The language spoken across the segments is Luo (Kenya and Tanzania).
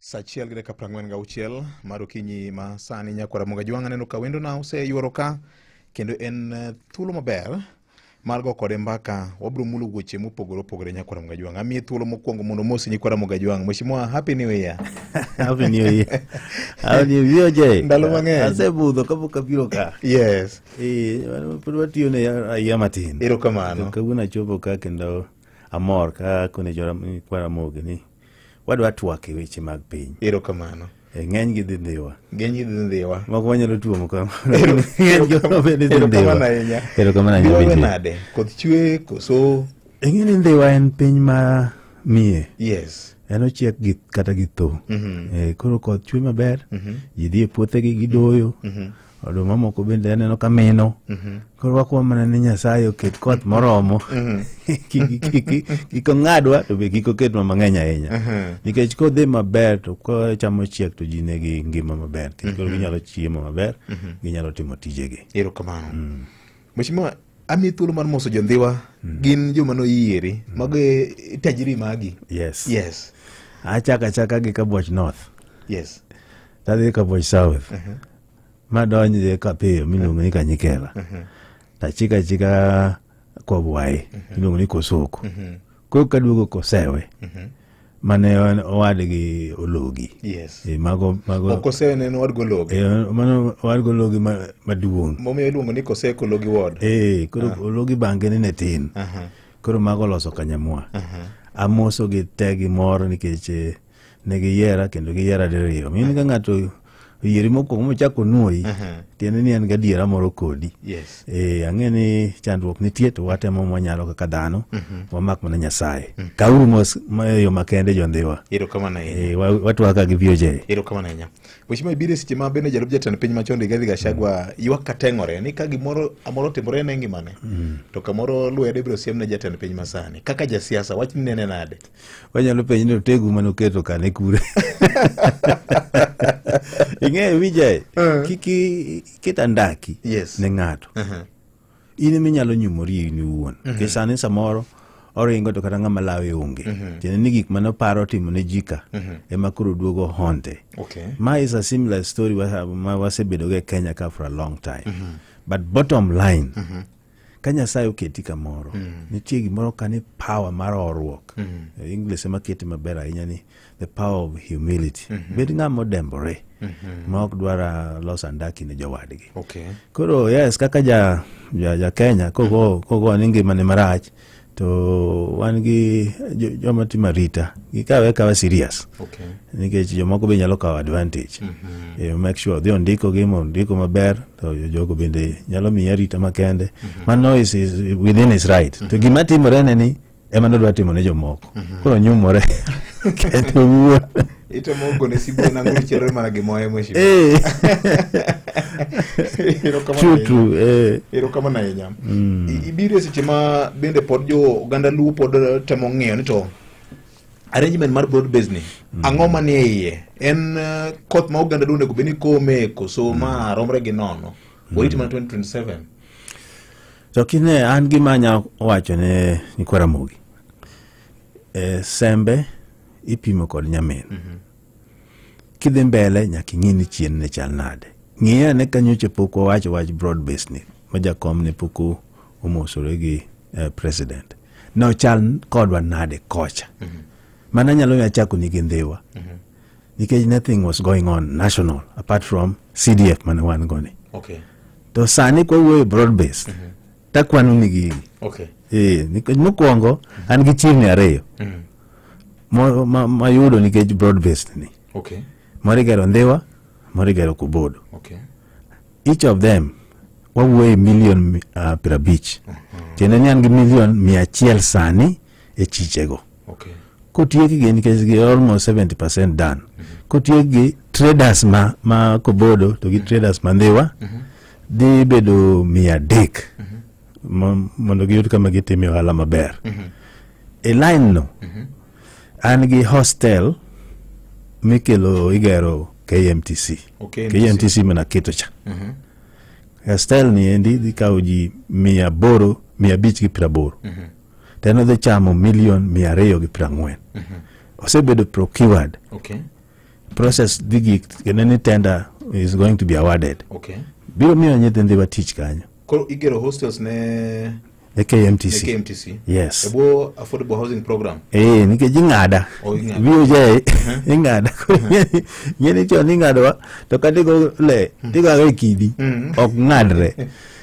Sa 1:46 mar okinyi ma sani nyakwara Ramogi Ajwang' aneno ka wendona oseyuoro ka kendo en thuolo maber mar go kode mbaka. Wabiro mulo weche mopogore opogore nyakwara Ramogi Ajwang'. Amiye thuolo mokwongo mondo omosi nyikwara Ramogi Ajwang'. Mheshimiwa, happy new year. Happy New Year. Happy New Year, Jay. Ndalo mang'eny. Asebudho kapok abiro ka. Eh, pod watiyo ne raia matin. Erokamano. To kawuono achopo ka kendo amor ka kone jo Ramogi ni wadwa twak e weche mag piny. Erokamano. E, ng'eny gi dhi Ndhiwa. Ng'eny gi dhi Ndhiwa. Moko wanyalo tuomo ka. Ng'eny gi bende dhi Ndhiwa. Erokamano ahinya. Erokamano ahinya. Ndhiwa Vijay. nade? Koth chwe koso? Ing'e ni Ndhiwa en piny ma miye. En ochiek gi kata gi tho. Eh, koro koth chwe maber, ji dhi e puothegi gidoyo. Oduma moko bende aneno ka mino. Koro wakwa mana ni Nyasaye oket koth moromo. Kik ong'adwa to be kik oketwa mang'eny ahinya. Nikech kodhi maber to ka cham ochiek to ji nigi ngima maber. Nikech koro ginyalo chiemo maber, ginyalo timo tijegi. Erokamano. Mheshimiwa, amiyi thuolo mar moso jondhiwa. Gin joma noyieri. Mago e tajiri magi. Yes. Yes. Achako achaka gi Kabuoch North. Tadhi Kabuoch South. Madonj e Kapiyo miluongo ni Kanyikela. Tachika achika Kwabwayi miluongo ni Kosoko. Koro kaduogo Kosewe mane en owadgi Ologi. E, mago Ok Kosewe ne en owadgi Ologi. E, mano owadgi Ologi maduong'. Momiyo iluongo ni Kosewe Kologi Ward. E, koro Ologi bange ne tin. Koro mago oloso Kanyamwa. Amoso gi te gi mor nikech ne giyiera kendo giyiera diriyo. Mini ka ng'ato oyieri mokwongo mochako onuoyi, tiende ni en gadiera moro kodi. E, ang'e ni chandruok nitie to watemo mwanyalo kaka dhano, wamak mana Nyasaye. Kauru mos e yo makende jondhiwa. Erokamano ahinya. E, watwaka gi VOJ. Erokamano ahinya. Mheshimiwa, ibiro e seche ma bende jalup jatend piny machon Rigathi Gachagua ywak kateng'ore ni ka gimoro amoro otimore ne ngimane to kamoro lwedo ibiro siem ne jatend piny masani. Kaka jasiasa, wachni nene nade? Wanyalo penjo ni otegu mane oketo ka ne kure. Ing'eyo Vijay, kik iket andaki ne ng'ato. In ema inyalo nyumori in iwuon. Nikech sani samoro oringo to kata ng'ama lawe onge. Tiende ni gik mane oparo timo ne ji ka ema koro duogo honte. Ma is a similar story ma wasebedo go e Kenya ka for a long time. But bottom line, ka Nyasaye oketi kamoro, nitie gimoro ka ni power mar horuok. English ema kete maber ahinya ni the power of humility. Bed ng'ama odembore, ma ok dwar loso andaki ne jowadgi. Koro yes, kaka ja Kenya kogo ni ngimane marach, to wan gi joma timo arita, gikawe akawa serious. Nikech jomoko be nyalo kawo advantage. Make sure dhi ondiko gi mondiko maber, to jogo bende nyalo miye arita makende. Mano is within his right. To gima timore ne ni ema nodwa timo ne jomoko. Koro nyumore kendo owuon. Itemo gone sibuor nang'o chenro mana gi moye mheshimiwa. Erokamano True, ahinya. true, Erokamano ahinya. Ibiro e seche ma bende pod jo oganda Luo pod temo ng'iyo ni to arrangement mar broad base ni ang'o manie iye? En koth ma oganda Luo onego bed ni kome koso ma romre gi nono? Warit mana 2027. To kine an gima anya wacho ne nyikwa Ramogi. Sembe ipimo kod nyamin. Kidhi mbele nyaka ing'i ni chien ne chal nade. Ng'i ane ka nyocha pok wawacho wach broad base ni, ma jakom ne pok omosore gi president. Ne ochal kodwa nade kocha. Mano anyalo miyo achako ni gi Ndhiwa. Nikech nothing was going on national apart from CDF mane wan go ni. To sani kwa wuoyo broad based, takwano ni gigi. Nikech mokwongo an gi chirni ariyo. Mayudo nikech broad based ni. Moro igero Ndhiwa, moro igero Kobodo. Each of them wawuoyo e milion 50. Tiende ni an gi milion 100 sani e chichego. Kotiekgi nikech gi almost 70% done. Kotiekgi traders ma Kobodo to gi traders ma Ndhiwa dhi bedo 300 mondo giyud kama gitime ohala maber. E line no an gi hostel mikelo igero KMTC. KMTC mana keto cha. Hostel ni endi dhi kawo ji 800, 580. To en odhi chamo milion 240. Osebedo procured. Process dhi gik kendo ni tender is going to be awarded. Okay. Biro miyo nyithindwa tich kanyo. Koro igero hostels ne E KMTC. Ne KMTC. Yes. E bwo affordable housing program. Eh, nikech ing'ada. Oh, ing'ada. BOJ ing'ada. Ing'e ni chon ing'adowa to kata igo le tigo aga e kidi ok ng'adre.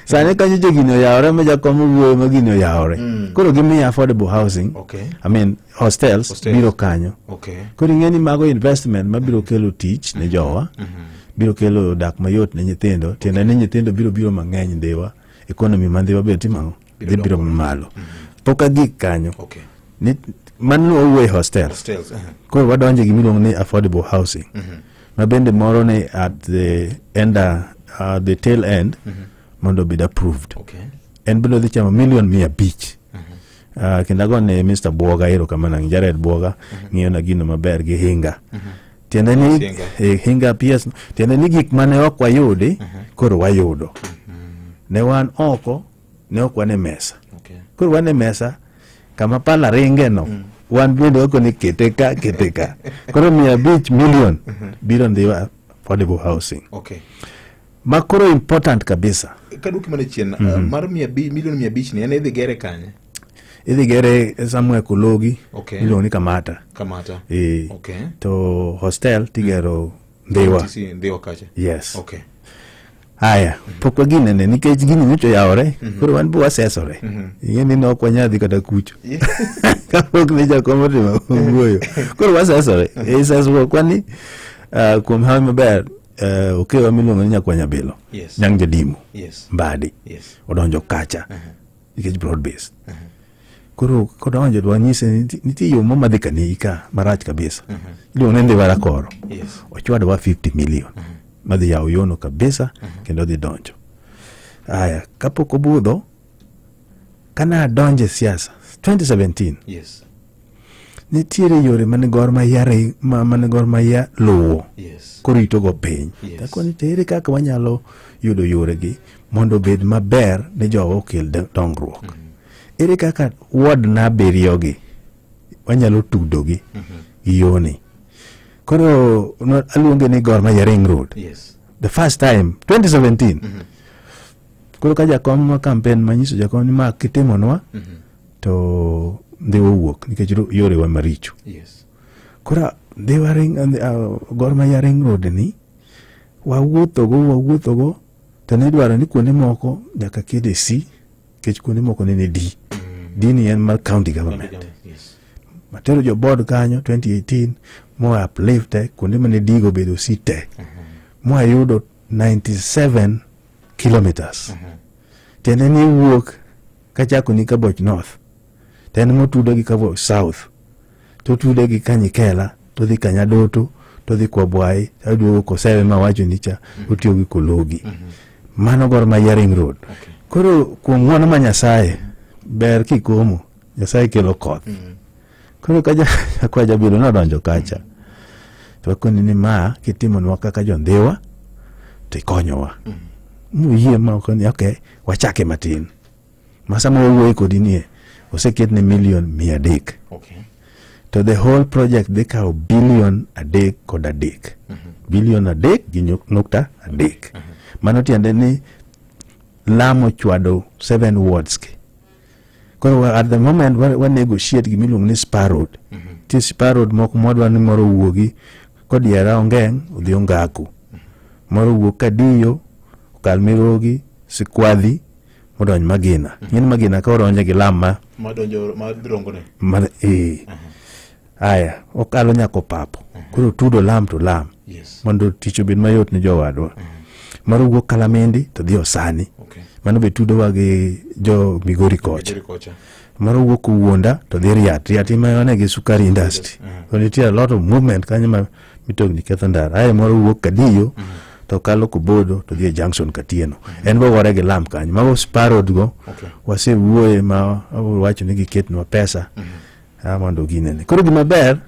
Sani kanyo jo gini oyawore ma jakom owuoyo ma gini oyawore. Koro gimiyo affordable housing. Okay. I mean hostels, Hostels. biro kanyo. Okay. Koro ing'e ni mago investment mabiro kelo tich ne jowa. Biro kelo dak mayot ne nyithindo. Tiende ni nyithindo biro biro mang'eny Ndhiwa. Economy ma Ndhiwa bende timo ang'o? Biro Dhi biro dongore. malo. Pok agik kanyo. Okay. Ni, mano wawuoye hostels. Hostels. Koro wadonje gima iluongo ni affordable housing. Ma bende moro ni at the end, the tail end mondo obed approved. Okay. En bende odhi chamo milion 500. Kendo agone Mr. Bwoga erokamano, Jared Bwoga ng'iyo na gino maber gi Hinga. Tiende ni Hinga. Hinga PS, tiende ni gik mane ok wayudi koro wayudo. Ne wan oko, ne ok wan e mesa. Okay. Koro wan e mesa kama pala ringe no. Wan bende wakoni kete ka, kete ka. Koro 500 million biro Ndhiwa affordable housing. Okay. Ma koro important kabisa. Kaduoki mana chien, mar milion 500 ni en idhi gere kanye? Idhi gere somewhere Kologi. Okay. Iluongo ni Kamata. Kamata. Okay. To hostel tigero Ndhiwa. TC Ndhiwa kacha. Yes. Okay. Haya, pok waginene nikech gini nyocha oyawore, koro wan be wasesore. Ing'e ni ne ok wanyal dhi kata kucho. Kapok ne jakom otimo wuoyo. Koro wasesore. E sesruok ni kuom hawi maber okewa miluongo ni Nyakwanya Bilo. Yes. Nyang' Jadimo. Yes. Mbadi. Yes. Odonjo kacha. Nikech broad based. Koro kodonjo to wanyise ni nitie yo mo madhi kanigi ka marach kabisa. Iluongo ni Ndhiwa Rakoro. Yes. Ochwadowa 50 million. Madhi yawo yono kabisa kendo dhi donjo. Aya, kapok obudho, kane adonjo e siasa 2017. Yes. Nitiere yore mane Gor Mahia mane Gor Mahia luwo. Yes. Korito go piny. Yes. Takoni to ere kaka wanyalo yudo yoregi mondo obed maber ne jowa okel dongruok. Ere kaka ward na abiriyo gi wanyalo tudogi gi yoni. Koro aluonge ni Gor Mahia Ring Road. Yes. The first time 2017. Koro ka jakom ma campaign manyiso jakom ni ma kitimonwa to Ndhiwa owuok nikech yorewa maricho. Yes. Koro Ndhiwa ring, Gor Mahia Ring Road ni wawuothogo to ne idwaro ni kuonde moko nyaka kede C nikech kuonde moko nene D. D ni en mar county government. Yes. Matero jo board kanyo 2018 moa uplift kuonde mane D go bedo C te. Moa yudo 97 kilometers. Tiende ni wuok kachako ni Kaboch North. To en motudo gi Kaboch South. To tude gi Kanyikela, to dhi Kanyadoto, to dhi Kwabwai, to duogo Kosewe mawacho ni cha, otiyo gi Kologi. Mano Gor Mahia Ring Road. Okay. Koro kuom ng'wono ma Nyasaye, ber kikomo, Nyasaye kelo koth. Koro ka Jakwa Jabilo nodonjo kacha, to wakoni ni ma kitimonwa kaka jo Ndhiwa, to ikonyowa. Moyie ma okoni, okay, wachake matin. Ma sama wawuoyo kodi nie, oseketne milion 300. Okay. To the whole project dhi kawo bilion 3.3. Bilion 3.3. Mano tiende ni lamo chwado 7 wards ki. Koro at the moment wa negotiate gima iluongo ni Spa Road. Nitie Spa Road moko mwadwa ni moro owuogi kodiera Ongeng' odhi Ongaku. Moro owuok Kadiyo, okal Mirogi, Sikwadhi, modonj Magina. Ing'e ni Magina ka odonje gi lam ma Madonjo, ma dhi Ma, Aya, okalo nyaka Opapo. Koro tudo lam to lam. Yes. Mondo tich obed mayot ne jowadwa. Moro wuok Kalamendi to dhi Osani. Okay. Mano be tudowa gi jo Migori kocha. Migori kocha. Moro wuok Wuonda to dhi Riat. Riat ema wane gi sukari industry. So nitie a lot of movement kanyo ma mitokni ketho ndara. Ae moro wuok Kadiyo to kalo Kobodo to dhi e junction Katieno. En bo gore gi lam kanyo. Mago Spa Road go. Okay. Wasewuoye ma wacho ni giketnwa pesa. Mondo ginene. Koro gima ber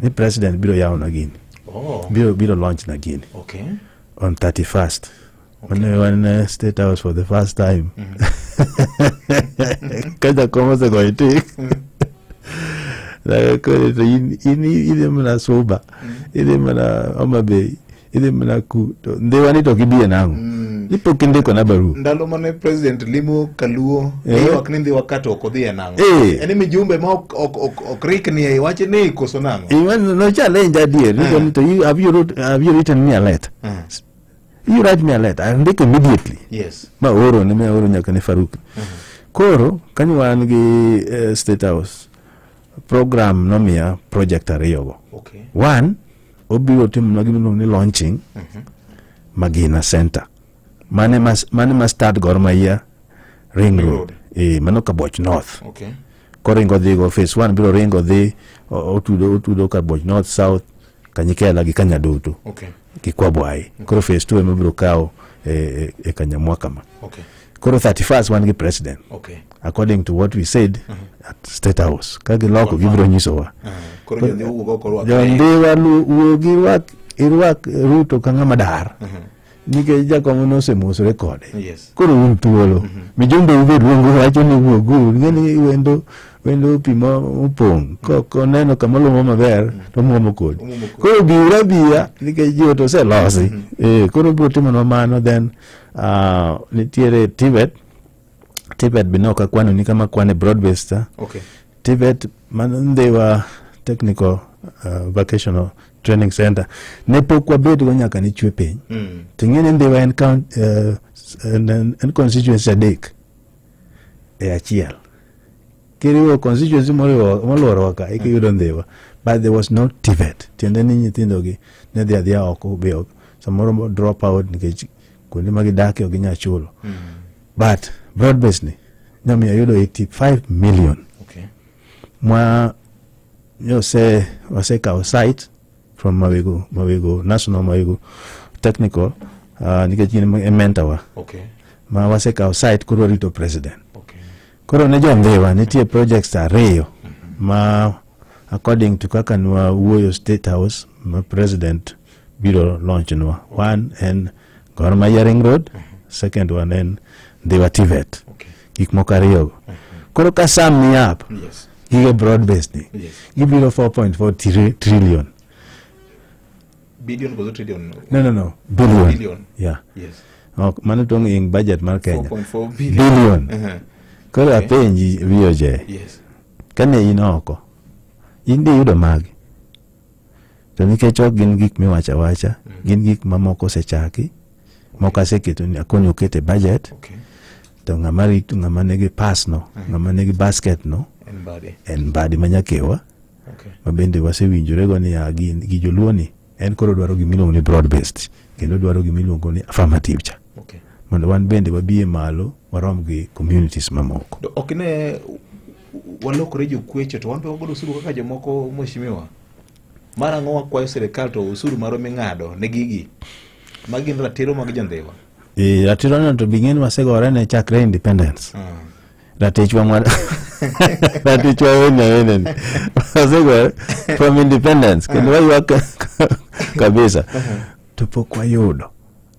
ni president biro yawo na gini. Oh. Biro launch na gini. Okay. On 31st. Okay. When we were in State House for the first time. Ka jakom osegoyo tik. Koro to in idhi mana Suba, idhi mana Homa Bay, idhi mana ku to Ndhiwa ni to ok ibiye nang'o? Ipok indiko na barua. Ndalo mane president limo Kaluo, ywak ni Ndhiwa ka to ok odhi e nang'o? En mijumbe ma ok rikni e wach ni koso nang'o? No challenge adier. Ni to you have you written me a letter? You write me a letter. I andiko immediately. Yes. Ma oro ne me oro nyaka ne Faruk. Koro kanyo wan gi State House program nomiya project ariyo go. Okay. One, obiro timo gima iluongo ni launching Magina Center. Mane ma start Gor Mahia Ring Road. Mano Kaboch North. Okay. Koringo dhi go phase 1 biro ringo dhi otudo Kaboch North, South, Kanyikela gi Kanyadoto. Okay. Gi Kwabwai. Koro phase 2 ema biro kawo e Kanyamwa kama. Okay. Koro 31st wan gi president. Okay. According to what we said at State House. Ka giloko gibiro nyisowa. Koro jondhiwa wuog oko rwak. Jondhiwa wuog irwak Ruto ka ng'ama dar. Nikech jakom nosemosore kode. Yes. Koro un thuolo. Mijumbe ube luongo wacho ni wuoguru. Ing'e ni wendo pi mopong'. Koneno kama lumo maber to muomo kodi. Koro biuru abiya nikech ji to oselosi. Koro biro timonwa mano then nitiere Tibet. Tibet be nok akwano ni kama kwane broad based. Okay. Tibet mano Ndhiwa Technical Vocational Training Center ne pok wabedgo nyaka ne chwe piny. To ing'e ni Ndhiwa en en constituency adek e achiel. Kiriwo constituency moluorowa ka eka iyudo Ndhiwa. But there was no Tibet. Tiende ni nyithindo gi ne dhi adhiya oko be ok samoro drop out nikech kuonde ma gidakie ok ginyal chulo. But broad based ni nomiyo ayudo 85 million. Okay. Mwa wasekawo site from Mawego National Mawego Technical nikech gin e mentor wa. Okay. Ma wasekawo site koro warito president. Okay. Koro ne jo Ndhiwa nitie projects ariyo ma according to kaka nwa wuoyo State House ma president biro launch nwa. One en Gor Mahia Ring Road, second one en Ndhiwa Tibet. Okay. Gik moko ariyo go. Koro ka sum ni up, Yes. gige broad based ni. Yes. Gibiro 4.4 trillion. Billion koso trillion? No. Billion. Billion. Yeah. Yes. Ok, mano tong' ing budget mar Kenya. 4.4 billion. Billion. Koro apenji VOJ. Yes. Kane in oko, in di yudo magi. To nikech ok gin gik miwacho awacha, gin gik mamoko osechaki, moko aseketo ni akonyo okete budget. Okay. To ng'ama rito, ng'ama nigi pass no, ng'ama nigi basket no, En Mbadi. En Mbadi ma Nyakewa. Okay. Ma bende wasewinjore go ni gi joluo ni en koro dwaro gima iluongo ni broad based, kendo dwaro gima iluongo ni affirmative cha. Okay. Mondo wan bende wabie malo warom gi communities mamoko. To ok ne walokore jokwecho to wan be wagodo osuru kaka jomoko mheshimiwa. Mar ang'o wakwayo sirikal to osuru marwa ming'ado ne gigi? Magi gin ratiro mag jondhiwa. Ratiro no to bing'e ni wasegore ne chakre independence. Ratichwa ratichwa wene ni. Wasegore from independence kendo waywak kabisa. To pok wayudo.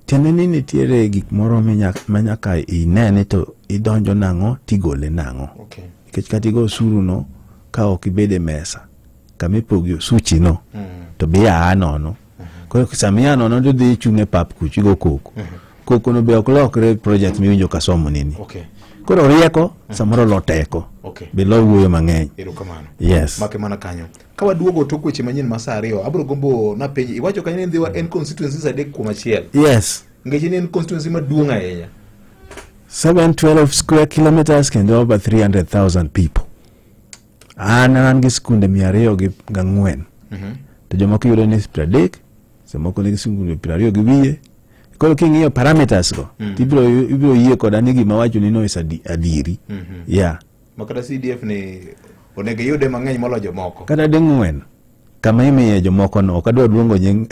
Tiende ni nitiere gik moro ma nyaka ine ni to idonjo nang'o tigole nang'o. Okay. Nikech kata igo osuru no ka ok ibede mesa kama ipogi osuchi no to be aa nono. Koro sama ia nono to idhi ichung' e pap kucho igo koko. Koko no be ok lokre project miwinjo ka somo nini. Okay. Koro rieko samoro lo teko. Okay. Be lo wuoyo mang'eny. Erokamano. Yes. Make mana kanyo. Ka waduogo tok weche manyien ma saa ariyo, abiro gombo napenji, iwacho kanyo ni Ndhiwa en constituencies adek kuom achiel. Yes. Nikech en constituency maduong' ahinya. 712 square kilometers kendo over 300,000 people. An gi skunde 204. To jomoko yudo ni 30, jomoko nigi skunde 20 gi wiye. Koro king'iyo parameters go, ibiro yie koda ni gima wacho ni no is adieri. Yeah. Ma kata CDF ni onego iyude mang'eny moloyo jomoko. Kata ding'wen kama imiye jomoko no, ok adwa luongo nying.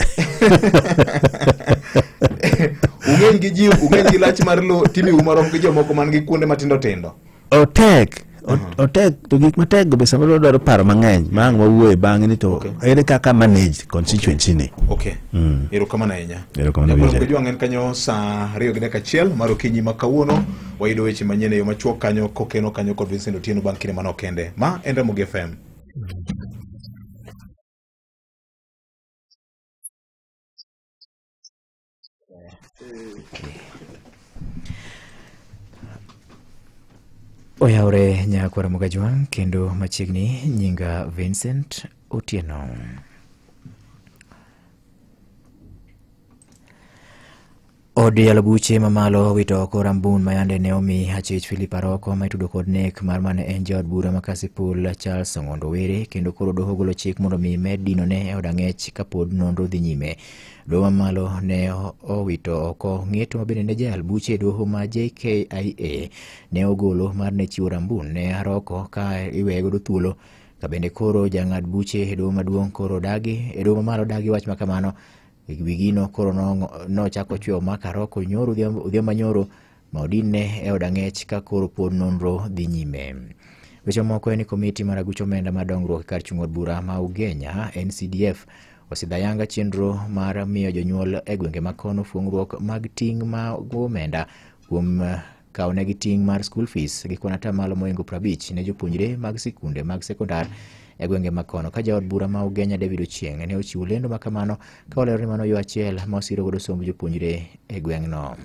Ung'eny gi ji, ung'eny gi lach mar lo, timiu marom gi jomoko man gi kuonde matindo tindo. Otek. Otek to gik matek go be samoro dwaro paro mang'eny ma ang' wawuoye bang'e ni to ere kaka manage constituency ni. Okay. Erokamano ahinya. Erokamano Jakwath Vijay. Kojwang' en kanyo saa 2:01 mar okinyi ma kawuono wayudo weche manyien e yo machuok kanyo kokeno kanyo kod Vincent Otieno bang' kinde manok kende. Ma en Ramogi FM. Oyawre nyakwara Mogajwang' kendo machiegni nyinga Vincent Otieno. Od yalo buche mamalo owito oko rambun mayande ne omi achich Philip Aroko ma itudo kod nek mar mane en jaod bura ma Kasipul Charles Ong'ondo Were kendo koro doho golo chik mondo mi med dinone e od ang'ech kapod nonro dhi nyime. Doho mamalo ne owito oko ng'eto ma bende ne jayal buche e doho ma JKIA ne ogolo mar ne chiwo rambun ne Aroko ka iweye godo thuolo ka bende koro jang'ad buche e doho maduong' koro dagi e doho mamalo dagi wach ma kamano. Wigino koro nochako chweyo mak Aroko nyoro odhiambo manyoro ma odinne e od ang'ech ka koro pod nonro dhi nyime. Weche moko en ni komiti mar aguch omenda mar dongruok e kar chung' od bura ma Ugenya NCDF osidhayanga chenro mar miyo jonyuol e gwenge ma kono fuong'ruok mag ting' mag omenda kuom kawonegi ting' mar school fees gi kwan atamalo mohingo 50 ne jopuonjre mag sikunde mag sekondar e gwenge ma kono. Ka jaod bura ma Ugenya David Ochieng' ne ochiwo lendo ma kamano ka olero ni mano yo achiel ma osiro godo somb jopuonjre e gweng'no.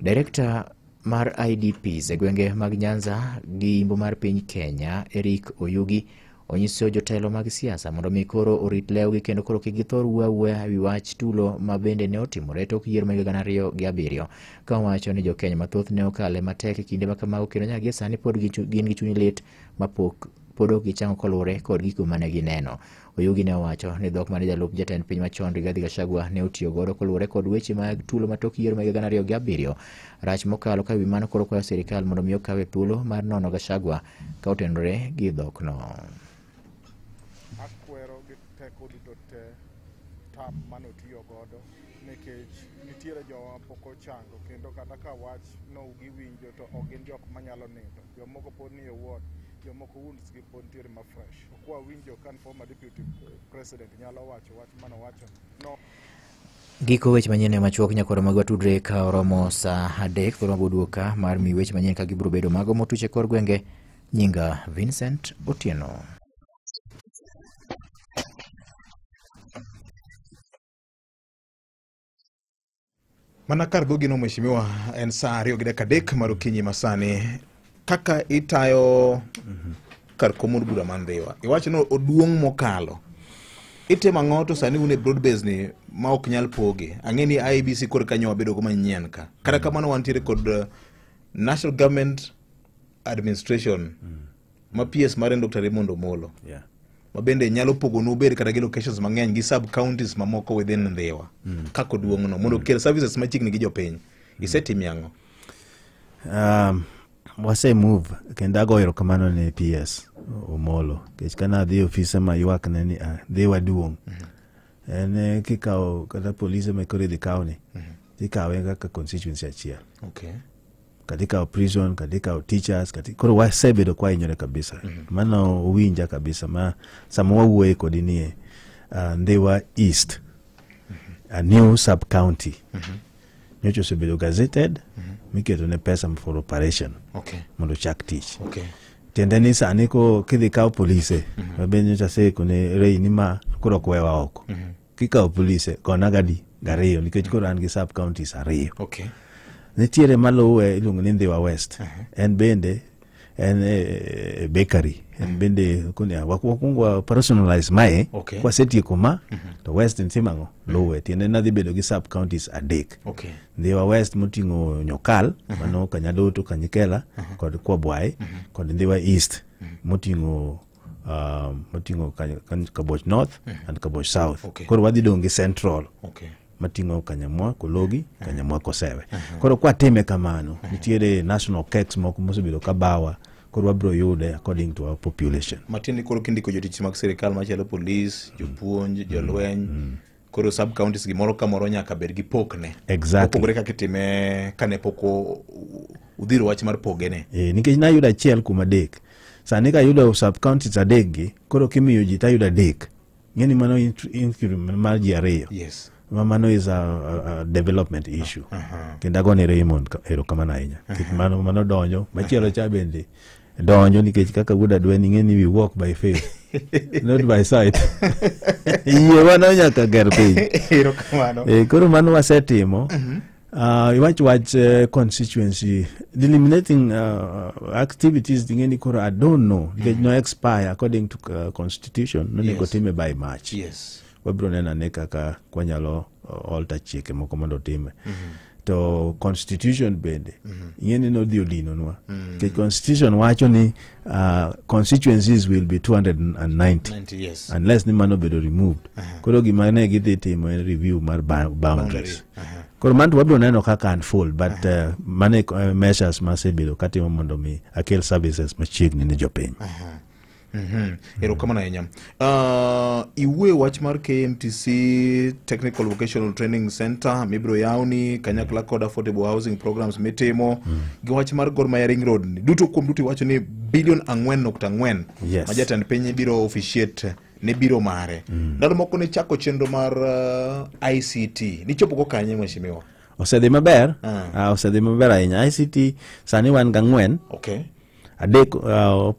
Director mar IDPs e gwenge mag Nyanza gi imbo mar piny Kenya Eric Oyugi onyiso jotelo mag siasa mondo mi koro orit lewgi kendo koro kik githor wuoyo awuoya ewi wach tulo ma bende ne otimore tok yiero mag 2007 ka owacho ni jokenya mathoth ne okale matek e kinde ma kamago kendo nyaka gie sani pod gin gi chuny lit ma pod ok gichango koluwore kod gigo mane gineno. Oyugi ne owacho ni dhok mane jalup jatend piny machon Rigathi Gachagua ne otiyo godo koluwore kod weche mag tulo ma tok yiero mag 2007 rach mokalo ka wi mano koro kwayo sirikal mondo mi okawe thuolo mar nono Gachagua ka otenore gi dhokno. Akwero gi teko duto te tam manotiyo godo nikech nitiere jowa pok ochango kendo kata ka wach no giwinjo to ok gin jok manyalo nindo. Jomoko pod ni e ward, jomoko wounds gi pod nitiere ma fresh. Ok wawinjo ka former deputy president nyalo wacho wach manowacho no. Giko weche manyien machuok nyakwaro mag watudre ka oromo saa 3 thuolo maboduoka mar mi weche manyien ka gibiro bedo mago motuche kor gwenge. Nyinga Vincent Otieno. Mana kar gogino mheshimiwa en saa 2:03 mar okinyi masani kaka itayo kar kom od bura man Ndhiwa iwacho ni oduong' mokalo itimo ang'o to sani un e broad base ni ma ok nyal poge ang'e ni IEBC koro kanyo wabedo go manyien ka kata kamano wantiere kod National Government Administration ma PS mare Dr. Raymond Omolo ma bende nyalo pogonu bed kata gi locations mang'eny gi sub counties mamoko within Ndhiwa kaka oduong'no mondo okel services machiegni gi jopiny isetimo ang'o? Wase move kendo agoyo erokamano ne PS Omolo nikech kana adhi e ofise ma ywakne ni Ndhiwa duong' en kikawo kata polise ma koro idhi kawni tikawe kaka constituency achiel. Kata ikawo prison, kata ikawo teachers, kata koro wasebedo kwa hinyore kabisa. Mano owinja kabisa ma sama wawuoye kodi nie Ndhiwa East a new sub county nyocha osebedo gazetted miketo ne pesa for operation mondo ochak tich. Tiende ni sani ko kidhi kawo polise ma be nyocha aseko ne Ray ni ma koro ok wewa oko. Kikawo polise gona gadi gariyo nikech koro an gi sub counties ariyo. Nitiere maluwe iluongo ni Ndhiwa West. En bende en bakery. En bende koni wakwongo personalize mae kwasetieko ma to West nitimo ang'o luwe. Tiende ni adhi bedo gi sub counties 3. Ndhiwa West moting'o Nyokal mano Kanyadoto, Kanyikela kod Kwabwayi kod Ndhiwa East moting'o Kaboch North and Kaboch South. Koro wadhi dong' gi Central mating'o Kanyamwa Kologi, Kanyamwa Kosewe. Koro kwatime kamano nitiere national cakes moko mosebedo kabawa koro wabiro yude according to our population. Matiende koro kindiko jotich mag sirikal machalo polis, jopuonj, jolweny koro sub counties gimoro kamoro nyaka bed gi pokne. Opogore kaka itime kane pok udhiro wach mar pogene. Nikech nayudo 1 kuom 3. Sani kayudo sub counties 3 gi koro kimiyo ji tayudo 3. Ng'eni mano increment mar ji 2. Mano is a development issue. Kendo agone Raymond erokamano ahinya. Nikech mano donjo, machielo cha bende donjo nikech kaka wuod Adwen ing'e ni we walk by faith not by sight. Yie mano nyaka ger piny. Erokamano. Koro mano wasetimo. Iwach constituency delimiting activities dingeni koro I don't know nikech no expire according to constitution nonego time by March. Wabiro neno ane kaka kwanyalo alter chike moko mondo otime. To constitution bende ing'e ni nodhi odinonwa nikech constitution wacho ni constituencies will be 290 90, yes. Unless ni mano obedo removed. Koro gima ne gidhi timo en review mar boundaries. Koro mano to wabiro neno kaka unfold, but mano e measures masebedo katimo mondo mi akel services machiegni ne jopiny. Erokamano ahinya. Iwuoyo wach mar KMTC Technical Vocational Training Center mibiro yawni kanyakla kod affordable housing programs mitimo gi wach mar Gor Mahia Ring Road ni. Duto kuom duto iwacho ni bilion 4.4 ma jatend piny biro officiate ne biro mare. Ndalo moko ne chako chenro mar ICT. Nichopo go kanye, mheshimiwa? Osedhi maber. Osedhi maber ahinya. ICT sani wan gang'wen. Adek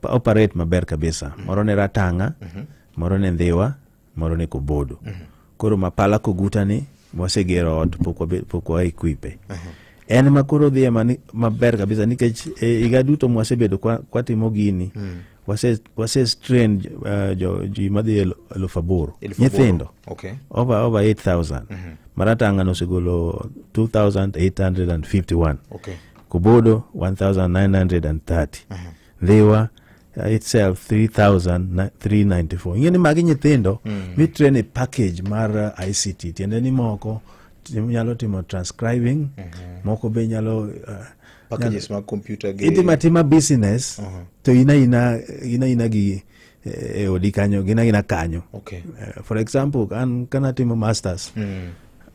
operate maber kabisa. Moro ne Ratanga, moro ne Ndhiwa, moro ne Kobodo. Koro mapala Koguta ni wasegero ot, pok wa equipe. En ma koro dhi ema ni, maber kabisa nikech higa duto mwasebedo kwatimo gini wase train jo ji madhi 8,000. 8,000. Nyithindo over 8000. Maratanga nosegolo 2851. Kobodo 1930. Ndhiwa itself 3394. Ing'e ni magi nyithindo mitrain e package mar ICT. Tiende ni moko nyalo timo transcribing, moko be nyalo Packages mag computer gi itimo atima business to ina gi e odi kanyo, gin agina kanyo. For example, an kanatimo masters,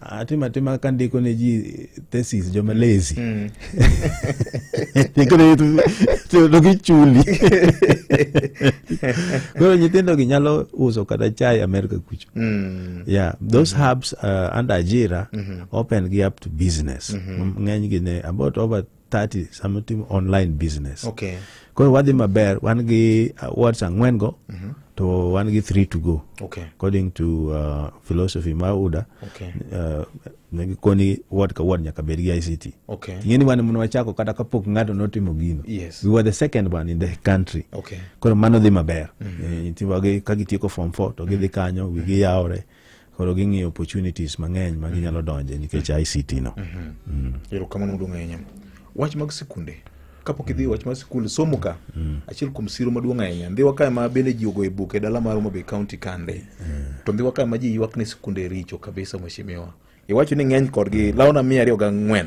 atimo atima kandiko ne ji thesis, joma lazy. Ndiko ne to gichuli. Koro nyithindo gi nyalo uso kata chai America kucho. Yeah, those hubs under Ajira open gi up to business. Ng'eny gi ne about over 30 sama timo online business. Koro wadhi maber, wan gi wards ang'wen go to wan gi 3 to go. According to philosophy mar UDA, ne gikoni ward ka ward nyaka bed gi ICT. Ing'e ni wan ema ne wachako kata kapok ng'ato notimo gino. We were the second one in the country. Koro mano dhi maber. Nyithiwa gi ka gitieko form 4 to gidhi kanyo, wigi yawre. Koro ging'iyo opportunities mang'eny ma ginyalo donje nikech ICT no. Erokamano maduong' ahinya. Wach mag sikunde. Kapok idhi wach mar sikul, somo ka, achiel kuom siro maduong' ahinya. Ndhiwa kae ma bende ji ogoye buk e dala mar Homa Bay County kande. To Ndhiwa kae ma ji ywak ni sikunde richo kabisa, mheshimiwa. Iwacho ni ng'eny kodgi lawna 204.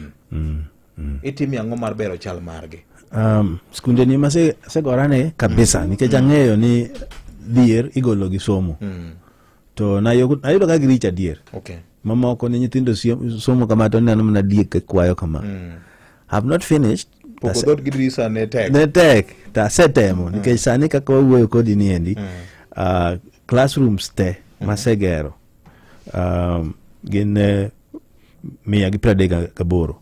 Itimo ang'o mar bero chal margi? Skunde ni masegorane kabisa nikech ang'eyo ni dhier igolo gi somo. To nayudo ka girich adier. Mamoko ni nyithindo somo kama to ineno mana diek ka kwayo kama. Have not finished. Poko dhoot gi dirisa ne tek. Ne tek. To asetemo nikech sani kaka wawuoyo kodi ni endi, classrooms te masegero gin 138.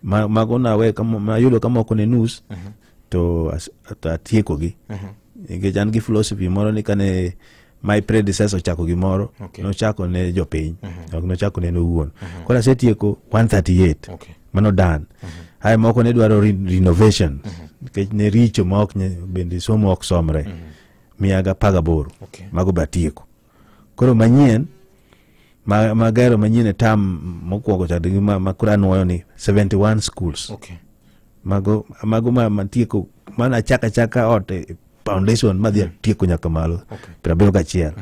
Mago nawe mayudo ka moko ne nus to atieko gi. Nikech an gi philosophy moro ni kane my predecessor ochako gimoro, nochako ne jopiny, ok nochako ne en owuon. Koro asetieko 138. Mano done. Ae moko ne dwaro renovation nikech ne richo ma ok bende somo ok somre. 118. Mago be atieko. Koro manyien magero manyien e term mokwongo cha gi ma koro anuoyo ni 71 schools. Mago ma matieko mana achaka ot e foundation madhi atieko nyaka malo 71.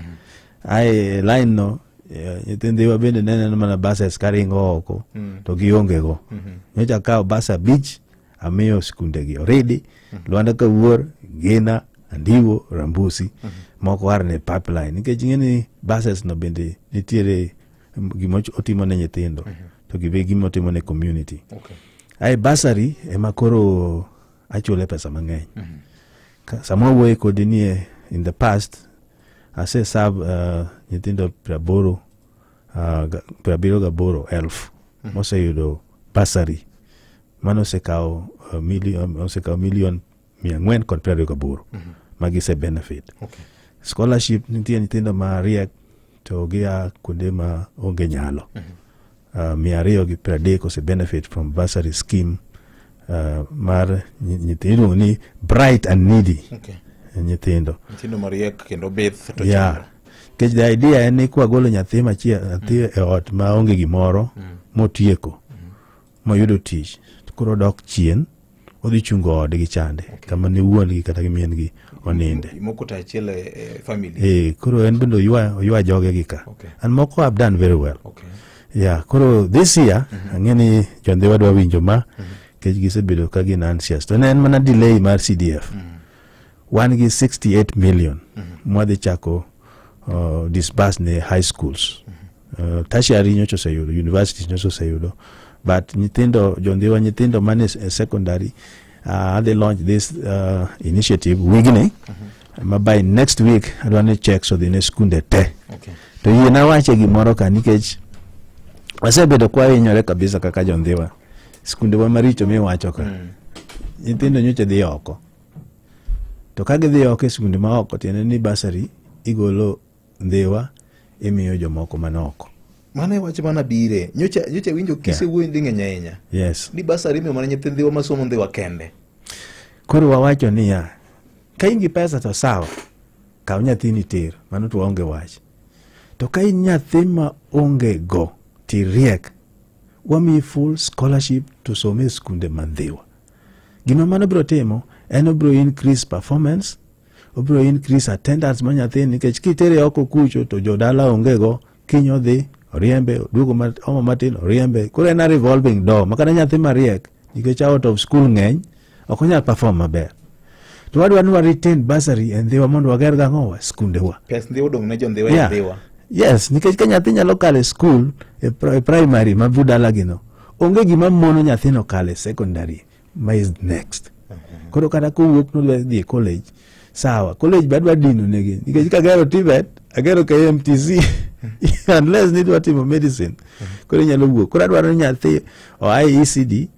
Ae line no nyithindiwa bende ne neno mana buses karingo oko to gionge go. Nyocha akawo bus 5 amiyo skunde gi already. Lwanda Kawuor, Gina, Andiwo, Rambusi. Moko are ne pipeline nikech ing'e ni buses no bende nitiere gima otimo ne nyithindo to gi be gima otimo ne community. Ae bursary ema koro achule pesa mang'eny. Sama wawuoye kodi ni in the past ase serve nyithindo 78,000 moseyudo bursary. Mano osekawo million 428 magise benefit. Scholarship nitie nyithindo mariek to gia kuonde ma onge nyalo. 230 ose benefit from bursary scheme mar nyithindo iluongo ni bright and needy. Nyithindo. Nyithindo mariek kendo bith to chando. Nikech the idea en ni kwagolo nyathi machielo, nyathi e ot maonge gimoro, motieko, moyudo tich, to koro dok chien, odhi chungo odgi chande, kama ne wuon gi kata gi min gi oninde. Moko to achiel e family. Koro en bende oywa joge gi ka. And moko have done very well. Yeah, koro this year, ang'e ni jondhiwa dwa winjo ma, nikech gisebedo ka gin anxious. To ne en mana delay mar CDF. Wan gi 68 million mwadhi chako disburse ne high schools. Tertiary nyocha oseyudo, universities nyocha oseyudo, but nyithindo, jondhiwa nyithindo mane e secondary, adhi launch this initiative wigni, ma by next week adwa ni checks odhi ne skunde te. To yie nawache gimoro ka nikech wasebedo kwa hinyore kabisa kaka jondhiwa. Skundewa maricho miwacho ka. Nyithindo nyocha dhi oko. To ka gidhi oko e skunde ma oko, tiende ni bursary igolo Ndhiwa imiyo jomoko man oko. Mano e wach mana bire. Nyocha winjo kise wuoyo dhi ng'eny ahinya. Ni bursary imiyo mana nyithind Ndhiwa masomo Ndhiwa kende. Koro wawacho niya, ka in gi pesa to sawa, kaw nyathini ter, mano to waonge wach. To ka in nyathi ma onge go, tiriek, wamiyi full scholarship to some e skunde ma Ndhiwa. Gima mano biro timo, en obiro increase performance, obiro increase attendance mar nyathini, nikech kitere oko kucho to jodala onge go, kiny odhi, oriembe, oduogo omo matin, oriembe. Koro en a revolving door, ma kata nyathi mariek, nikech out of school ng'eny, ok onyal perform maber. To wadwa ni wa retain bursary e Ndhiwa mondo wager gang'owa skundewa. Pes Ndhiwa odong' ne jo Ndhiwa e Ndhiwa. Yes, nikech ka nyathi nyalo kalo e school, e primary ma but dalagino, onge gima mono nyathino kalo e secondary ma is next. Koro kata kowuok nodwa dhi e college, sawa, college be adwa dino negi, nikech kagero TVET, agero KMTC, unless nidwa timo medicine, koro inyalo wuok. Koro adwaro ni nyathi oa e ECD,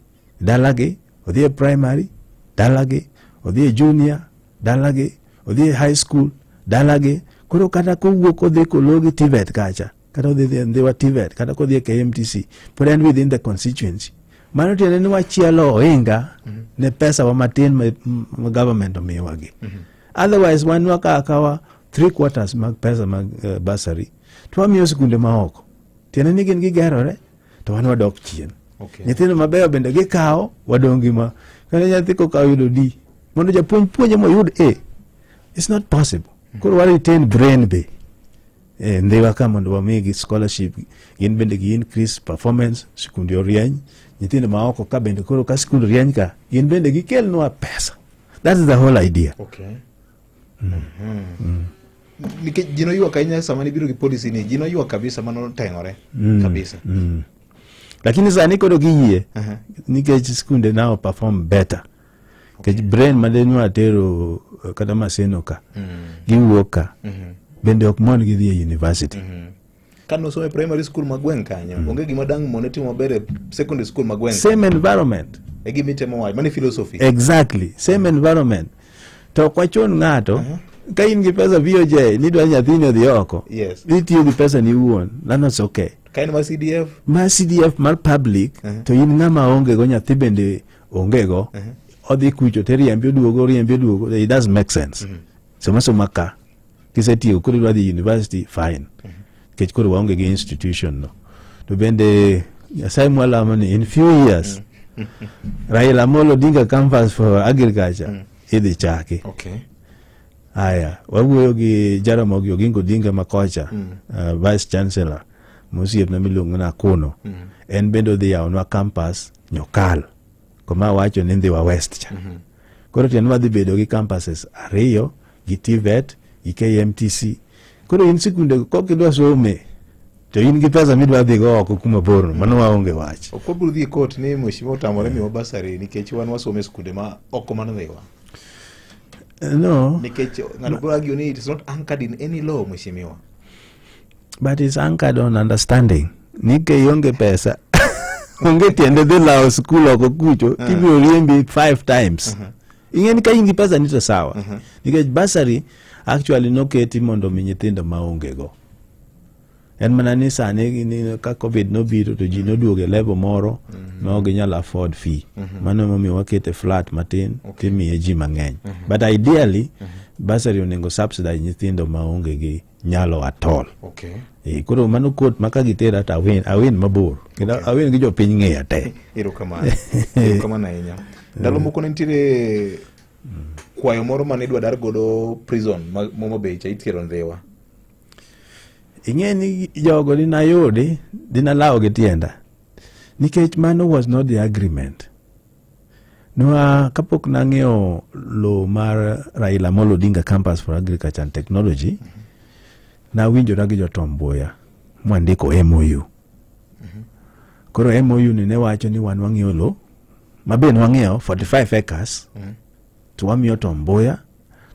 dalagi, odhi e primary, dalagi, odhi e junior, dalagi, odhi e high school, dalagi. Koro kata kowuok odhi kologi TVET kacha, kata odhi e Ndhiwa TVET, kata kodhi e KMTC, pod en within the constituency. Mano tiende ni wachielo ohinga ne pesa wa matin ma government omiyowa gi. Otherwise wan wakawo akawa 3/4 mag pesa mag bursary to wamiyo skunde maoko. Tiende ni gin gigerore to wan wadok chien. Nyithindo mabeyo bende gikawo, wadong' gi ma. Kata nyathi kokawo yudo D, mondo japuonj puonje moyud A, it's not possible. Koro wa retain brain be. Ndhiwa ka mondo wamigi scholarship, gin bende gi increase performance, skunde orieny, nyithindo maoko ka bende koro ka skul rieny ka, gin bende gikelnwa pesa. That is the whole idea. Nikech ji noywak ahinya sama nibiro gi policy ni, ji noywak kabisa mano teng'ore kabisa. Lakini sani koro giyie, nikech skunde now perform better. Nikech brain mane nwatero kata Maseno ka, giwuok ka, bende ok mon gidhi e university. Kane osomo e primary school ma gweng' kanyo, onge gima dang' mone timo maber e secondary school ma gweng'. Same environment. E gima itemo wacho, mano e philosophy. Exactly, same environment. To ok wachun ng'ato, ka in gi pesa VOJ, nidwa ni nyathini odhi oko. Itiyo gi pesa ni iwuon, that's okay. Ka en mar CDF? Mar CDF mar public, to in ng'ama onge go, nyathi bende onge go, odhi kucho to riembi oduogo, riembi oduogo, it doesn't make sense. Soma soma ka, kisetieko koro idwa dhi university, fine. Nikech koro waonge gi institution no. To bende Nyasaye mwalamo ni in few years, Raila Amolo Odinga Campus for Agriculture idhi chaki. Aya, wawuoyo gi Jaramogi Oginga Odinga makocha, Vice Chancellor, mosiepna miluongo ni Akuno. En bende odhi yawonwa campus Nyokal, kuma wacho ni Ndhiwa West cha. Koro tiende wadhi bedo gi campuses ariyo, gi TVET, gi KMTC. Koro in sikunde kok idwa some, to in gi pesa midwa dhi go oko kuma bor, mano waonge wach. Ok wabiro dhi e court ni mheshimiwa otamore miwa bursary nikech wan wasomo e skunde ma oko mar Ndhiwa. No. Nikech ng'ato biro argue ni it is not anchored in any law, mheshimiwa. But it's anchored on understanding. Ni ka ionge pesa, onge tiende dhi lawo skul oko kucho, tibiro riembi 5 times. Ing'e ni ka in gi pesa ni to sawa. Nikech bursary actually noketi mondo mi nyithindo maonge go. En mana ni sani ni ka COVID nobiro to ji noduogo e level moro ma ok ginyal afford fee. Mano emomiyo wakete flat matin timiye ji mang'eny. But ideally bursary onego subsidize nyithindo maonge gi nyalo at all. Koro mano court ma ka gitera to awin mabor. Kendo awin gi jopiny ng'eya te. Erokamano. Erokamano ahinya. Ndalo moko ne nitiere kwayo moro mane idwa dar godo prison ma Homa Bay cha itero Ndhiwa. Ing'e ni jogo dinayudi dinalawo gi tienda. Nikech mano was not the agreement. Nwa kapok nang'iewo lowo mar Raila Amolo Odinga Campus for Agriculture and Technology, nawinjora gi jo Tom Mboya mwandiko MOU. Koro MOU ni ne wacho ni wan wang'iewo lowo, ma be nwang'iewo 45 acres, to wamiyo Tom Mboya,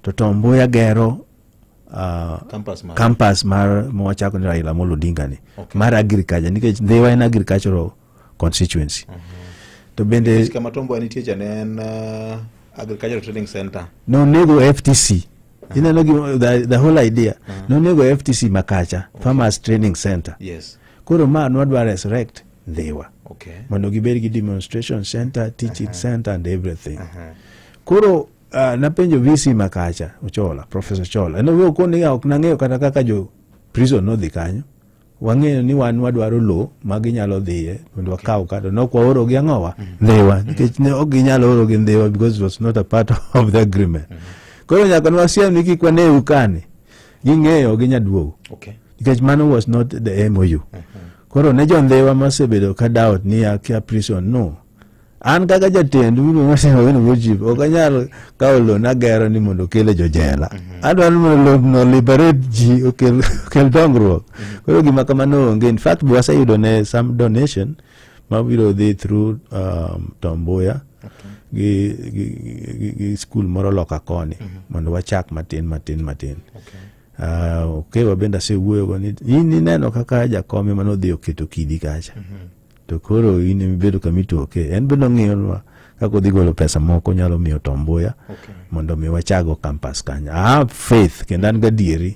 to Tom Mboya gero Campus mar mawachako ni Raila Amolo Odinga ni, mar agriculture, nikech Ndhiwa en agricultural constituency. To bende kama Tom Mboya nitie cha ne en agricultural training center. Nonego FTC. Ineno gima the whole idea. Nonego FTC makacha, Farmers Training Center. Koro ma nwadwa resurrect Ndhiwa. Mondo gibed gi demonstration center, teaching center and everything. Koro napenjo VC makacha, Ochola, Professor Ochola. En owuok ni ok nang'eyo kata kaka jo prison nodhi kanyo. Wang'eyo ni wan wadwaro lowo ma ginyalo dhiye mondo wakaw kata nok waoro gi ang'owa Ndhiwa, nikech ne ok ginyal oro gi Ndhiwa because it was not a part of the agreement. Koro nyaka nwasiem ni kik waneu kani, ging'eyo ginya duogo. Nikech mano was not the MOU. Koro ne jo Ndhiwa mosebedo ka doubt ni akia prison, no. An kaka jatend miluongo ni chief, ok anyal kawo lowo nagero ni mondo okele jojela. Adwaro ni mondo lowo no liberate ji, okel dongruok. Koro gima kamano onge. In fact, be waseyudo ne some donation mabiro dhi through Tom Mboya gi school moro loka koni mondo wachak matin matin matin. Okewa bende asewuoyogo ni in ineno kaka jakom ema nodhi oketo kidi kacha. To koro in emibedo kamitoke. En bende ong'iyonwa kaka odhi golo pesa moko nyalo miyo Tom Mboya mondo mi wachago campus kanyo. I have faith kendo an gadieri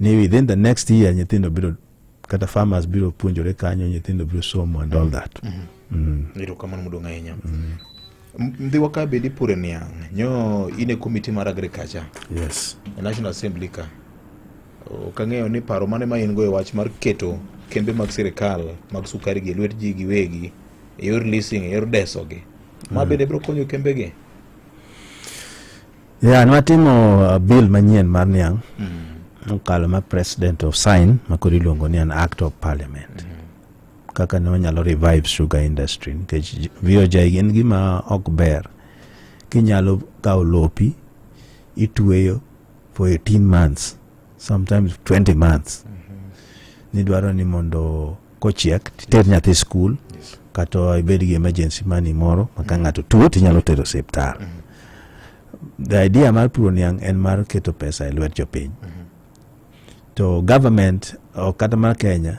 ni within the next year nyithindo biro kata farmers biro puonjore kanyo, nyithindo biro somo and all that. Erokamano maduong' ahinya. Ndhiwa ka bende ipure niang', nyo in e committee mar agriculture. E National Assembly ka. Ok ang'eyo ni paro mane ma in go e wach mar keto kembe mag sirikal mag sukari gi e lwet ji giwegi e yor leasing, e yor deso gi. Ma bende biro konyo kembe gi? Yeah, nwatimo bill manyien mar niang' mokalo ma president of sign ma koro iluongo ni an act of parliament. Kaka ne wanyalo revive sugar industry nikech VOJ en gima ok ber kinyalo kawo lopi itweyo for 18 months, sometimes 20 months. Nidwaro ni mondo kochiek titer nyathi school kata ibed gi emergency money moro ma ka ng'ato tuo tinyalo tero osiptal. The idea mar puro niang' en mar keto pesa e lwet jopiny. To government ok kata mar Kenya,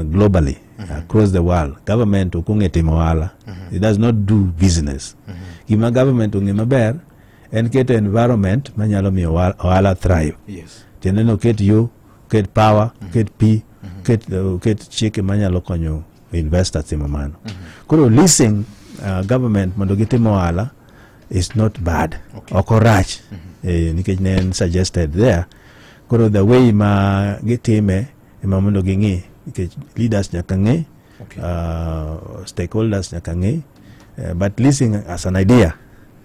globally, across the world, government ok ong'e timo ohala. It does not do business. Gima government ong'e maber en keto environment manyalo miyo ohala thrive. Tiende ni oket yo, oket power, oket pi, oket chike manyalo konyo investors timo mano. Koro leasing government mondo gitim ohala is not bad. Ok orach. Nikech ne en suggested there. Koro the way ma gitime ema mondo ging'i, nikech leaders nyaka ng'e, stakeholders nyaka ng'e, but leasing as an idea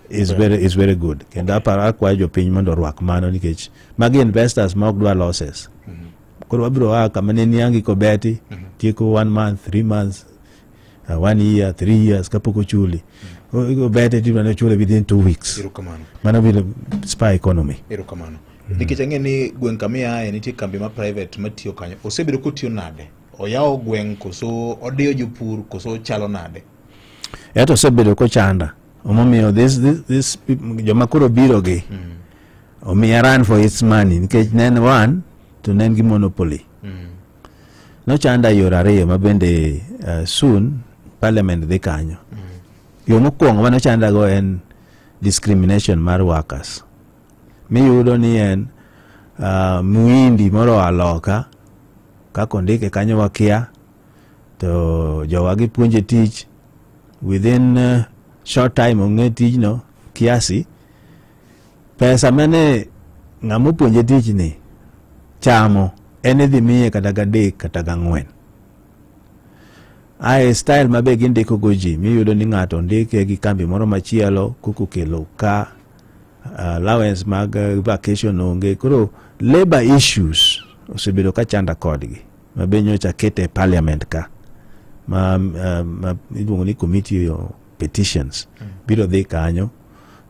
is very good. Kendo aparo akwayo jopiny mondo orwak mano nikech magi investors ma ok dwa losses. Koro wabiro a kama ne niangi kobeti, tieko 1 month, 3 months, 1 year, 3 years kapok ochuli. Obete tibiro ne ochule within 2 weeks. Erokamano. Mano biro spur economy. Erokamano. Nikech ang'e ni gweng' kama iaye nitie kambi ma private matiyo kanyo. Osebedo kotiyo nade? Oyawo gweng' koso odiyo jopur koso chalo nade? Eto osebedo kochanda. Omomiyo this joma koro biro gi omiya run for its money nikech ne en one to ne en gi monopoly. Nochanda yore ariyo ma bende soon parliament dhi kanyo. Yo mokwongo manochanda go en discrimination mar workers. Miyudo ni en muhindi moro oa loka Kaka ondike kanyo wakia, to jowa gipuonje tich within short time ong'e tijno kiasi. Pesa mane ng'ama opuonje tijni chamo en idhi miye kata gadek kata gang'wen. Ae style ma be gindiko go ji miyudo ni ng'ato ondike gi kambi moro machielo koko kelo ka allowance mag vacation onge. Koro labor issues osebedo ka chanda kodgi ma be nyocha kete e parliament ka ma iluongo ni committee of petitions biro dhi kanyo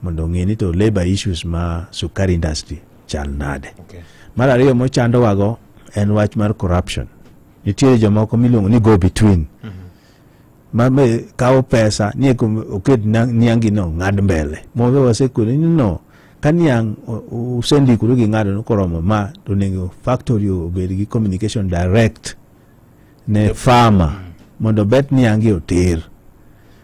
mondo ong'e ni to labor issues ma sukari industry chal nade. Mar ariyo mochandowago en wach mar corruption. Nitiere jomoko miluongo ni go between ma be kawo pesa ni eko oket niangi no ng'ad mbele. Mobe wasekone ni no ka niang' usendikoru gi ng'ado no koromo ma to onego factory obed gi communication direct ne farmer mondo bet niangi oter.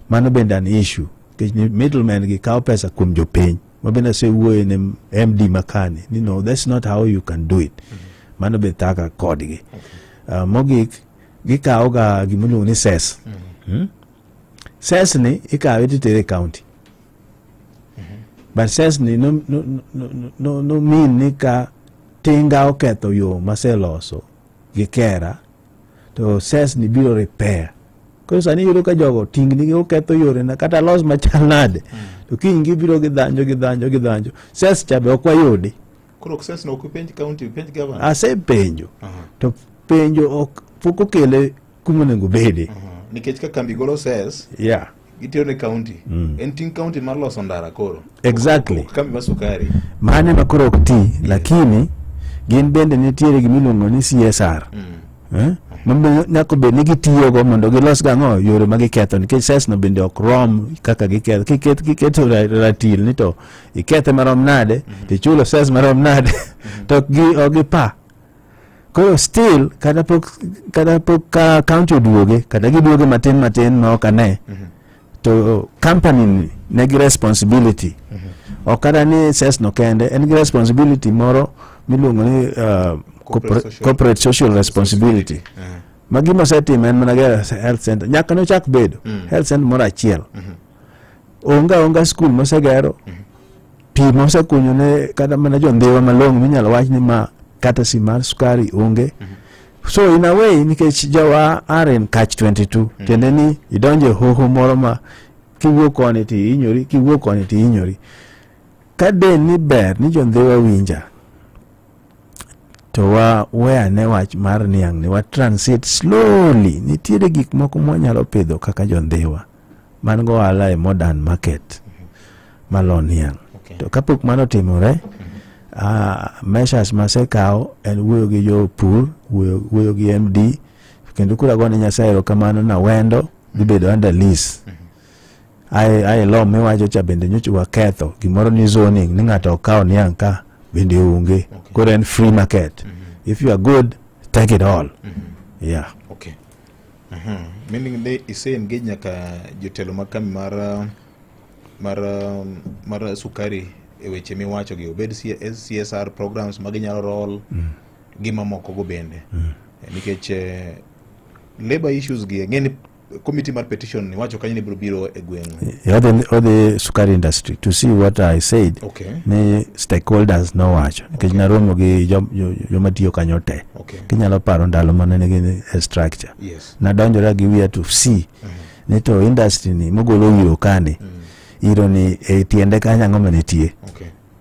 Mano bende an issue nikech ni middlemen gi kawo pesa kuom jopiny. Ma bende asewuoye ne MD makani ni no, that's not how you can do it. Mano be thaka kodgi. Mogik gikawo ga gimiluongo ni cess. Cess ni ikawe titere e county. But cess ni no mean ni ka tinga oketho yo maseloso gi kera to cess ni biro repair. Koro sani iyudo ka jogo tingni gi oketho yore na kata los machal nade to kiny gibiro gidhanjo gidhanjo gidhanjo cess cha be ok wayudi. Koro cess no ok ipenj county, ipenj governor. Asepenjo to penjo ok pok okele kuma onego bede. Nikech ka kambi golo cess gitero ne county. En ting' county mar loso ndara koro. Exactly. Ok kambi mar sukari. Mane ma koro ok ti, lakini gin bende nitiere gimiluongo ni CSR. Ma nyaka bed ni gitiyogo mondo gilos gang'o yore ma giketho nikech cess no bende ok rom kaka giketho. Kiketo ratil ni to ikethe marom nade to ichulo cess marom nade to ok gipa. Koro still kata pok ka county oduoge kata giduoge matin matin ma ok ane to company ni nigi responsibility. Ok kata ni cess no kende en gi responsibility moro miluongo ni corporate social responsibility. Ma gima osetimo en mana gero health center nyaka nochak bedo health center moro achiel. Onge school mosegero pi mosekunyo ne kata mana jondhiwa malong'o minyalo wach ni ma kata si mar sukari onge. So in a way nikech jowa are in catch 22 tiende ni idonje hoho moro ma kiwuok koni to ihinyori kiwuok koni to ihinyori. Ka de ni ber ni jondhiwa winja to wa weyane wach mar niang' ni wa transit slowly. Nitiere gik moko mwanyalo pidho kaka jondhiwa man go ohala e modern market malo niang'. To kapok mano otimore measures masekawo en wuoyo gi jopur, wuoyo gi MD kendo koro agone Nyasaye erokamano na wendo dhi bedo under lease. Ae law miwacho cha bende nyocha waketho gimoro ni zoning ni ng'ato okawo niang' ka bende onge. Koro en free market. If you are good, take it all. Yeah. Okay. Meaning ne ise engage nyaka jotelo mag kambi mar sukari e weche miwacho gi obed CSR programs ma ginyalo roll gi mamoko go bende. Nikech labor issues gi ng'eni committee mar petition ni wacho kanyo ni biro biro e gweng'. Odhi sukari industry to see what I said. Ni stakeholders nowacho nikech naromo gi joma tiyo kanyo te. Kinyalo paro ndalo mane nigi structure. Nadonjora gi wiya to see ni to industry ni mogolo iro kani iro ni e tiende kanyo ang'o manitie.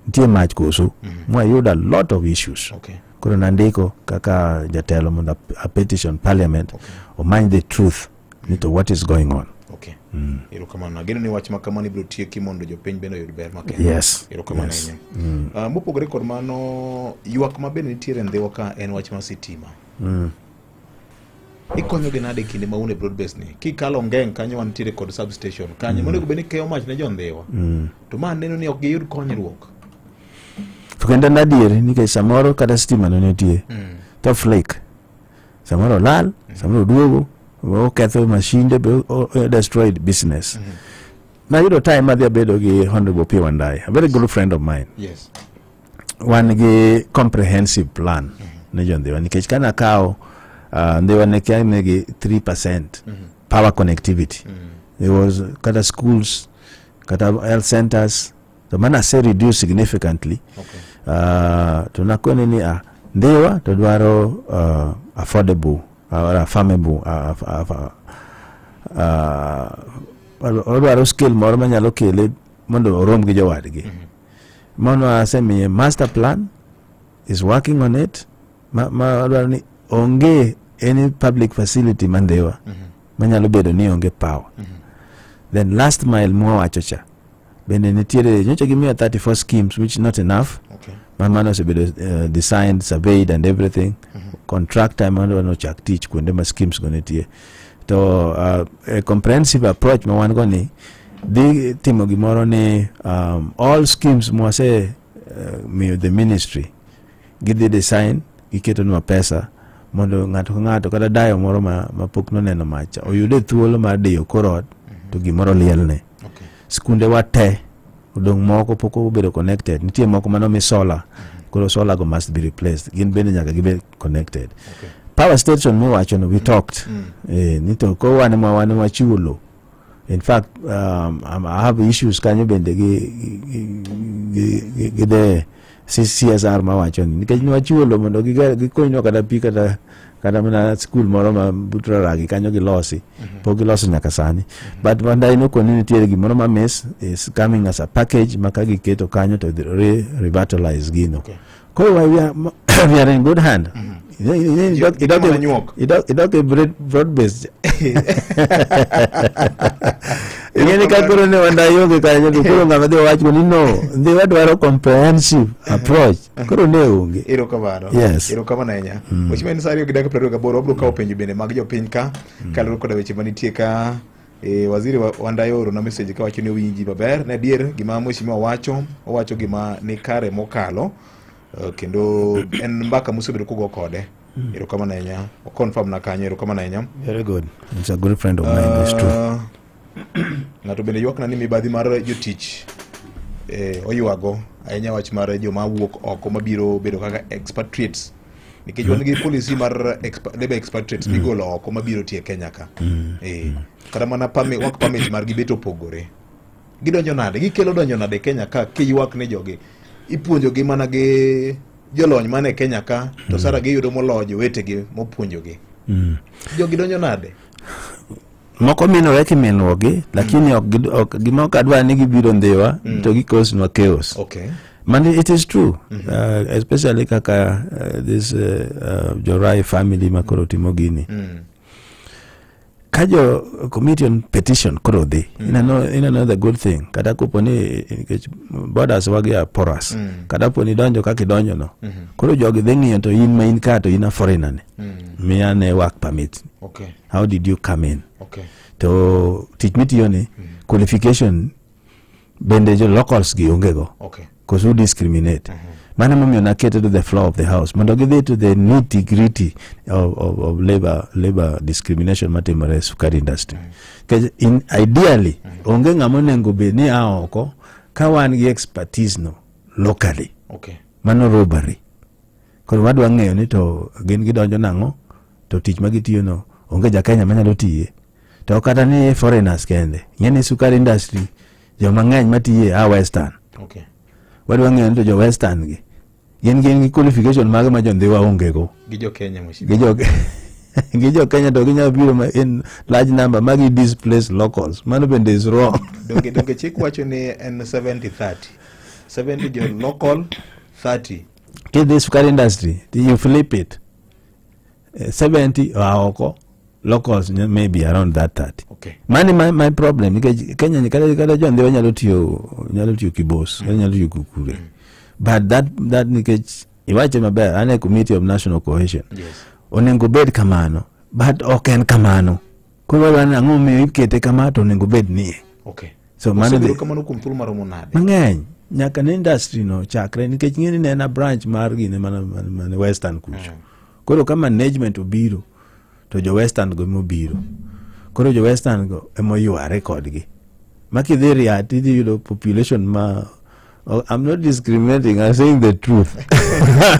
Nitie mach koso. Mwayudo a lot of issues. Koro nandiko kaka jatelo mondo a petition parliament omany the truth ni to what is going on. Erokamano. Ageno ni wach ma kamano ibiro tieki mondo jopiny bende oyud ber makende. Yes. Erokamano ahinya. Mopogore kod mano, ywak ma bende nitiere e Ndhiwa ka en wach mar sitima. Ikonyogi nade kinde ma un e broad base ni? Kikalo Ngeng' kanyo wantiere kod substation kanyo monego bed ni keyo mach ne jo Ndhiwa. To ma neno ni ok giyud konyruok. To kendo en adieri nikech samoro kata sitima no nitie to flick samoro olal samoro oduogo oketho mashinde be destroyed business. Nayudo time madhi abedo gi Honorable Opiyo Wandayi, a very good friend of mine. Wan gi comprehensive plan ne jo Ndhiwa nikech kana akawo Ndhiwa ne kia nigi 3% power connectivity. There was kata schools, kata health centers, to mana ase reduce significantly. To nakone ni Ndhiwa to dwaro affordable or affirmable, odwaro skill moro manyalo kele mondo orom gi jowadgi. Mano asemiye master plan, is working on it. Ma odwaro ni onge any public facility ma Ndhiwa manyalo bedo ni onge power. Then last mile mwawacho cha bende nitiere nyocha gimiyo 34 schemes, which not enough. Ma mano osebedo designed, surveyed and everything. Contractor mondo nochak tich kuonde ma schemes go nitie. To a comprehensive approach ma wan go ni dhi timo gimoro ni all schemes mwase miyo the ministry gidhi design, giketonwa pesa mondo ng'ato ka ng'ato kata dayo moro ma pok noneno macha oyude thuolo mar diyo kor ot to gimoro lielne. Skunde wa te odong' moko pok obedo connected, nitie moko manomi solar, koro solar go must be replaced, gin bende nyaka gibed connected. Power station miwacho no, we talked ni to ko wan ema wachiwo lo. In fact, I have issues kanyo bende gi the CSR mawacho ni nikech nwachiwo lo mondo gikonywa kata pi kata mana skul moro ma but Raragi kanyo gilosi, pok giloso nyaka sani. But Wandayi nokoni nitiere gimoro ma miss is coming as a package ma ka giketo kanyo to revitalize gino. Koro we are in good hand. Idok mana nyuok. Idok e broad based. Ing'eni ka koro ne Wandayi onge kanyo to koro ng'ama dhi wach ni no, dhi wadwaro comprehensive approach. Koro ne onge. Erokamano. Yes. Erokamano ahinya. Mheshimiwa, en sa 2:28, wabiro kawo penjo bende mag jopiny ka kaluwore koda weche manitie ka. Waziri Wandayi oorona message kawacho ni owinji maber. Ne adier gima mheshimiwa wacho, owacho gima ni kare mokalo, kendo en mbaka mosebedo kugo kode. Erokamano ahinya. O confirm na kanyo, erokamano ahinya. Very good. He's a good friend of mine, it's true. Ng'ato bende ywakna ni mibadhi mar jotich oywago ahinya wach mar joma wuok oko mabiro bedo kaka expatriates, nikech wan gi policy mar labor expatriates migolo oko mabiro tiyo e Kenya ka. Kata mana permit, work permit margi bet opogore. Gidonjo nade? Gikelo donjo nade Kenya ka kiywak ni jogi ipuonjogi mana gi jolony man e Kenya ka to sara giyudo moloyo jowetegi mopuonjogi. Jogi donjo nade? Moko minore kiminruokgi, lakini ok gima ok adwa ni gibiro Ndhiwa to gikosnwa chaos. Man, it is true, especially kaka this Jorai family ma koro timo gini. Ka jo committee on petition koro dhi, ineno the good thing, kata kopo ni nikech borders wagi are porous, kata po ni donjo kaka idonjo no, koro jogi dhi ng'iyo to in ma in ka to in a foreigner ni, miya ne work permit. How did you come in? To tich mitiyo ni, qualification bende jo locals gi onge go. Koso discriminate. Mano emomiyo nakete to the floor of the house mondo gidhi to the nitty gritty of labor discrimination matimore e sukari industry. Nikech ideally onge ng'ama onego bed ni a oko ka wan gi expertise no locally. Mano robbery. Koro wadwa ng'eyo ni to gin gidonjo nang'o to tich ma gitiyo no onge ja Kenya manyalo tiye. To kata ni foreigners kende. Ing'e ni sukari industry joma ng'eny matiye a western. Wadwa ng'eyo ni to jo western gi gin gi qualification mage ma jo Ndhiwa onge go. Gi jo Kenya, mheshimiwa. Gi jo Kenya to ginyalo biro ma in large number ma gi displace locals. Mano bende is wrong. Donge chik wacho ni en 70-30. 70 jo local, 30. Kidhi sukari industry, you flip it. 70 oa oko, locals maybe around that 30. Mani my problem nikech Kenya ni kata jo Ndhiwa nyalo tiyo Kibos, kata nyalo tiyo Kukure. But that nikech iwache maber, an e committee of national cohesion. Onego bed kamano, but ok en kamano. Koro wadwa ni ang'o momiyo ikete kama to onego bed nie. So mano Osebedo kamano kuom thuolo maromo nade? Mang'eny nyaka ne industry no chakre nikech ng'eni ne en a branch mar gine mana western kucho. Koro ka management obiro to jo western go emobiro. Koro jo western go emoyware kodgi. Ma kidhi Riat idhi yudo population ma Oh, I'm not discriminating, I'm saying the truth.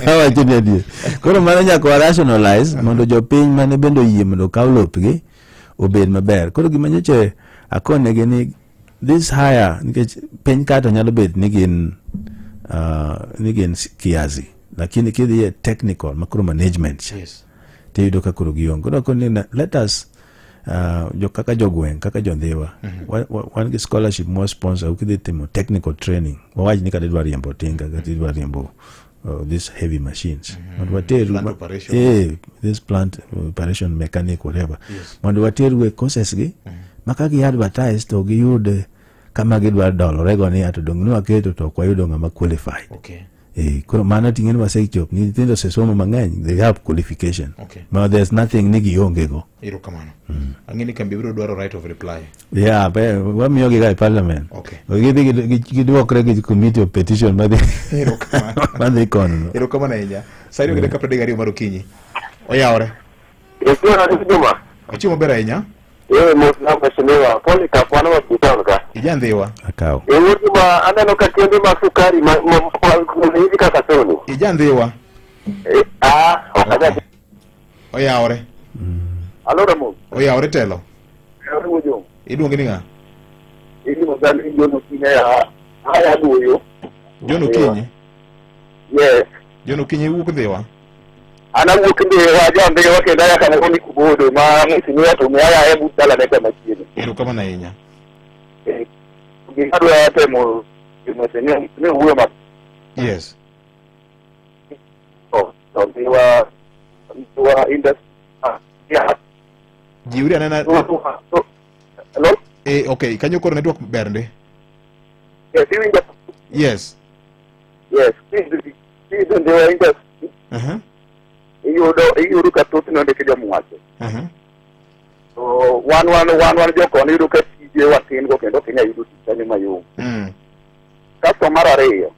Awacho ni adier. Koro mano nyaka wa rationalize mondo jopiny mane bende oyie mondo okaw lopgi obed maber. Koro gima nyocha akonegi ni this hire, nikech piny kato nyalo bet ni gin kiazi, lakini kidhi e technical makoro management Yes. tiyudo ka koro gionge. Koro akoni ni let us jo kaka jogweng' kaka jondhiwa wan gi scholarship mwa sponsor kidhi timo technical training, wawach ni kata idwa riembo tinga kata idwa riembo these heavy machines, mondo wateru Plant operation. This plant operation mechanic whatever. Mondo wateru e courses gi ma ka gi advertise to giyud kama gidwa dolorego ni ato dong' nwaketo to ok wayudo ng'ama qualified. Okay. Koro mano ting'e ni wasechop ni nyithindo osesomo mang'eny, they have qualification. Okay. Ma there's nothing ni gionge go. Erokamano. Ang'e ni kambi biro dwaro right of reply. Yeah, wamiyogi ga e parliament. Okay. Gidhi gidwokre gi committee of petition madhi Erokamano. madhi kono. Erokamano ahinya. Sa ariyo gi dakika 32 mar okinyi. Oyawore. Juma. Ochiemo maber ahinya. Mos na mheshimiwa Polycarp wan hospital ka. Ija Ndhiwa. Akaw. Juma aneno ka kembe mag sukari ma hivi kaka Sony. Ija Ndhiwa. Ok. Oyawore. Alo Ramon. Oyawore telo. Oyawore. Iluongi ni ng'a? Iluonga ni John Okinyi aya Duoyo. John Okinyi? Yes. John Okinyi iwuok Ndhiwa? An awuok Ndhiwa, ja Ndhiwa kendo aya kamoro ni Kubodo ma mheshimiwa to aya e but dalane ka machiegni. Erokamano ahinya. Gima adwa temo mheshimiwa ni wuoyo ma Yes. To Ndhiwa industry. Yeah. Jiwri anena. Hello? Okay, kanyo koro network ber ndi? Yes, iwinjo. Yes. Yes, kidhi Ndhiwa industry. Iyudo ka thothne ondiki jomwache. To wan jokon iyudo ka tije watin go kendo ok inyal yudo tich kanyo mayom. Kasto mar ariyo,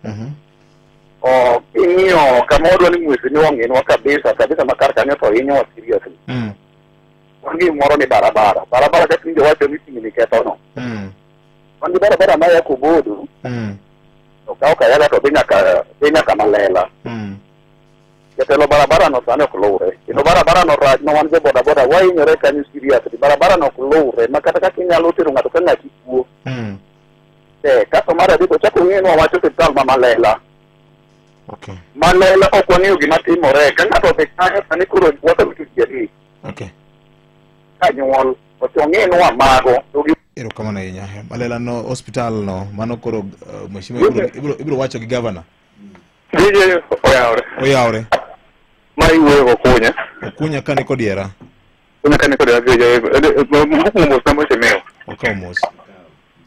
ing'iyo kama wadwa ni mheshimiwa ong'inwa kabisa kabisa ma kar kanyo to hinyowa seriously. Wan gi gimoro ni barabara. Barabara kaka winjo wacho ni ting'ni kethono. Wan gi barabara maya Kubodo, to kawo Kayaga to dhi nyaka Malela. Jatelo barabara no sani ok luwre. Kendo barabara no rach ma wan jo boda boda wahinyore kanyo seriously. Barabara no ok luwre ma kata kaka inyalo tero ng'ato ka ng'ati tuo. Kasto mar adek ochako ong'enwa wach osiptal ma Malela. Okay. Malela ok wang'eyo gima timore. Ka ng'ato odhi kanyo sani koro wasewito ji adek. Okay. Ka nyuol ong'enwa mago. Erokamano ahinya. Malela no hospital no mano koro mheshimiwa ibiro wacho gi governor. DJ oyawre. Oyawre. Ma iwuoyo Okunya. Okunya kani kodiera. Okunya kani kodiera DJ. Mokwongo mos na mheshimiwa. Okaw mos.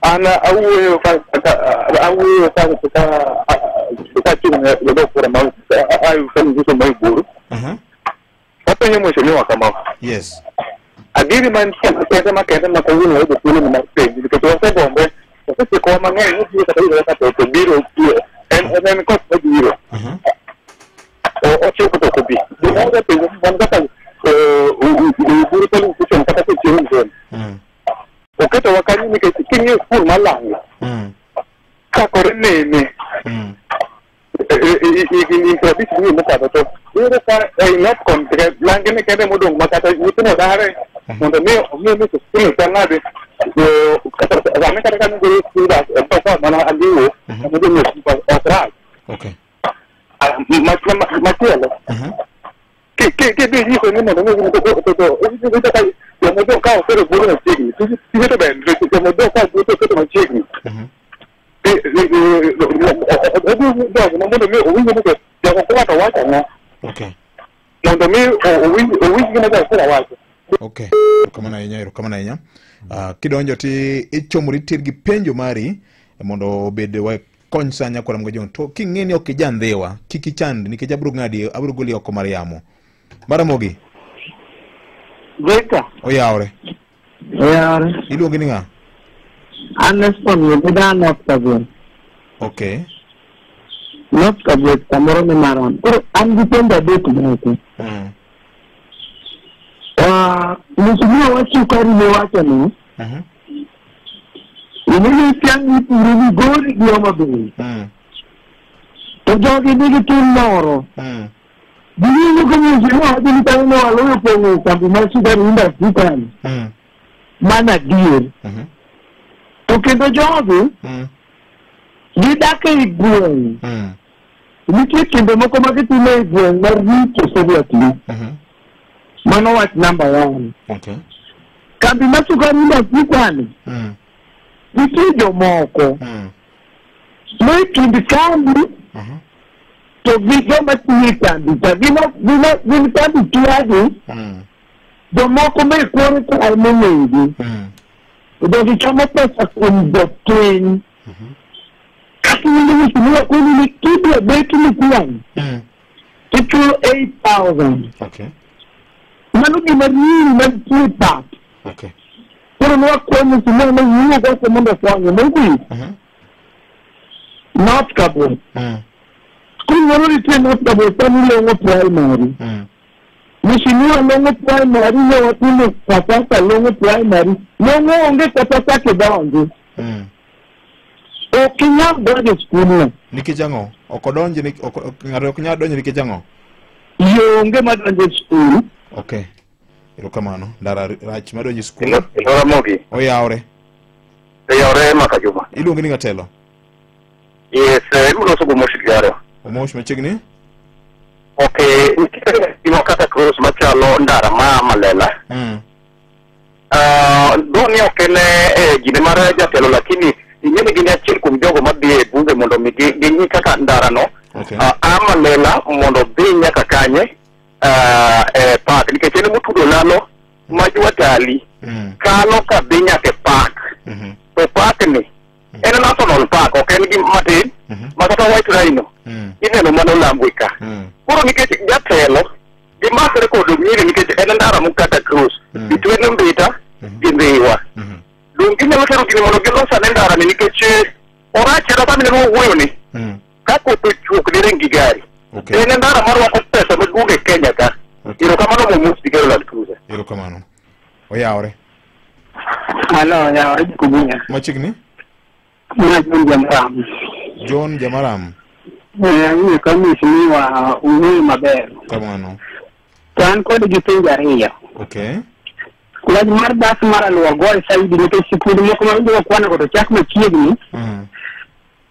An awuoyo ka chung' ne jodok kura ma ayu ma Uburu. Apenjo mheshimiwa kama. Yes. Adieri mantie makende makende ma kawuono wayudo thuolo mar penjo nikech wasegombe osechikowa mang'eny mobiro kata yudore ka to biro en koth mabiro ochiko to ok obi. Gima wasepenjo wan kaka Uburu polling station kata kochiemo zone oketowa kanyo nikech king'iyo skul mar Lang'o chakore nene higni 50 mokadho to iyudo ka ei North Kon lange ne kende modong' ma kata nyithindo dare mondo mi ong'e ni to skul chal nade sani kata ka nigolo skul bas mtoka mana Andiwo kama jomiyo ok rach. Okay. Machielo kidhi nyiso ni mondo mi to iyudo ka jomodong' ka okero buru machiegni tije to ber jomodong' ka oketo machiegni mondo mi owinj ni jokokura to wacho ang'o. Okay. Mondo mi owinj gima jokokura wacho. Okay. Erokamano ahinya, erokamano ahinya. Kidonjo ti ichomori tir gi penjo mari mondo obed wakony sa nyakwara Mgojong. To king'e ni ok ija Ndhiwa, kik ichand nikech abiro ng'adi, abiro goli oko mar yamo. Maramogi. Victor. Oyawre. Oyawre. Iluongi ni ng'a? An Neston Wuoda North Kabwe. Okay. North Kabwe kamoro ni Maram. Koro an gi penjo adek moko. Mheshimiwa wach sukari miwacho ni inene tiang' ipuro Migori gi Homa Bay. To jogi nigi tim moro. Giwinjo ka mheshimiwa wacho ni kanyo ne waloyo pong'o kambi mar sukari industry kanyo. Mano adier. To kendo jogi gidak ei gweng'. Nitie timbe moko ma gitimo e gweng' maricho seriously. Mano wach number 1. Kambi mar sukari industry kanyo nitie jomoko ma e kind kambi to gi joma tiyo e kambi cha gin kambi tuagi jomoko ma e kore ka monegi. Jogi chamo pesa kuom jopiny. Kata winjo mheshimiwa koni ni kidwa bet ni gweng' tichulo 8,000. Mano gima riri mantie e pap. Koro ne wakwayo mheshimiwa ni wuog oko mondo ofwanye. Mogik, North Kabwe. Skul moro nitie North Kabwe sani Long'o Primary. Mheshimiwa Long'o Primary ne watimo kwa sasa Long'o Primary. Long'o onge kata chak idonji. Ok inyal donjo e skulno. Nikech ang'o? Ok odonji ng'ato ok nyal donjo nikech ang'o? Yo onge madonjo e skul. Okay. Erokamano. Ndara rach madonjo e skul. Ramogi. Oyawre. Oyawre Maka Juma. Iluongi ni ng'atelo? Yes, iluongo Omosh Garo. Omosh machiegni? Okay, nitiere gima kata cross machalo ndara ma Malela. Doni ok en gine mar jatelo lakini ing'e ni gin achiel kuom jogo madhi e bunge mondo mi ging'i kaka ndara no a Malela mondo dhi nyaka kanye e park nikech en motudo lalo ma Jua Kali kalo ka dhi nyaka e park. To park ni en national park, ok en gima matin ma kata White Rhino ineno mano Lambwe ka. Koro nikech jatelo gimakre kod nyiri nikech en ndara mokata cross between Mbita gi Ndhiwa. Dong ginyalo tero gini mondo gilos ane ndara ni nikech orach kata sama ineno wuoyo ni ka koth ochuok diring gi gari. En ndara marwako pesa maduong' e Kenya ka. Erokamano Momos Digero Land Cruiser. Erokamano. Oyawre. Halo, oyawre Jikubunya. Machiegni? Ma John Jamaram. John Jamaram. Awinjo ka mheshimiwa owuoyo maber. Kamano. To an kod gi penjo ariyo. Wach mar bas mar Aluor goye saidi nikech sikunde moko ma winjo kwano go to chak machiegni.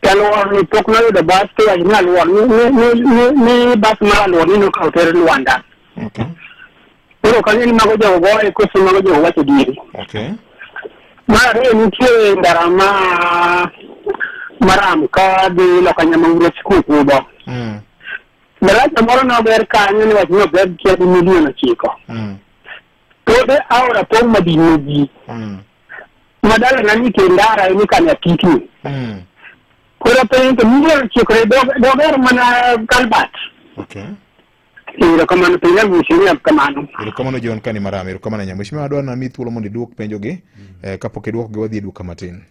To Aluor ni pok noyudo bas to wach ni Aluor ni bas mar Aluor ni nokawo ter Luanda. Koro ok ang'e ni mago jogo goye koso mago jogo wacho adieri. Mar ariyo nitie ndara ma Maram ka dhi loka Nyamauro sikul Kudho. Daraja moro noger kanyo ni wach ni oger kia gi milion 9. Pod aora pong' madino ji. Madala na ni ndara ni kanya kikni. Koro penjo to milion 9 doger mana Kalbat. Erokamano penjo mheshimiwa kamano. Erokamano John kani Maram, erokamano nya. Mheshimiwa adwa nami thuolo mondo iduok penjo gi kapok iduok gi wadhi e duka matin.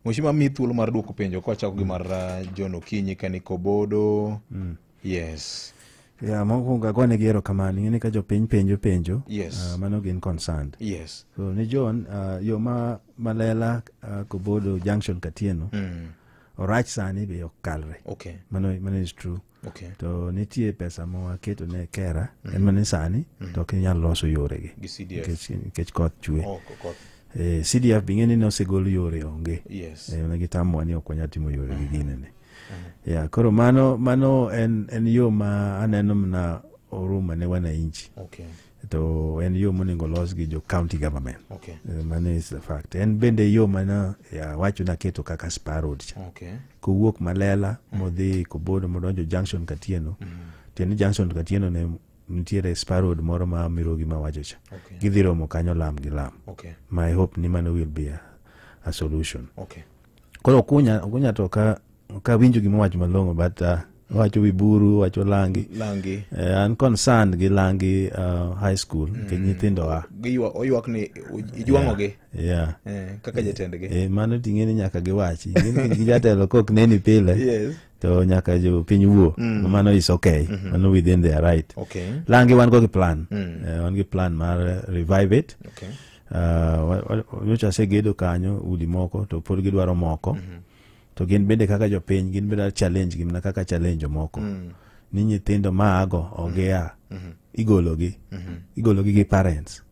Mheshimiwa, mi thuolo mar duoko penjo kwachako gi mar John Okinyi kani Kobodo. Yes. Ya, mokwongo agone gi erokamano. Ing'e ni ka jopiny penjo penjo, Yes. mano gin concerned. Yes. So ni John, yo ma Malela Kobodo Junction Katieno, orach sani be ok kalre. Okay. Mano is true. Okay. To nitie pesa ma waketo ne kera, en mana ni sani, to ok inyal loso yoregi. Gi CDF. Nikech koth chwe. Oh, koth. CDF be ing'e ni nosegol yore onge. Yes. Ne gitamwa ni ok wanyal timo yore gi ginene. Yeah, koro mano en yo ma aneno mana oruma ne wananchi. Okay. To en yo monego los gi jo county government. Okay. Mano is the fact. En bende yo mana ya wacho naketo kaka Spa Road cha. Okay. Kowuok Malela modhi Kobodo modonjo Junction Katieno. Tiende Junction Katieno ne nitiere Spa Road moro ma Mirogi ma wacho cha. Okay. Gidhi romo kanyo lam gi lam. Okay. My hope ni mano will be a solution. Okay. Koro Okunya to ka winjo gima wacho malong'o, but wacho Wiburu, wacho Langi. Langi. An concerned gi Langi High School, nikech nyithindo a. Oywak ni ijwang'o gi. Yeah. Kaka jatendgi. Mano ting'e ni nyaka giwachi. Ing'e ni jatelo kok neni pile. Yes. To nyaka jo piny wuo. Mano is okay. Mano within their right. Okay. Langi wan go gi plan. Wan gi plan mar revive it. Okay. Nyocha asegedo kanyo udi moko to pod gidwaro moko. To gin bende kaka jopiny, gin bende challenge gi mana kaka challenge moko. Ni nyithindo ma ago ogea, igologi. Igologi gi parents.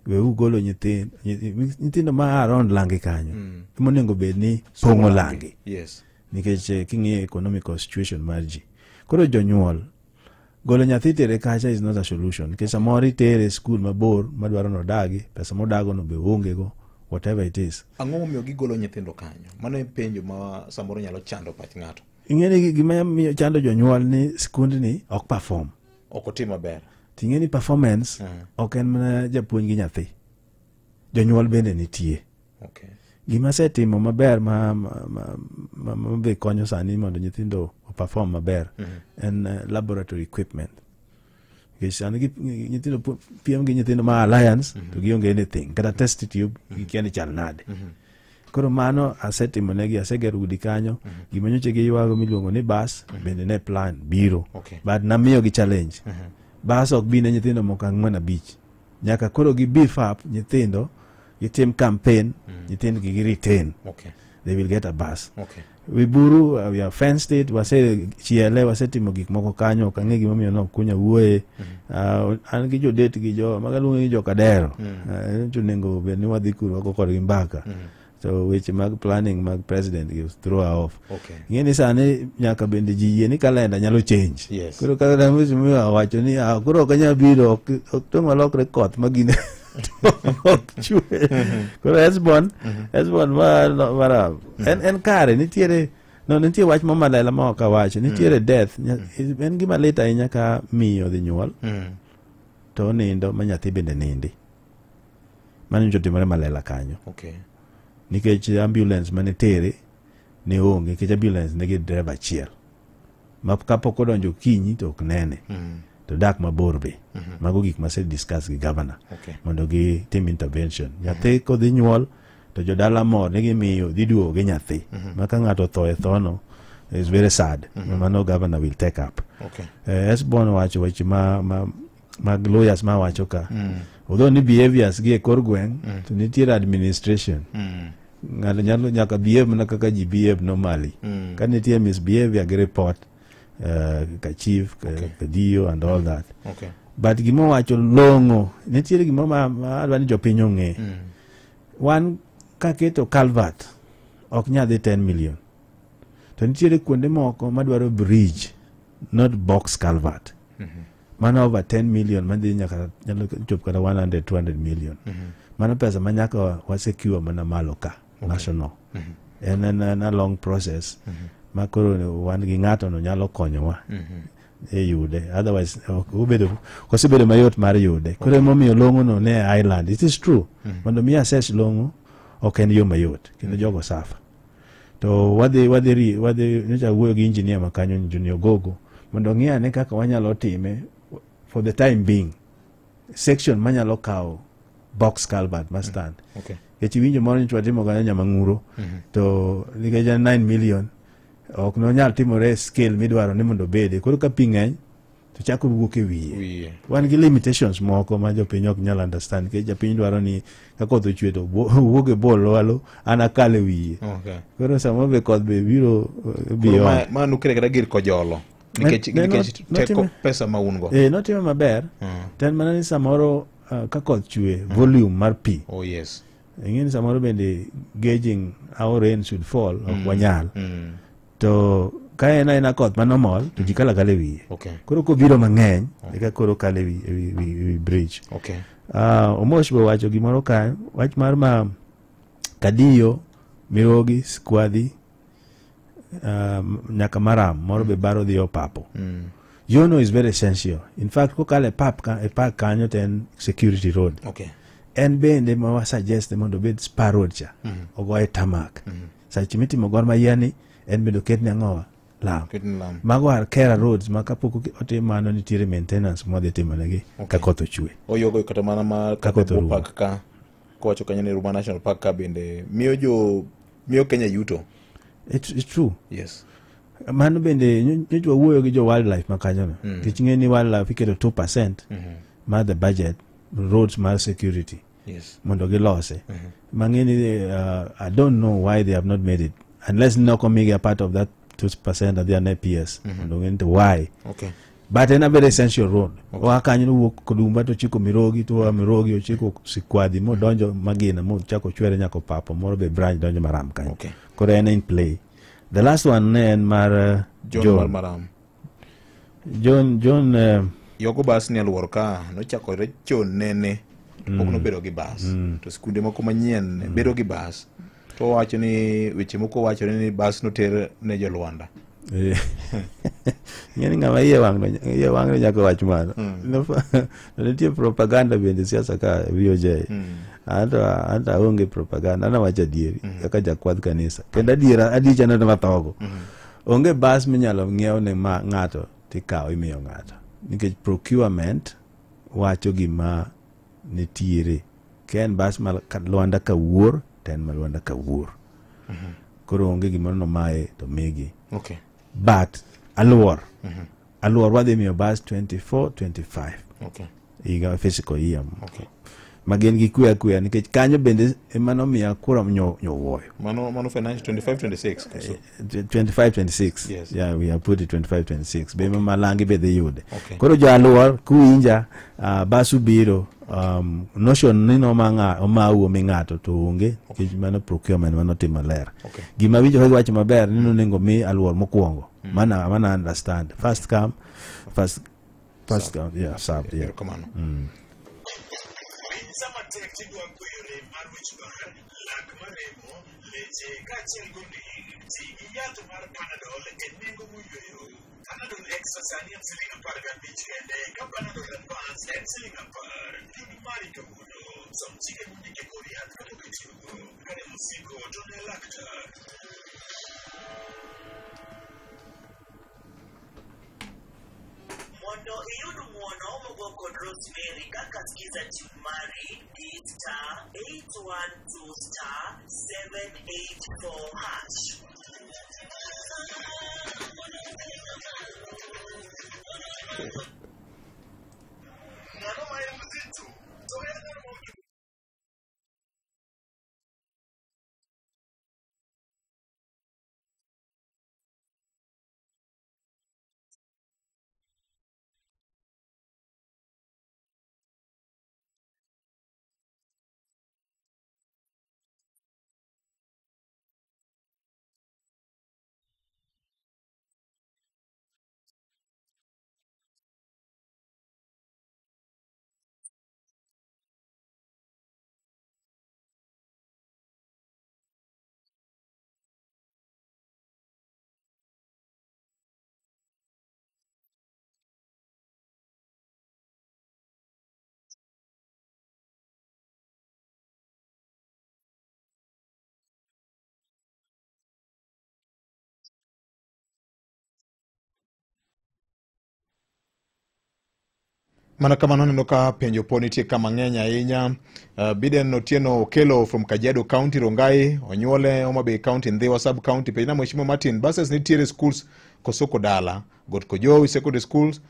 We ugolo nyithindo ma around Langi kanyo. Monego bed ni pong'o Langi. Yes. Nikech king'iyo economical situation mar ji. Koro jonyuol, golo nyathi tere kacha is not a solution. Nikech samoro itere skul mabor madwaro nodagi, pesa modago no be onge go, whatever it is. Ang'o momiyo gigolo nyithindo kanyo? Mano e penjo ma samoro nyalo chando pach ng'ato. Ing'e ni gima miyo chando jonyuol ni skundni ok perform. Ok otim maber. Ting'e ni performance ok en mana japuonj gi nyathi. Jonyuol bende nitie. Okay. Gima asetimo maber ma be konyo sani mondo nyithindo perform maber en laboratory equipment. Nikech sani nyithindo piem gi nyithindo ma Alliance to gionge anything. Kata test tube gikia ni chal nade. Koro mano asetimo negi, asegero udi kanyo. Gima nyocha giywago miluongo ni bus bende ne plan biro. Okay. But namiyo gi challenge. Bus ok bi ne nyithindo moko 4-5. Nyaka koro gi beef up nyithindo, gitim campaign, nyithindo gi retain. Okay. They will get a bus. Okay. Wiburu, we are fenced it, wase chiele, wase timo gik moko kanyo, ok ang'e gimomiyo ne Okunya wuoye. An gi jodet gi jo, maga luongo ni jo Kadero. To onego bed ni wadhi kuro wago kodgi mbaka. So weche mag planning mag president gi throw her off. Okay. Ing'e ni sani nyaka bende ji yie ni kalenda nyalo change. Yes. Koro kalenda mheshimiwa owacho ni, koro ok anyal biro, ok tong' walokre koth ma gine ok chwe. Koro Hesbon mara en kare nitiere no nitie wach mo malela ma ok awacho, nitiere death, en gima lit ahinya ka miyo dhi nyuol to onindo ma nyathi bende nindi. Mano nyocha otimore Malela kanyo. Okay. Nikech ambulance mane tere ne onge, nikech ambulance nigi driver achiel. Ma kapok odonjo okinyi to ok nene. To dak mabor be. Mago gik mase discuss gi governor. Okay. Mondo gitim intervention. Nyathi kodhi nyuol to jodala mor ni gimiyo dhi duogo gi nyathi. Ma ka ng'ato otho e thono is very sad. Mano governor will take up. Okay. Hesbon owacho weche mag lawyers ma wacho ka. Although ni behaviors gi e kor gweng', to nitiere administration. Ng'ato nyalo nyaka behave mana kaka ji behave normally. Ka nitie misbehavior gi report ka chief, ka DO and all that. Okay. But gima owacho long'o, nitiere gima ma adwa ni jopiny ong'e. Wan kaketo culvert ok nyal dhi 10 million. To nitiere kuonde moko madwaro bridge, not box culvert. Mano over 10 million madhi nyaka nyalo chopo kata 100, 200 million. Mano pesa ma nyaka wa secure mana malo ka, national. En a long process. Ma koro wan gi ng'ato no nyalo konyowa e yude. Otherwise, kosebedo mayot mar yude. Koro emomiyo long'o no ne island. It is true. Mondo mi assess long'o ok en yo mayot. Kendo jogo suffer. To wadhi nyocha wuoyo gi engineer ma kanyo Junior Gogo mondo ng'i ane kaka wanyalo time for the time being. Section manyalo kawo box culvert ma stand. Okay. Nikech iwinjo moro nyocha watimo kanyo Nyamang'uro, to nikech en 9 million ok nonyal timore e scale midwaro ni mondo obede. Koro ka pi ng'eny to chako wuok e wiye. Wan gi limitations moko ma jopiny ok nyal understand nikech japiny dwaro ni ka koth ochwe to wuok e bol walo an akal e wiye. Okay. Koro samoro be koth be biro beyond. Ma nukre kata gir kojolo nikech teko pesa ma un go. Notime maber. To en mana ni samoro ka koth chwe volume mar pi. Oh yes. Ing'e ni samoro bende gauging how rain should fall ok wanyal. To ka en aena koth manomol to ji kalo akala e wiye. Okay. Koro kobiro mang'eny eka koro kalo e wi bridge. Okay. Omosh be wacho gimoro ka wach mar ma Kadiyo, Mirogi, Skwadhi nyaka Maram moro be baro dhi Opapo. Yono is very essential. In fact kokalo e park kanyo to en security road. Okay. En bende ma wa suggest mondo obed spa road cha. Ogoye tarmac. Sache mitimo Gor Mahia ni en bende oketne ang'owa lam. Mago are Kera roads ma kapok otim mano nitiere maintenance mwadhi timonegi ka koth ochwe. Oyogo kata mana ma Park ka kowacho kanyo ni Ruma National Park ka bende miyo Kenya yuto. It's true. Yes. Mano bende nyocha wawuoyo gi jo wildlife ma kanyono. Nikech ing'e ni wildlife iketo 2% mar the budget roads mar security. Yes. Mondo gilose. Mang'e ni I don't know why they have not made it. Unless nokomigi a part of that 2% of their PS. Mondo ng'e ni why. Okay. But en a very essential road. Oa kanyo nowuok Kodumba to ochiko Mirogi to oa Mirogi ochiko Sikwadhi modonjo Magina mochako chwere nyaka Opapo moro be branch donjo Maram kanyo. Okay. Koro en in play. The last one ne en mar John mar Maram. John Yogo bas ni aluor ka nochakore chon nene pok nobedo gi bas. To skunde moko manyien bedo gi bas. To wacho ni weche moko wachore ni bas noter ne jolwanda. Ng'eni ng'ama iye wang' nyaka wach mano. Nitie propaganda bende siasa ka VOJ. Anto aonge propaganda, an awacho adieri kaka jakwadh kanisa. Kendo adiera adicha no mathogo. Onge bas minyalo ng'iew ne ng'ato tikawo imiyo ng'ato. Nikech procurement wacho gima nitiere. Ka en bas ma Lwanda Kawuor to en ma Lwanda Kawuor. Koro onge gimoro nomaye to migi. Okay. But aluor. Aluor wadhi miyo bas 24, 25. Okay. Higa fiscal year. Okay. Magin gi kwe akweya nikech kanyo bende ema nomiya kura nyowuoyo. Mano financial 25, 26. 25, 26. Yes. Yeah, we have put it 25, 26. Be ema malangi be dhi yude. Okay. Koro jo aluor kuwinja bas ubiro notion ni omau omi ng'ato to onge nikech mano procurement mano timo ler. Okay. Gima winjo ka giwacho maber ni nonego mi aluor mokwongo. Mana understand. First come, first come, yeah, served, yeah. Erokamano. Mondo iyud ng'uono mowuok kod Rosemary kaka skiza tune mari di *812*784#. Mana kamano aneno ka penjo po nitie kama ng'eny ahinya. Biden Otieno Okelo from Kajiado County, Rongai, onyuole Homa Bay County, Ndhiwa Sub County. Penjo na Mheshimiwa Martin, buses nitiere schools Kosoko Dala, Got Kojowi Secondary Schools,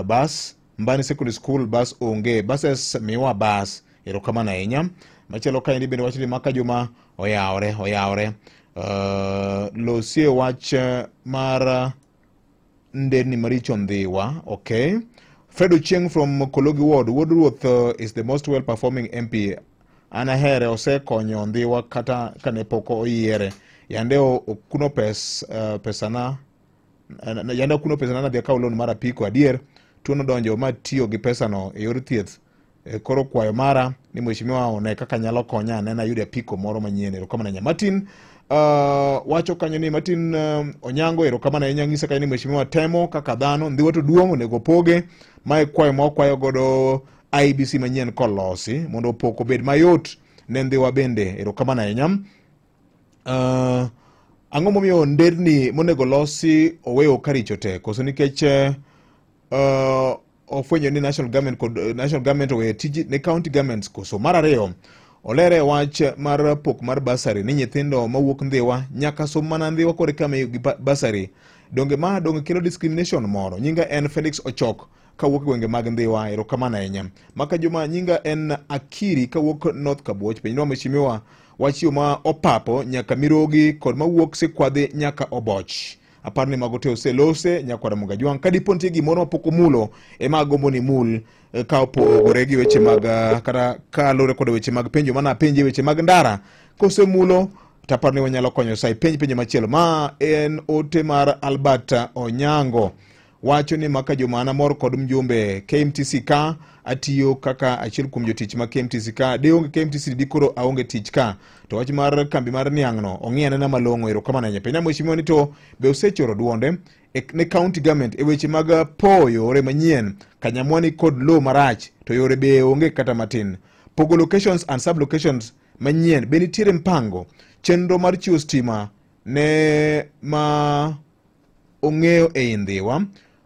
Bas Mbani Secondary School bas onge, buses miwa bas, erokamano ahinya. Machielo kaendi bende wacho ni Maka Juma oyawore. Losie wach mar nderni maricho Ndhiwa. Okay. Fred Ochieng from Kologi Ward, Wuod Ruoth is the most well performing MP. An ahere, osekonyo Ndhiwa kata kane pok oyiere. Yande okuno pesana, yande okuno pesana nadhi akawo loan mar apiko. Adier tuo nodonjo ma tiyo gi pesano e yor thieth. Koro kwayo mara ni mheshimiwa one kaka nyalo konya anena ayud apiko moro manyien. Erokamano ahinya. Martin wacho kanyo ni Martin Onyango, erokamano ahinya. Ng'isa kanyo ni mheshimiwa temo kaka dhano, Ndhiwa to duong' onego poge. Mae kwayo ma wakwayo godo IEBC manyien kolosi mondo opok obed mayot ne Ndhiwa bende. Erokamano ahinya. Ang'o momiyo nderni monego losi oweyo karicho te? Koso nikech ofwenyo ni national government kod national government oweyo tij ne county governments koso? Mar ariyo, olere wach mar pok mar bursary ni nyithindo mawuok Ndhiwa nyaka som mana Ndhiwa kod kama gi bursary. Donge ma donge kelo discrimination moro? Nyinga en Felix Ochok kawuok e gwenge mag Ndhiwa. Erokamano ahinya. Maka Juma, nyinga en Akiri kawuok North Kabuoch. Penjnwa mheshimiwa wach yo ma opapo nyaka Mirogi kod mawuok Sikwadhi nyaka Oboch. Aparo ni mago te oselose nyakwara Mugajwang'. Ka dipo nitie gimoro mapok omulo ema agombo ni mul ka opogore gi weche mag kata kaluwore kod weche mag penjo mana penje weche mag ndara, kosemulo to aparo ni wanyalo konyo sa penj penjo machielo. Ma en ote mar Albert Onyango wacho ni Maka Juma, an amor kod mjumbe KMTC ka atiyo kaka achiel kuom jotich ma KMTC ka de onge KMTC di koro aonge tich ka. To wach mar kambi mar niang' no ong'i anena malong'o. Erokamano ahinya. Penja mheshimiwa ni to be osechoro duonde ne county government e weche mag powo yore manyien Kanyamwani kod lowo marach to yore be onge kata matin. Pogo locations and sub locations manyien be nitiere mpango chenro mar chiwo stima ne ma ong'eyo ei Ndhiwa.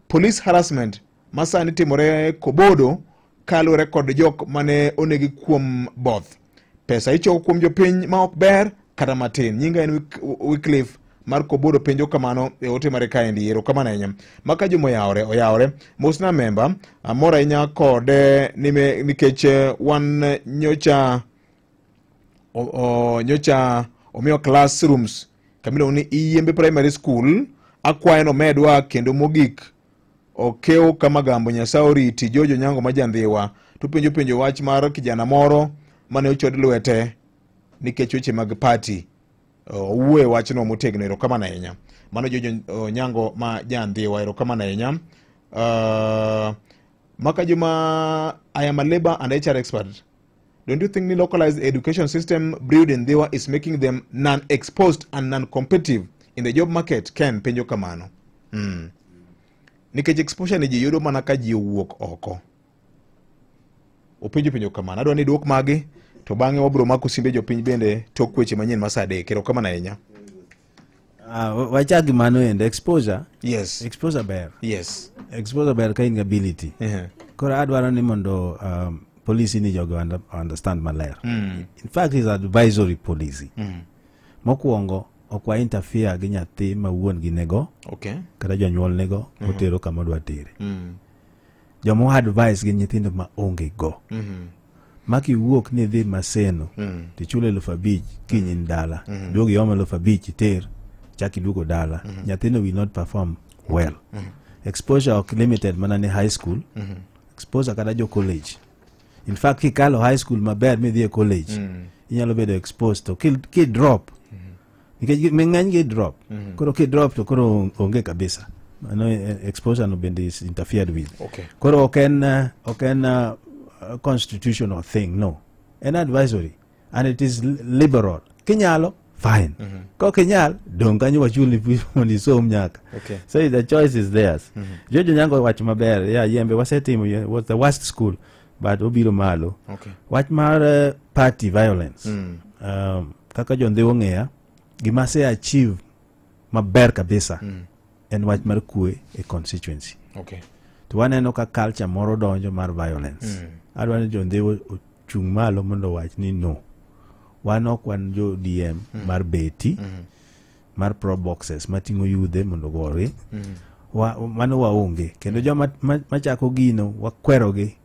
Police harassment ma sani timore Kobodo kaluwore kod jok mane onegi kuom both. Pesa ichoko kuom jopiny ma ok ber kata matin. Nyinga en Wycliffe mar Kobodo penjo kamano e ote mare kaendi. Erokamano ahinya. Maka Juma oyawore. Mosna memba, amor ahinya kode nikech wan nyocha nyocha omiyo classrooms kamiluongo ni Iyembe Primary School. Akwayo nomedwa kendo mogik okew kama gambo Nyasaye oriti George Onyango ma Jandhiwa. To penjo wach mar kijana moro mane ochod lwete nikech weche mag party. Owuoye wachno motegno. Erokamano ahinya. Mano George Onyango ma Jandhiwa. Erokamano ahinya. Maka Juma, I am a labor and HR expert. Don't you think the localized education system brewed in Ndhiwa is making them non-exposed and non-competitive in the job market? Ken penjo kamano. Nikech exposure ni ji yudo mana ka ji owuok oko. Openjo penjo kamano. Adwa ni duok magi to bang'e wabiro mako simbe jopiny bende tok weche manyien ma saa 3. Erokamano ahinya. Wachak gi mano ende exposure. Yes. Exposure ber. Yes. Exposure ber ka in gi ability. Koro adwaro ni mondo policy ni jogo understand maler. In fact, it's advisory policy. Mokwongo, ok wa interfere gi nyathi ma wuon gi nego. Kata jonyuol nego, otero kama odwa tere. Joma advice gi nyithindo ma onge go. Ma kiwuok ni idhi Maseno, tichulo 5,000 kiny in dala. Duogo iom 5,000 iter, chak iduogo dala. Nyathino will not perform well. Exposure ok limited mana ne high school. Exposure kata jo college. In fact, kikalo high school maber midhi e college, inyalo bedo exposed to ki drop. Nikech ng'eny gi drop. Koro ki drop to koro onge kabisa. Mano exposure no bende is interfered with. Koro ok en constitutional thing, no. En advisory and it is liberal. Kinyalo, fine. Ka ok inyal, dong' kanyo wachuli mondo isom nyaka. So the choice is theirs. George Onyango wacho maber, yeah, Yembe wasetimo, was the worst school, but obiro malo. Wach mar party violence. Kaka jo Ndhiwa ong'eya, gima ase achieve maber kabisa en wach mar kwe e constituency. To waneno ka culture moro donjo mar violence. Adwa ni jo Ndhiwa ochung' malo mondo owach ni no. Wan ok wan jo DM mar beti, mar pro boxes mating'o yudhe mondo ogore. Mano waonge. Kendo joma machako gino wakwerogi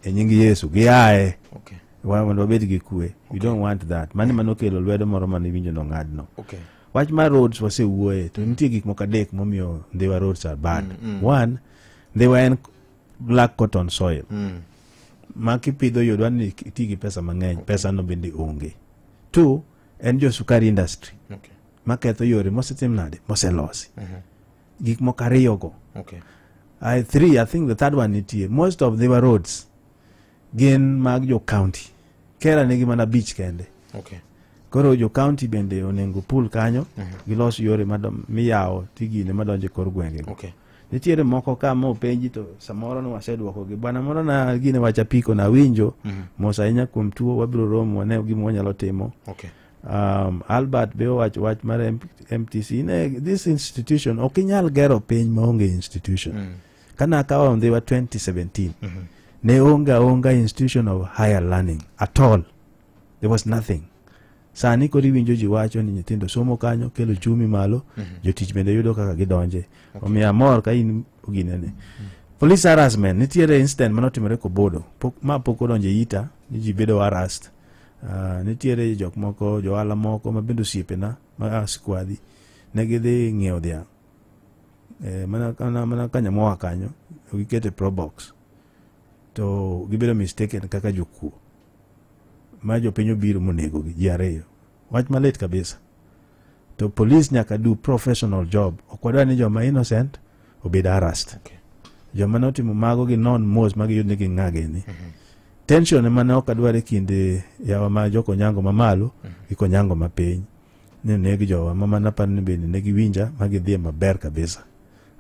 e nying Yesu. Giae. Okay. Mondo wabed gi kwe. We don't want that. Mano mano kelo lwedo moro mane iwinjo nong'adno. Okay. Wach mar roads wasewuoye to nitie gik moko adek momiyo Ndhiwa roads are bad. One, Ndhiwa en black cotton soil. Ma kipidho yo dwaro ni iti gi pesa mang'eny, pesa no bende onge. Two, en jo sukari industry. Okay. Maketho yore mosetim nade, moselosi. Gik moko ariyo go. Okay. Three, I think the third one nitie. Most of the roads gin mag jo county. Kera nigi mana beach kende. Okay. Koro jo county bende onego pool kanyo, gilos yore miyawo tigine madonjo e kor gwenge go. Okay. Nitiere moko ka mopenji to samoro ne waseduoko gi. Bwana moro na gine wacha piko na winjo, mos ahinya kuom tuo, wabiro romo wane gima wanyalo timo. Okay. Albert be owacho wach mar MTC. Ne, this institution ok inyal gero piny maonge institution. Kana akawo Ndhiwa 2017, ne onge aonga institution of higher learning at all. There was nothing. Sani koro iwinjo ji wacho ni nyithindo somo kanyo, kelo chumi malo, jotich bende yudo kaka gidonje. Omiyo amor ka in ginene. Police harassment, nitiere incident manotimore Kobodo, ma pok odonjo e ita, ni ji bedo harassed. Nitiere jok moko, johala moko ma bende osiepena, ma skwadhi, ne gidhi ng'iewo dhiang'. Mana Kanyamoa kanyo, gikete Probox. To gibedo mistaken kaka jokuo. Ma jopiny obiro monego gi ji ariyo. Wach malit kabisa. To police nyaka do professional job. Ok wadwa ni joma innocent obed harassed. Okay. Joma notimo mago gi non mos ma giyud ni ging'a gini. Tension ema ne ok adwar e kind yawa ma jo Konyango mamalo gi Konyango mapiny. Ni oneg jowa ma mana aparo ni bende ne giwinja ma gidhiye maber kabisa.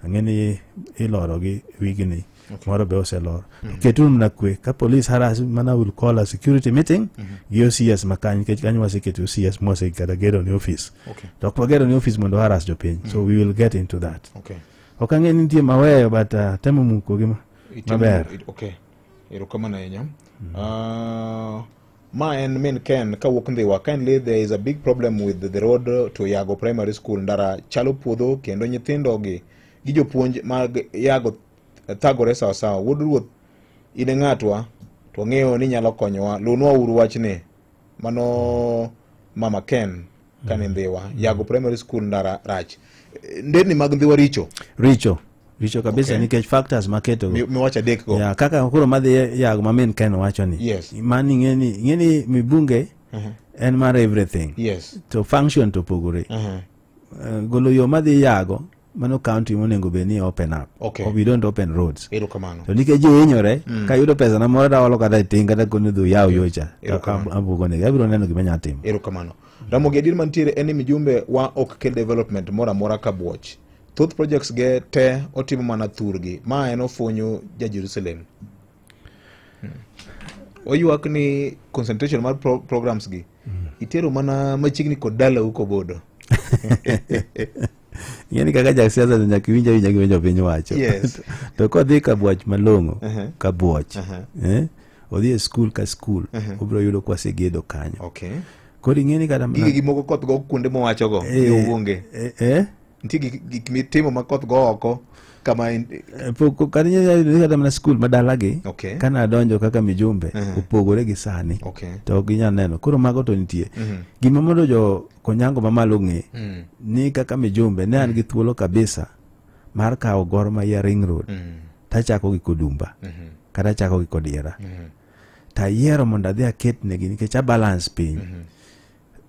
Ang'e ni iloro gi wigni. Okay. Moro be oselor. Keturu mana kwe. Ka police harass mana will call a security meeting gi OCS makanyo nikech kanyo waseketo OCS mwase kata gero ni office. Okay. To ok wagero ni office mondo harass jopiny. So we will get into that. Okay. Ok ang'e ni nitie maweyo but temo muko gi maber. Okay. Erokamano ahinya. Ma en min Ken kawuok Ndhiwa. Kindly there is a big problem with the road to Yago Primary School. Ndara chalo puodho kendo nyithindo gi jopuonj mag Yago thagore sawa sawa. Wuod ruoth in e ng'atwa to wang'eyo ni nyalo konyowa. Luwnwa uru wachni. Mano Mama Ken kane Ndhiwa. Yago Primary School ndara rach. Nderni mag Ndhiwa richo. Richo. Richo kabisa. Okay. Nikech factors maketo go. Miwacho adek go. Ya, kaka koro madhi Yago ma min Ken wacho ni. Yes. Mani ng'eni mibunge en mar everything. Yes. To function to pogore. Golo yo madhi Yago mano county monego bed ni open up. Okay. Or we don't open roads. Erokamano. To nikech ji hinyore, kayudo pesa na moro daolo kata iting kata kono dhi yaw yocha. Erokamano. Abugo negi. Abiro neno gima anyalo timo. Erokamano. Ramogi adier mantiere en ni mijumbe wa ok kel development moro amora ka buoch. Thoth projects ge te otimo mana thurgi. Ma en ofunyu ja Jerusalem. Oywak ni concentration mar programs gi itero mana machiegni kod dalau Kobodo. Ing'eni kaka jasiasa to nyaka iwinj awinja gima jopiny wacho. Yes. To kodhi Kabuoch malong'o, Kabuoch, odhi e skul ka skul, obiro yudo kwasegedo kanyo. Okay. Koro ing'eni kata mana Gige gi moko koth go kuonde mowachogo, onge. Nitie gik mitimo ma koth go oko kama Pok kata inyalo yudo ni kata mana skul ma dalagi, Okay. kana adonjo kaka mijumbe, opogore gi sani. Okay. To ok ginyal neno. Koro mago to nitie. Gima mondo jo Konyango mamalo ng'e, ni kaka mijumbe ne an gi thuolo kabisa mar kawo Gor Mahia Ring Road, tachako gi Kodumba, kata achako gi Kodiera. Tayiero mondo adhi aketnegi nikech a balance piny.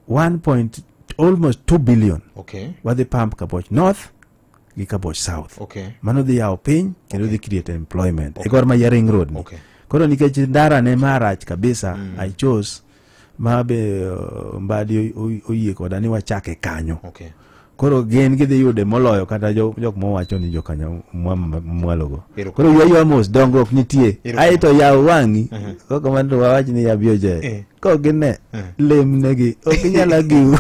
1 point almost 2 billion. Okay. Wadhi pump Kabuoch North gi Kabuoch South. Okay. Mano dhi yawo piny kendo dhi create employment. E Gor Mahia Ring Road ni. Okay. Koro nikech ndara ne marach kabisa, I chose ma be Mbadi oyie koda ni wachake kanyo. Okay. Koro gin gidhi yude moloyo kata jok mowacho ni jokanyo mwalogo. Erokamano. Koro ywa mos dongruok nitie. Erokamano. Aeto yaw wang'i. Koko mano to wawach ni yabio je. Kok gine lemnegi ok inyal agiw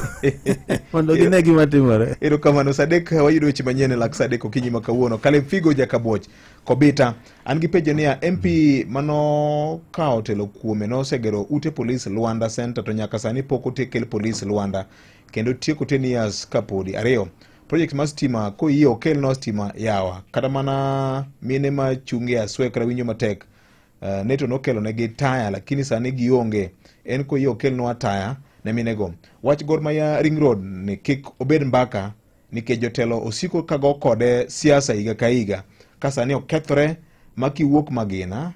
mondo gine gima timore. Erokamano. Saa adek wayudo weche manyien e lak saa adek okinyi ma kawuono. Caleb Figo Jakabuoch Kobita an gi penjo niya, MP manokawo telo kuome nosegero ute polis Luanda Center to nyaka sani pok okel polis Luanda kendo tieko 10 years kapodi. Ariyo, Project mar stima koyie okelnwa stima yawa. Kata mana mine ma chunge aswekra winjo matek. Neto nokelo negi taya lakini sani gionge. En koyie okelnwa taya ne minego. Wach Gor Mahia Ring Road ni kik obed mbaka nikech jotelo osiko kago kode siasa higa ka higa. Ka sani okethore ma kiwuok Magina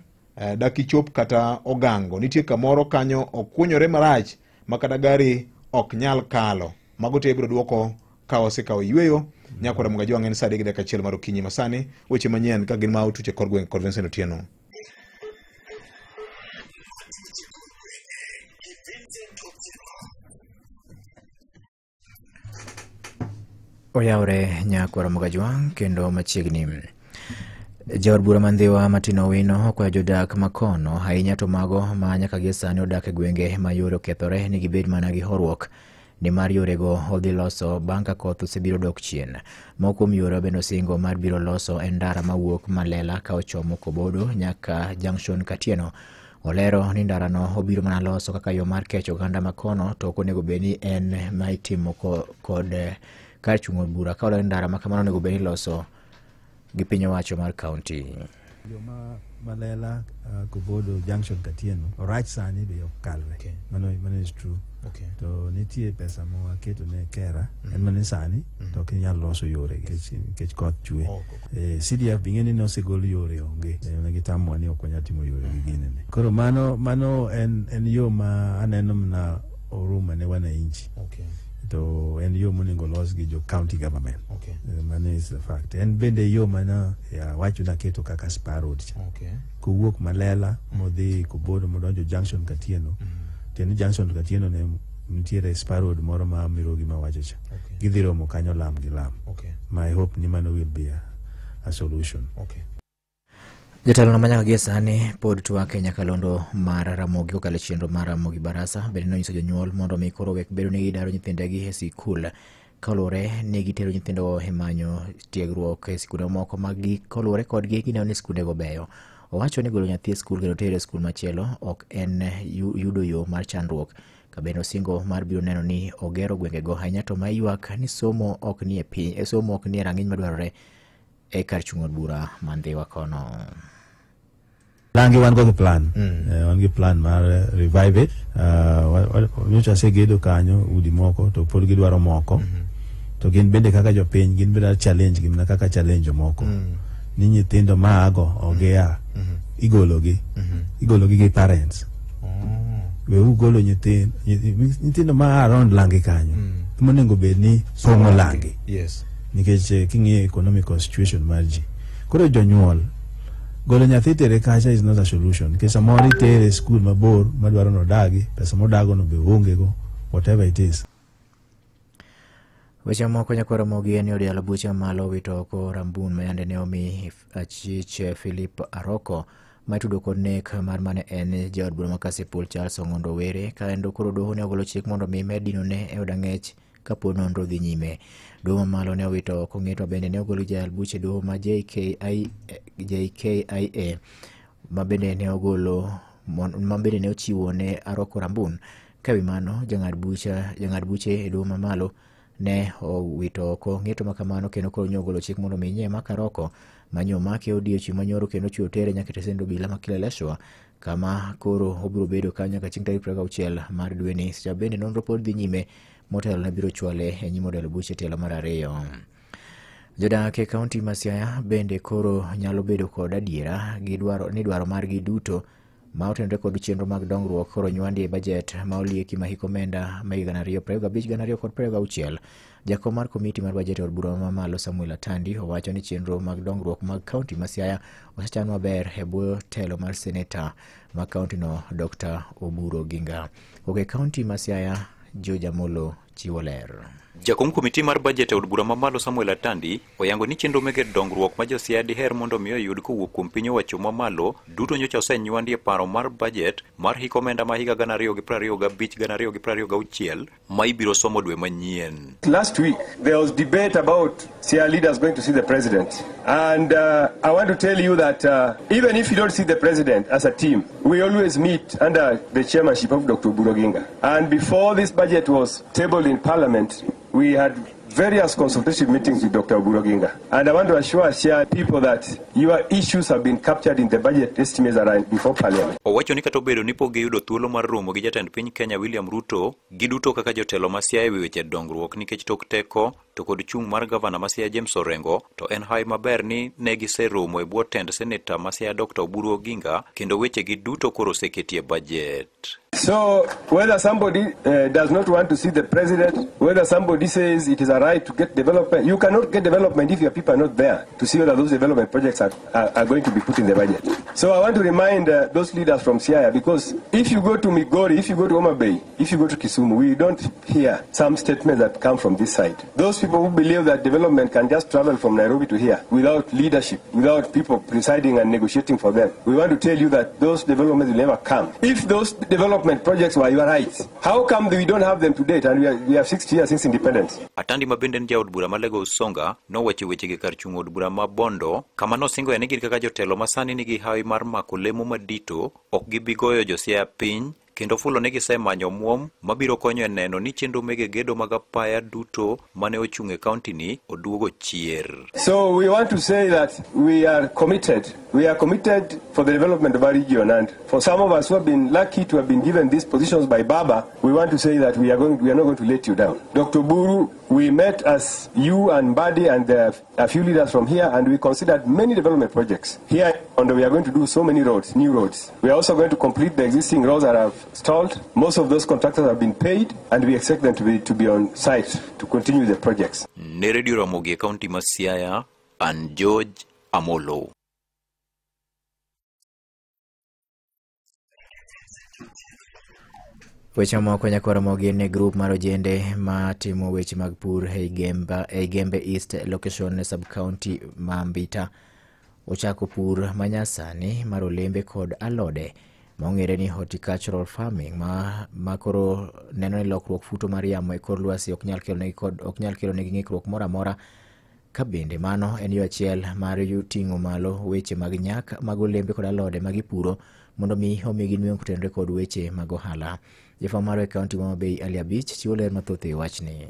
dakichop kata Ogango. Nitie kamoro kanyo okunyore marach ma kata gari ok nyal kalo. Mago te ibiro duoko ka wasekawo yweyo. Nyakwara Mugajwang' en saa 3:01 mar okinyi masani. Weche manyien ka gin ma otuche kor gweng' kod Vincent Otieno. Oyawre nyakwara Mugajwang' kendo machiegni. Jaod bura ma Ndhiwa Martin Owino okwayo jodak makono ahinya to mago ma nyaka gie sani odak e gwenge ma yore okethore ni gibed mana gi horuok nimar yorego odhi loso bang' ka koth osebiro dok chien. Moko kuom yore bende osingo mar biro loso en ndara mawuok Malela ka ochomo Kobodo nyaka Junction Katieno. Olero ni ndarano obiro mana loso kaka yo mar kecho oganda makono to ok onego bed ni en ma itimo kod kar chung' od bura ka olero ndara ma kamano onego bed ni iloso gi piny owacho mar kaunti. Yo ma Malela Kobodo Junction Katieno orach sani be ok kalre. Okay. Mano is true. Okay. To nitie pesa ma waketo ne kera en mana sani to ok inyal loso yore nikech koth chwe. CDF bing'e ni nosegol yore onge. Ne gitamwa ni ok wanyal timo yore gi ginene. Koro mano en yo ma aneno mana oruma ne wananchi. Okay. To en yo monego los gi jo county government. Okay. Mano is the fact. En bende yo mana ya wacho naketo kaka Spa Road cha. Okay. Kowuok Malela modhi Kobodo modonjo Junction Katieno. Tiende Junction Katieno ne nitiere Spa Road moro ma Mirogi mawacho cha. Okay. Gidhi romo kanyo lam gi lam. Okay. My hope ni mano will be a solution. Okay. Jatelo no manyaka gie sani pod twak e nyakalondo mar Ramogi kokalo e chenro mar Ramogi Barasa bende nonyiso jonyuol mondo mi koro wek bedo ni gidaro nyithindegi e sikul kaluwore ni gitero nyithindo e manyo tiegruok e sikunde moko ma kaluwore kodgi gineno ni sikundego beyo. Owacho ni golo nyathi e skul kendo tere e skul machielo ok en yudo yo mar chandruok. Ka bende osingo mar biro neno ni ogero gwengego ahinya to ma ywak ni somo ok nie piny, somo ok nie rang'iny madwarore e kar chung' od bura ma Ndhiwa kono. Langi wan go gi plan. Wan gi plan mar revive it. Nyocha asegedo kanyo udi moko to pod gidwaro moko. To gin bende kaka jopiny gin bende challenge gi mana kaka challenge moko. Ni nyithindo maago ogea igologi. Igologi gi parents. We ugolo nyithindo ma around Langi kanyo. Monego bed ni pong'o Langi. Yes. Nikech king'iyo economical situation mar ji. Koro jonyuol golo nyathi tere kacha is not a solution. Nikech samoro itere e skul mabor madwaro nodagi, pesa modago no be onge go, whatever it is. Weche moko nyakwara Ramogi en ni od yalo buche mamalo owito oko rambun ma yande ne omi achich Philip Aroko ma itudo kod nek mar mane en jaod bura ma Kasipul Charles Ong'ondo Were kendo koro doho ne ogolo chik mondo mi med dinone e od ang'ech kapod nonro dhi nyime. Doho mamalo ne owito oko ng'eto bende ne ogol gi jayal buche doho ma JKIA ma bende ne ogolo ma bende ne ochiwo ne Aroko rambun. Ka wi mano jang'ad buche e doho mamalo ne owito oko ng'eto ma kamano kendo koro ne ogolo chik mondo mi nyie mak Aroko manyo make odiechieng' manyoro kendo chiwo tere nyaka e tesend obila ma Kileleshwa kama koro obiro bedo kanyo nyaka chieng' tarik 26 mar dweni. Seche bende nonro pod dhi nyime motelo ne biro chwale e nyim od yalo buche tielo mar 2. Jodak e kaunti ma Siaya bende koro nyalo bedo kod adiera gi dwaro margi duto ma otenore kod chenro mag dongruok koro nywandi e bajet ma olieki ma hik omenda ma higa 2025-2026. Jakom mar komiti mar bajet e od bura mamalo Samuel Atandi owacho ni chenro mag dongruok mag kaunti ma Siaya osechan maber e bwo telo mar seneta ma kaunti no Dr. Oburu Oginga. Kowuok e kaunti ma Siaya, George Amolo chiwo ler. Jakom komiti mar bajet e od bura mamalo Samuel Atandi oyango ni chenro mege dongruok ma jo-Siaya diher mondo mi oyud kowuok kuom piny owacho mamalo duto nyocha osenywandi e paro mar bajet mar hik omenda ma higa 2025-2026 ma ibiro somo dwe manyien. Last week there was debate about Siaya leaders going to see the president, and I want to tell you that even if you don't see the president as a team, we always meet under the chairmanship of Dr. Oburu Oginga. And before this budget was tabled in parliament, we had various consultative meetings with Dr. Oburu Oginga. And I want to assure Siaya people that your issues have been captured in the budget estimates that are before Parliament. Owacho ni kata obedo ni pok giyudo thuolo mar romo gi jatend piny Kenya William Ruto, giduto kaka jotelo ma Siaya e wi weche dongruok nikech tok teko to kod chung' mar gavana ma Siaya James Orengo, to en hawi maber ni ne giseromo e bwo tend seneta ma Siaya Dr. Oburu Oginga kendo wechegi duto koro oseketi e budget. So whether somebody does not want to see the president, whether somebody says it is a right to get development, you cannot get development if your people are not there to see whether those development projects are going to be put in the budget. So I want to remind those leaders from Siaya, because if you go to Migori, if you go to Homa Bay, if you go to Kisumu, we don't hear some statements that come from this side. Those people who believe that development can just travel from Nairobi to here without leadership, without people presiding and negotiating for them, we want to tell you that those developments will never come. If those development projects were your rights, how come we don't have them to date, and we have 60 years since independence? Atandi ma bende en jaod bura ma Lego Usonga nowacho wechegi kar chung' od bura ma Bondo, kama nosingo ni gin kaka jotelo ma sani nigi hawi mar mako lemo madito ok gibi goyo jo Siaya piny, kendo fulo ni gisemanyo omuom mabiro konyo e neno ni chenro mege gedo mag apaya duto mane ochung' e kaunti ni oduogo chier. So we want to say that we are committed. We are committed for the development of our region, and for some of us who have been lucky to have been given these positions by Baba, we want to say that we are not going to let you down. Dr. Oburu, we met as you and Badi and a few leaders from here, and we considered many development projects. Here, and we are going to do so many roads, new roads. We are also going to complete the existing roads that have stalled. Most of those contractors have been paid, and we expect them to be on site to continue the projects. Ne Radio Ramogi e kaunti ma Siaya, and George Amolo. Weche mamoko nyaka Ramogi ne grup mar ojende ma timo weche mag pur ei Gembe East Location Sub-County ma Mbita ochako pur manyasani mar olembe kod alode ma ong'ere ni horticultural farming ma koro neno ni lokruok futo mar yamo e kor lwasi ok nyal kelo negi ng'ikruok moro amora, ka bende mano en yo achiel mar ting'o malo weche mag nyak mag olembe kod alode ma gipuro mondo mi omigi nweng'o kotenore kod weche mag ohala. Jafwambo marwa e kaunti ma Homa Bay Ali Abich chiwo ler mathoth e wachni.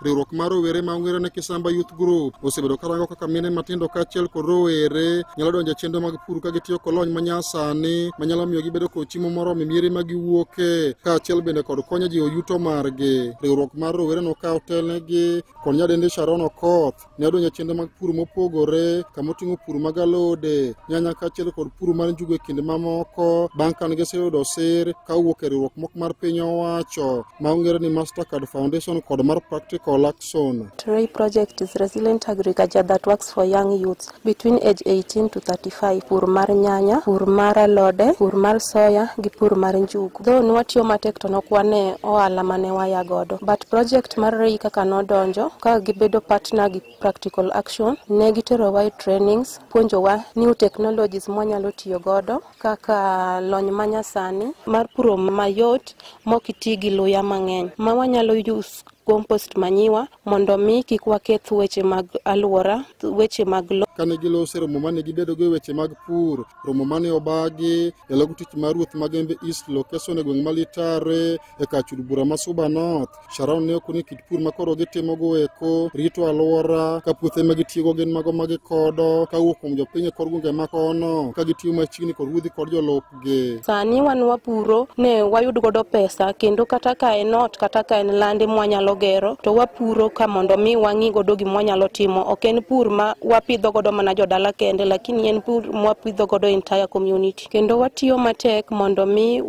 Riwruok mar rowere ma ong'ere ni Kisamba Youth Group osebedo karango kaka mine matindo kaachiel kod rowere nyalo donjo e chenro mag pur ka gitiyo kod lony manyasani manyalo miyo gibedo kod chiemo moromo e miere ma giwuoke, kaachiel bende kod konyo jiwo yuto margi. Riwruok mar rowere nokawo telnegi kod nyadendi Sharon Okoth ne odonjo e chenro mag pur mopogore kama oting'o pur mag alode, nyanya kaachiel kod pur mar njugu e kind mamoko, bang' kane giseyudo sir kawuok e riwruok moko mar piny owacho ma ong'ere ni Mastercard Foundation kod mar Practical Action. REI project is resilient agriculture that works for young youths between age 18 to 35. Pur mar nyanya, pur mar alode, pur mar soya gi pur mar njugu. Though nwatiyo matek to nok wane ohala mane waya godo. But project mar REI kaka nodonjo, ka gibedo partner gi Practical Action, ne giterowa e trainings, puonjowa new technologies mwanyalo tiyo godo kaka lony manyasani mar puro mayot mok iti gi luya mang'eny ma wanyalo use compost manyiwa mondo mi kik waketh weche mag alwora, weche mag lo. Kane giloso e romo mane gibedo go e weche mag pur, romo mane obagi e logo tich mar ruoth ma Gembe East Location e gweng' ma Litare e kar chud bura ma Suba North. Sharon ne okoni kit pur ma koro gitimo go eko rito alwora ka puothe ma gitiyogo gin mago ma gikodo kawuok kuom jopiny e kor gwenge ma kono ka gitiyo machiegni kod ruodhi kod jolupgi. Sani wan wapuro ne wayud godo pesa, kendo kata ka en ot kata ka en lande mwanyalo gero to wapuro ka mondo mi wang'i godo gima wanyalo timo. Ok en pur ma wapidho godo mana jodala kende, lakini en pur mwapidho godo entire community. Kendo watiyo matek mondo mi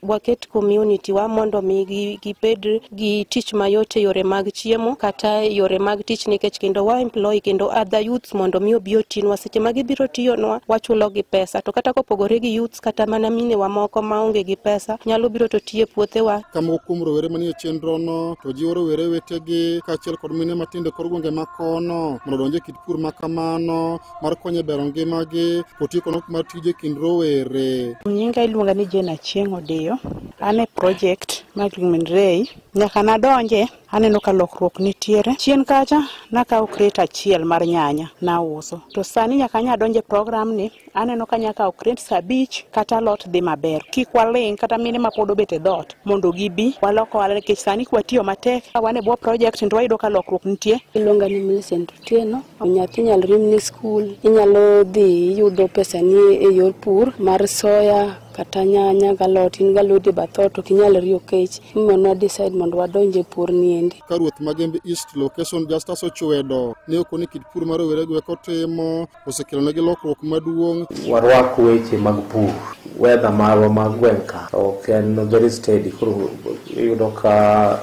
waket community wa mondo mi gibed gi tich mayot e yore mag chiemo kata yore mag tich, nikech kendo wa employ kendo other youths mondo mi obi otinwa. Seche ma gibiro tiyonwa wachulo gi pesa, to kata kopogore gi youths kata mana mine wa moko maonge gi pesa nyalo biro to tiye puothewa. Ka moko kuom rowere manie chenrono to jiwo rowere wetegi kaachiel kod mine matindo e kor gwenge ma kono mondo odonj e kit pur ma kamano timo mar konyo e bero ngimagi kotieko nok mar tije kind rowere. Nyinga iluonga ni Jane Achieng' Odiyo. An e project mar Women Ray. Nyaka nadonje aneno ka lokruok nitiere. Chien kacha nakawo crate achiel mar nyanya nauso. To sani nyaka anya donje program ni aneno ka nyaka crate 5 kata lot dhi maber. Kik waling' kata mine ma pod obet e dhoot mondo gibi walok ohala nikech sani kwatiyo matek wan e bwo project to wayudo ka lokruok nitie. Iluonga ni Millicent Otieno. Nyathi inyalo rimni skul, inyalo dhi iyudo pesa ni e yor pur mar soya kata nyanya galot, in galode bath ot ok inyal riyo kech. Mondo wa decide mondo wadonje pur niendi. Ka ruoth Magembe East Location Justus Ochwedo ne okoni kit pur mar rowere go timo osekelonegi lokruok maduong'. Warwak weche mag pur, weather marwa mag gweng' ka ok en very steady, koro iyudo ka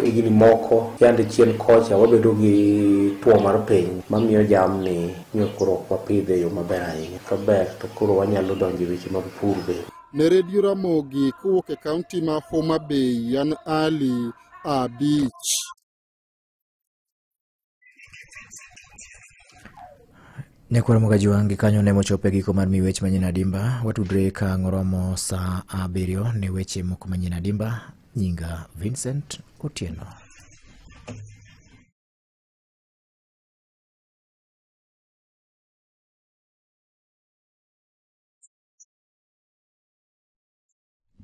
higni moko yande chien kocha wabedo gi tuo mar piny mamiyo jamni miyo koro ok wapidhe e yo maber ahinya. Kaber to koro wanyalo donjo e weche mag pur be. Ne Radio Ramogi kowuok e kaunti ma Homa Bay, an Ali Abich. Nyakwar Mogajuang' gi kanyo ne mochopo e giko mar mi weche manyien adimba. Watudre ka ng'oromo saa 7 ne weche moko manyien adimba. Nyinga Vincent Otieno.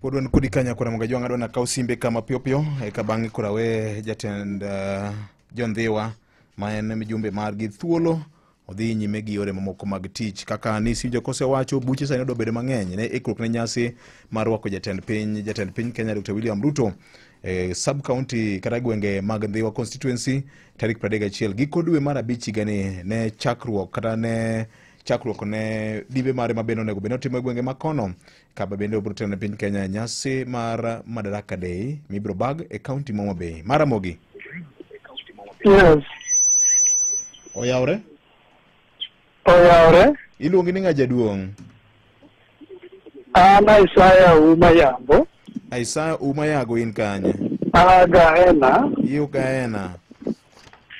Pod wan kodi ka Nyakwar Mogajuang' adwa nakaw simbe kama piyo piyo eka bang'e koro awe jatend John Ndhiwa ma en mjumbe margi thuolo odhi nyime gi yore mamoko mag tich kaka nisiwinjo kosewacho buche sani odwa bedo mang'eny ne ikruok ne nyasi mar rwako jatend piny Kenya Dr. William Ruto sub county kata gwenge mag Ndhiwa constituency tarik 31 giko dwe mar 5 higani ne chakruok kata ne chakruok ne dimbe mare mabende onego bed ni otimo e gwenge makono kaba bende obiro telo ne piny Kenya nyasi mar Madaraka Day mibiro bag e county ma Homa Bay. Maramogi. Yes. Oyawre? Oyawre. Iluongi ni ng'a jaduong'? An Isaya Uma Yambo. Isaya Uma Yago in kanye? Gaena. Iyo Gaena.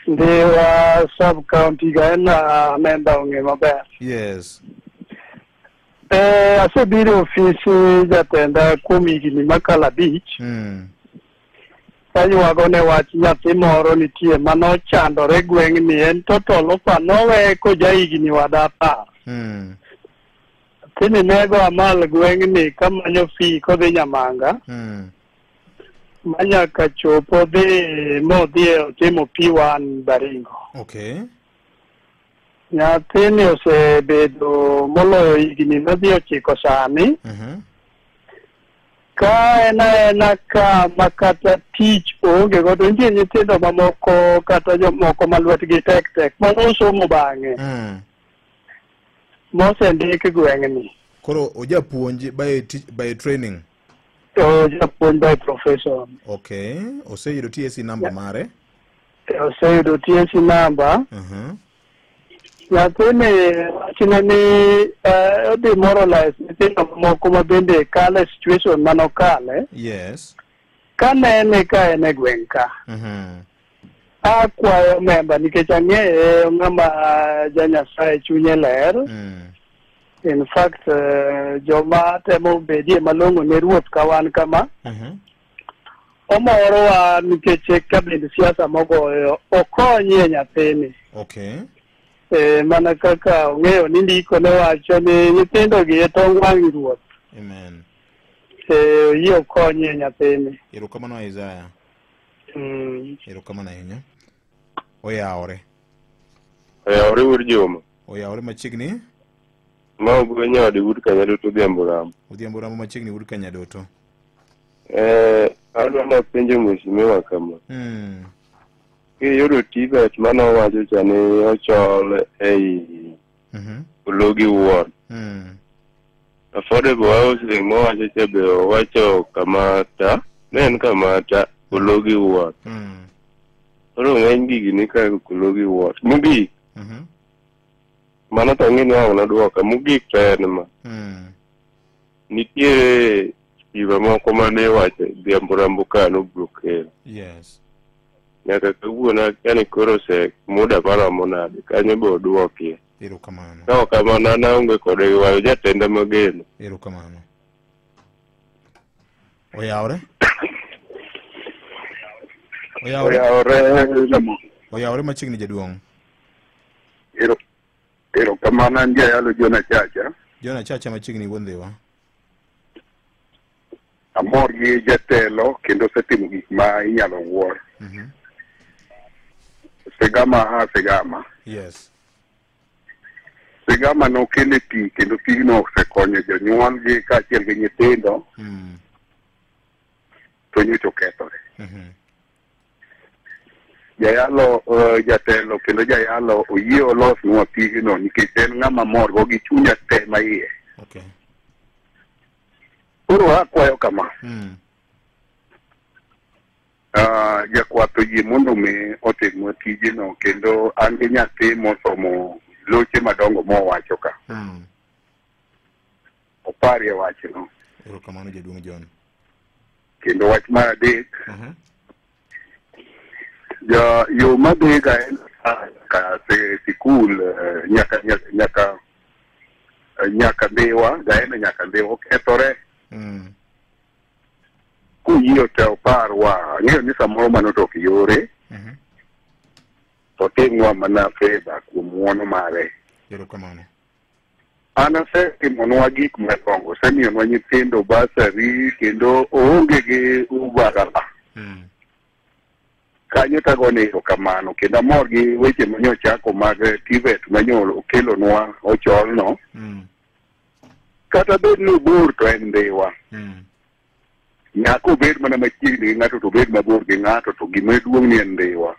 Ndhiwa sub county Gaena member ong'e maber. Yes. Asebiro ofisi jatenda kuom higni makalo 5. Kaywago ne wach nyathi moro nitie manochandore gweng'ni en total opa nowe koja higni wada 10. Nyathini nego amal gweng'ni kamanyo fee kodhi Nyamanga. Manyaka chopo dhi modhi otimo P1 Baringo. Okay. Nyathini osebedo moloyo higni madhi 9 sani. Ka en aena ka makata tich onge godo nitie nyithindo mamoko kata jomoko ma lwetgi tek tek manosomo bang'e mosendik gweng'ni. Koro ojapuonj by training? Ojapuonj by profession. Okay. Oseyudo TSC number mare? Oseyudo TSC number. Nyathini wachne ni odhi moralize nyithindo mamoko ma bende kale situation manokale. Yes. Kanene ka en e gweng' ka. Akwayo memba nikech ang'eye ng'ama ja Nyasaye chunye ler. In fact, joma temo bedie malong'o ne ruoth ka wan kama. Omorowa nikech kabind siasa mogoyo okonyie nyathini. Okay. Mana kaka ong'eyo ni ndiko ne wacho ni nyithindo gi e tong wang' ruoth. Amen. Oyie okonyie nyathini. Erokamano Isaya. Erokamano ahinya. Oyawore. Oyawore wuod Juma. Oyawore machiegni? Ma ogwe nyawadi wuod Kanyadoto Odhiambo Ramo. Odhiambo Ramo machiegni wuod Kanyadoto. Adwa napenjo mheshimiwa kama. Kiyudo TVET manowacho cha ni ochol ei Ologi Ward. Affordable housing mowacho cha be owacho Kamata, ne en Kamata Ologi Ward. Koro ng'eny gigi ni ka Ologi Ward. Mogik. Mano to ang'e ni wang' nodwoka. Mogik to en ma. Nitiere stima moko mane iwacho Odhiambo Rambo ka nobiro kelo. Yes. Nyaka kawuono akia ni koro ose muda maromo nade kanyo be oduokie. Erokamano. Ka ok kamano an aonge kode gi wach jatenda mageno. Erokamano. Oyawre? Oyawre? Oyawre. Oyawre machiegni jaduong'. Erokamano an jayalo Jona Chacha. Jona Chacha machiegni wuon Ndhiwa. Amor gi jatelo kendo osetimo gik ma inyalo wuor. Sigama ha Sigama. Yes. Sigama nokele pi kendo pigno osekonyo jonyuol gi kaachiel gi nyithindo. To nyocha okethore. Jayalo jatelo kendo jayalo oyie olosnwa pigno nikech en ng'ama mor go gi chunya te maiye. Okay. Koro akwayo kama. Jakwath oyie mondo mi otimwa tijeno kendo an gi nyathi mosomo loche madongo mowacho ka. Oparie wachno. Erokamano jaduong' John. Kendo wach mar adek. Ja yo madhi ga en ka sikul nyaka Ndhiwa ga en nyaka Ndhiwa okethore. Kuyie to oparwa ang'eyo ni samoro mano to ok yore. To timnwa mana fedha kuom ng'uono mare. Erokamano. An asetimonwa gik madongo, osemiyonwa nyithindo basari kendo oonge gi ubagala. Kanyo tagone erokamano kendo amor gi weche manyochako mag TVET manyo okelonwa ocholno. Kata bed ni obor to en Ndhiwa. Nyaka obed mana machiegni gi ng'ato to obed mabor gi ng'ato to gima duong' ni en Ndhiwa.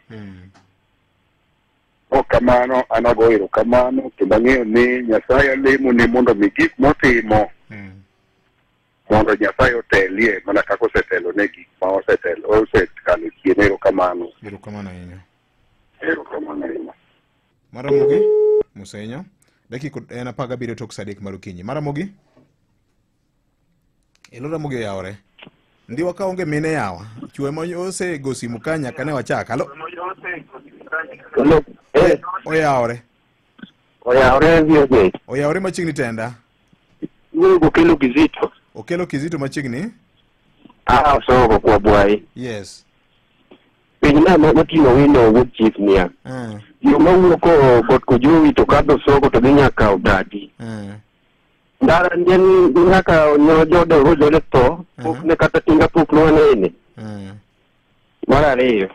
Ok kamano an ago erokamano kendo ang'eyo ni Nyasaye alemo ni mondo mi gik motimo mondo Nyasaye otelie mana kaka osetelo ne gik ma osetelo osekalo chien. Erokamano. Erokamano ahinya. Erokamano ahinya. Maramogi Musenyo. Dakika en 17 tok saa 3 mar okinyi. Maramogi? Elo Ramogi oyawre. Ndhiwa ka onge mine yawa. Chwe ma osego simu ka nyaka ne wachak. Halo? Halo. Oyawre. Oyawre VOJ. Oyawre machiegni tenda. Iwuoyo Okelo Kizito. Okelo Kizito machiegni? Ah, osogo kwa Bwai. Yes. Piny na moting'o wino wuod chief niya. Yo mawuok got Kojowi to kadho Sogo to dhi nyaka Odagi. Ndara en nyaka jode tho, pok ne kata tinga pok nwanene. Mar ariyo.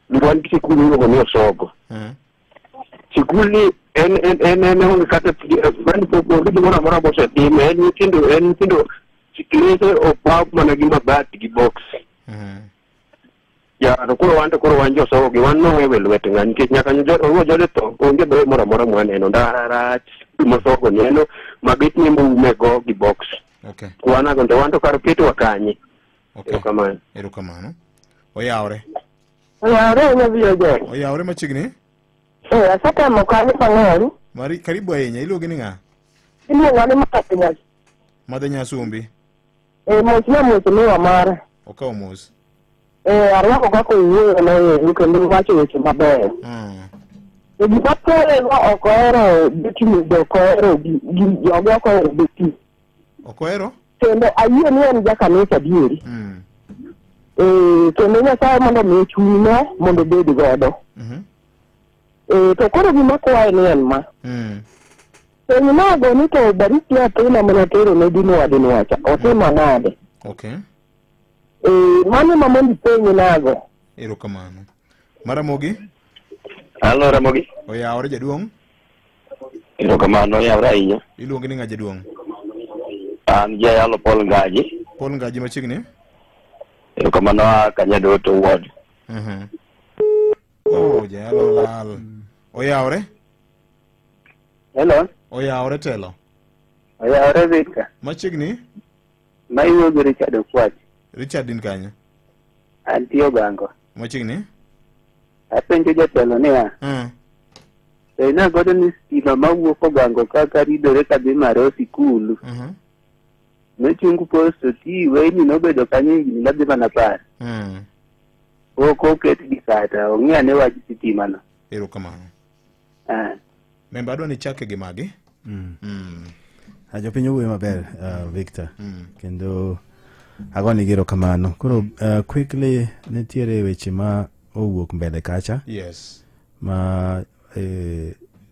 Wan gi sikul miluongo ni Osogo. Sikul ni en onge kata mani pok onge gimoro amora mosetim, en nyithindo klese opaw mana gi mabati gi box. Ya to koro wan to koro wan josogo gi wan nowewe lwet ng'a nikech nyaka jode tho onge ber moro amora mwaneno ndara rach mosogo neno mabetni moume go gi box. Okay. Wanago to wan to kar ketowa kanye. Okay. Erokamano. Erokamano. Oyawre. Oyawre VOJ. Oyawre machiegni? Asetemo kanyo mang'eny. Mari karibu ahinya. Iluongi ni ng'a? Iluonga ni Madhe Nyasumbi. Madhe Nyasumbi. Mos na mos miwa mara. Okawo mos. Arwako kaka iwuoyo no kendo iwacho weche mabeyo. To gima thore ok ohero betni ok ohero joge ok ohero beti. Ok ohero? Kendo ayie ni en jakanisa adieri. Kendo Nyasaye mondo omiye chunyno mondo obed godo. To koro gima kwaye ni en ma. Penj nago ni to barup nyathina manatero ne dinwa cha otimo nade? Okay. Mano ema mondo ipenj nago. Erokamano. Maramogi? Halo Ramogi. Oyawre jaduong'? Erokamano oyawre ahinya. Iluongi ni ng'a jaduong'? An jayalo Paul Ngaji. Paul Ngaji machiegni? Erokamano a Kanyadoto ward. Oh, jayalo lal. Oyawre? Hello. Oyawre telo. Oyawre Victor. Machiegni? Ma iwuoyo gi Richard Okwach. Richard in kanye? Antie Ogango. Machiegni? Apenjo jatelo niya. Penja godo ni stima mawuok Ogango kaka ridore kadhi Maro sikul. Nochung post oti weyni nobedo kanyo higni madhi mana 10. Pok oketgi kata ong'i ane wach sitima no. Erokamano. Memba adwa ni chake gi magi. Jopiny owuoyo maber, Victor. Kendo agoni gi erokamano. Koro quickly nitiere weche ma owuok mbele kacha. Yes. Ma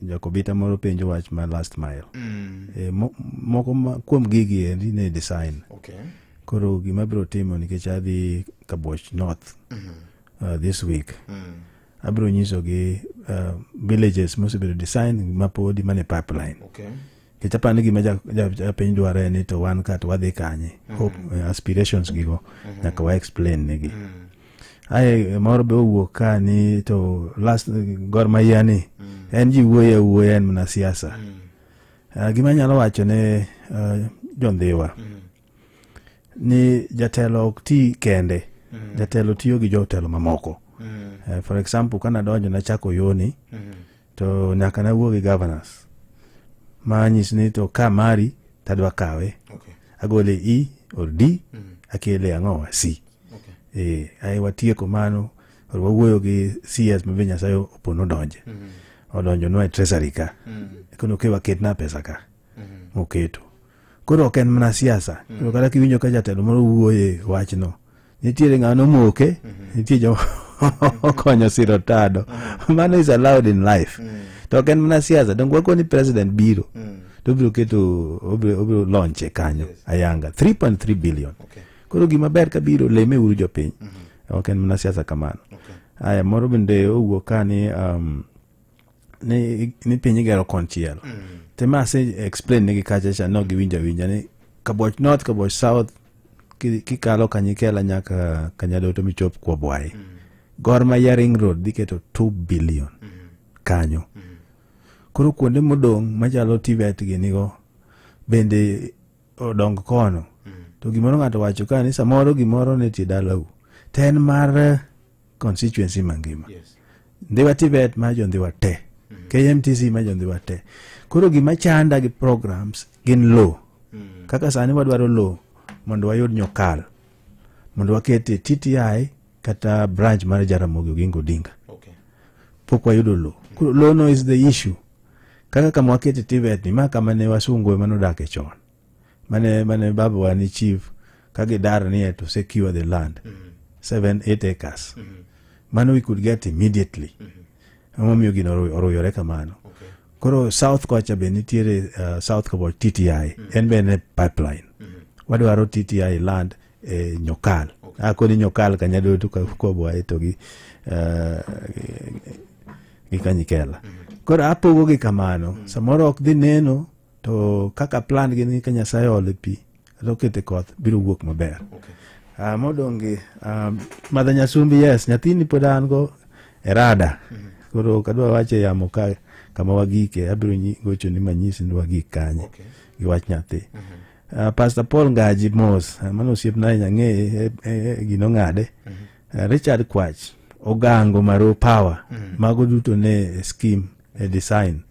Jakobita moro penjo wach ma last mile. Moko kuom gigi endi ne design. Okay. Koro gima biro timo nikech adhi Kabuoch North this week. Abiro nyisogi villages mosebedo design mapodi mane pipeline. Okay. Nikech aparo ni gima japiny dwaro en ni to wan ka to wadhi kanye. Hope, aspirations gigo nyaka wa explain negi. Ae moro be owuok ka ni to last Gor Mahia ni en ji wuoyo awuoya en mana siasa. Gima anyalo wacho ne jondhiwa ni jatelo ok ti kende. Jatelo tiyo gi jotelo mamoko. For example, kana donjo nachako yoni to nyaka nawuo gi governors ma nyis ni to ka mari tadwa kawe. Okay. Agole E or D, akele ang'owa C. Okay. Ae watieko mano, or wawuoyo gi CS ma be Nyasaye opono donje. Odonjo nwa e treasury ka. Kono ke waketna pesa ka. Moketo. Koro ok en mana siasa. Koro kata kiwinjo ka jatelo moro wuoye wachno, nitiere ng'ama nomoke, nitie joma okonyo siro tado. Mano is allowed in life. To ok en mana siasa. Donge wakoni president biro. To obiro keto, obiro launch kanyo ayanga 3.3 billion. Okay. Koro gima ber kabiro leme uru jopiny. Ok en mana siasa kamano. Okay. Aya moro bende owuok ka ni ni piny igero konchiel. Tema ase explain negi kacha cha no giwinjo awinja ni Kabuoch North, Kabuoch South kikalo Kanyikela nyaka Kanyadoto michop Kwabwai. Gor Mahia Ring Road dhi keto 2 billion kanyo. Koro kuonde modong' machalo TVET gi nigo bende odong kono. To gimoro ng'ato wacho ka ni samoro gimoro ne tie dalau. To en mar constituency mangima. Yes. Ndhiwa TVET ma jo Ndhiwa te. KMTC ma jo Ndhiwa te. Koro gima chanda gi programs gin low. Kaka sani wadwaro low mondo wayud nyokal. Mondo wakete TTI kata branch mar Jaramogi Oginga Odinga. Okay. Pok wayudo low. Koro low no is the issue. Kaka kama wakete TVET ni ma kama ne wasungu ema nodake chon. Mane baba wa ni chief ka gidar ni to secure the land. 7-8 acres. Mano we could get immediately. Emomiyo gino oruyore kamano. Okay. Koro South kocha be nitiere South Kabuoch TTI. En be en pipeline. Wadwaro TTI land e Nyokal. Okay. Akoni Nyokal Kanyadoto ka Kwabwayi to gi Kanyikela. Koro apogo gi kamano. Samoro ok dhi neno to kaka plan gi ni ka Nyasaye oole pi kata okete koth biro wuok maber. Okay. Modong' gi Madha Nyasumbi, yes, nyathini pod an go e rada. Koro ok adwa wacho e yamo ka kama wagike, abiro gocho ni manyisi ni wagik kanye. Okay. Gi wach nyathi. Pastor Paul Ngaji mos, mano osiepna ahinya, ang'eye, gino ng'ade. Richard Kwach, Ogango Maro Power, mago duto ne scheme, e design.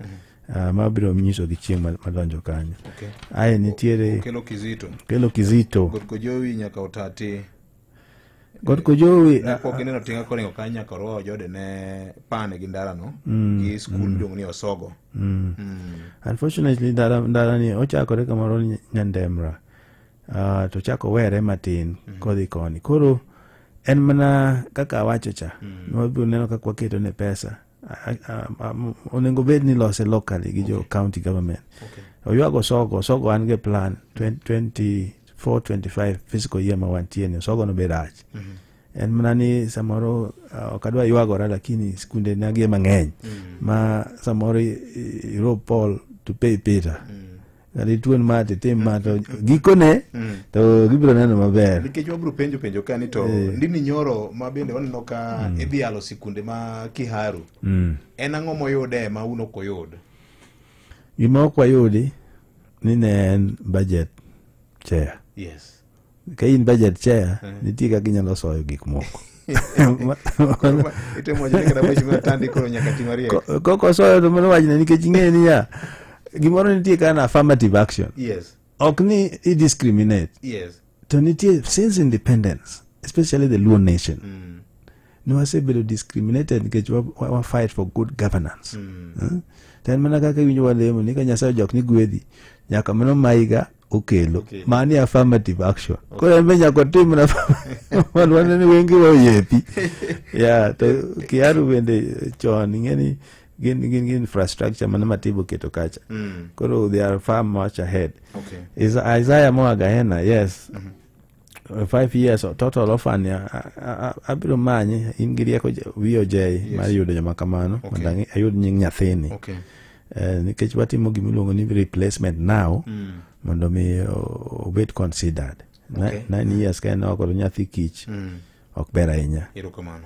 Mabiro nyiso gi chieng' madonjo kanyo. Okay. Ae nitiere Okelo Kizito. Okelo Kizito. God Kojowi nyaka Otati. God Kojowi, Ne pok gineno tinga koringo kanyo nyaka orwa ojode ne pane gi ndara no. Gi skul miluongo ni Osogo. Unfortunately ndara ni ochakore kamoro Nyandemra. To chako were matin kodhi koni. Koro en mana kaka awacho cha. Wabiro neno kaka waketo ne pesa. Onego bed ni lose locally gi jo county government. Okay. Oywago Osogo, Osogo an gi plan 24-25 fiscal year ma wantie ni Osogo no be rach. En mana ni samoro ok adwa ywagora lakini skunde nagi mang'eny. Ma samoro i rob Paul to pay Peter. Kata ituon ma to itim ma to gikone to gibiro neno maber. Nikech wabiro penjo ka ni to ndini nyoro ma bende waneno ka idhi yalo sikunde ma Kiharu. En ang'o moyude ma un ok uyud? Gima ok wayudi ni ne en budget chair. Yes. Ka in budget chair, nitie kaka inyalo soyo gik moko. Itemo wacho ni kata mheshimiwa Tandi koro nyaka ti mariek. Kok osoyo to mano wachne nikech ing'eyo niya, gimoro nitie ka an affirmative action. Yes. Ok ni i discriminate. Yes. To nitie since independence, especially the Luo nation. Ni wasebedo discriminated nikech wa fight for good governance. To en mana kaka iwinjo walemo ni ka Nyasaye ojok ni gwedhi, nyaka mano maiga okelo. Mani affirmative action. Koro en be nyaka otim na wan waneno ni wengewa oyepi. Yeah, to Kiaru bende chon ing'e ni gin infrastructure mane Matibo oketo kacha. Koro they are far much ahead. Isaiah moa Gahena, yes. 5 years total orphan abiro manye in gi rieko VOJ mar yudo joma kamano mondo ayud nying nyathini. Nikech watimo gimiluongo ni replacement now mondo mi obed considered. 9 years ka en oko to nyathi kich ok ber ahinya. Erokamano.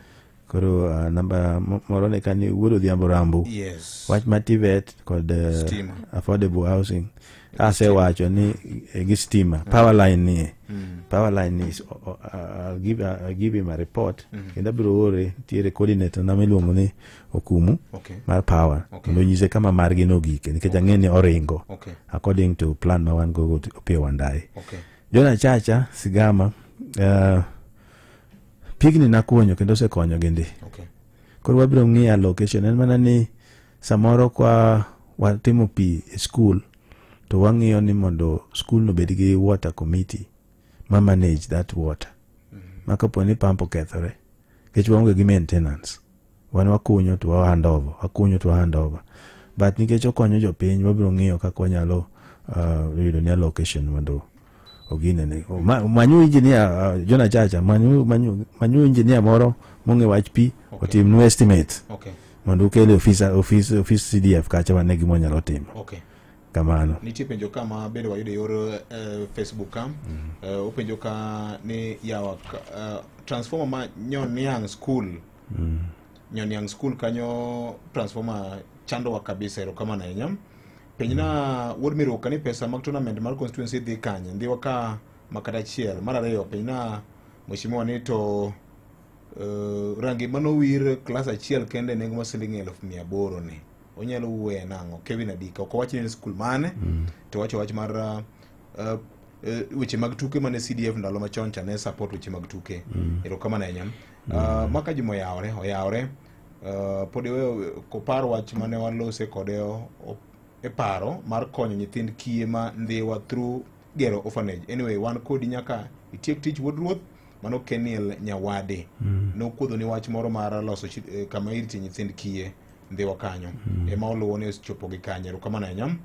Koro namba moro ne kani wuod Odhiambo Rambo. Wach ma TVET kod affordable housing. Asewacho ni gi stima power line ni. Power line is I'll give him a report. Kendo abiro ore nitiere coordinator na miluongo ni Okumu mar power. Mondo onyise kama margi nogike nikech ang'e ni oringo. According to plan ma wan go Opiyo Wandayi. Jona Chacha Sigama pigni nakunyo kendo osekonyo gi ndi. Koro wabiro ng'iyo allocation en mana ni samoro kwa watimo pi e school to wang'iyo ni mondo school no bed gi water committee ma manage that water. Ma kapo ni pump okethore nikech waonge gi maintenance. Wan wakunyo to wa hand over, wakunyo to wa hand over. But nikech okonyo jopiny wabiro ng'iyo kaka wanyalo yudo ni allocation mondo oginene. Manyu engineer Jona Chacha manyu engineer moro mong'e wach pi otimnu estimate. Mondo ukele office CDF kacha wane gima wanyalo timo. Kamano. Nitie penjo kama bende wayudo e yor Facebook ka. Openjo ka ni yawa transformer ma Nyoniang School. Nyoniang School kanyo transformer chandowa kabisa, erokamano ahinya. Penjna wuod Miruka ni pesa mag tournament mar constituency dhi kanye? Ndhiwa ka makata achiel. Mar ariyo penjna mheshimiwa ni to rangi manowir klas achiel kende nengo mar siling 800,000 ni onyalo wuoye nang'o? Kevin Adika ok owach ni en skul mane to wacho wach mar weche mag tuke mane CDF ndalo machon cha ne support weche mag tuke. Erokamano ahinya. Maka Juma oyawre pod iweyo kopar wach mane walose kode e paro mar konyo nyithind kiye ma Ndhiwa through gero orphanage. Anyway, wan kodi nyaka itiek tich wuod ruoth. Mano Keniel Nyawade nokuodho ni wach moro mar loso kama irite nyithind kiye Ndhiwa kanyo. Ema oluwo ni ochopo gi kanye. Erokamano ahinya.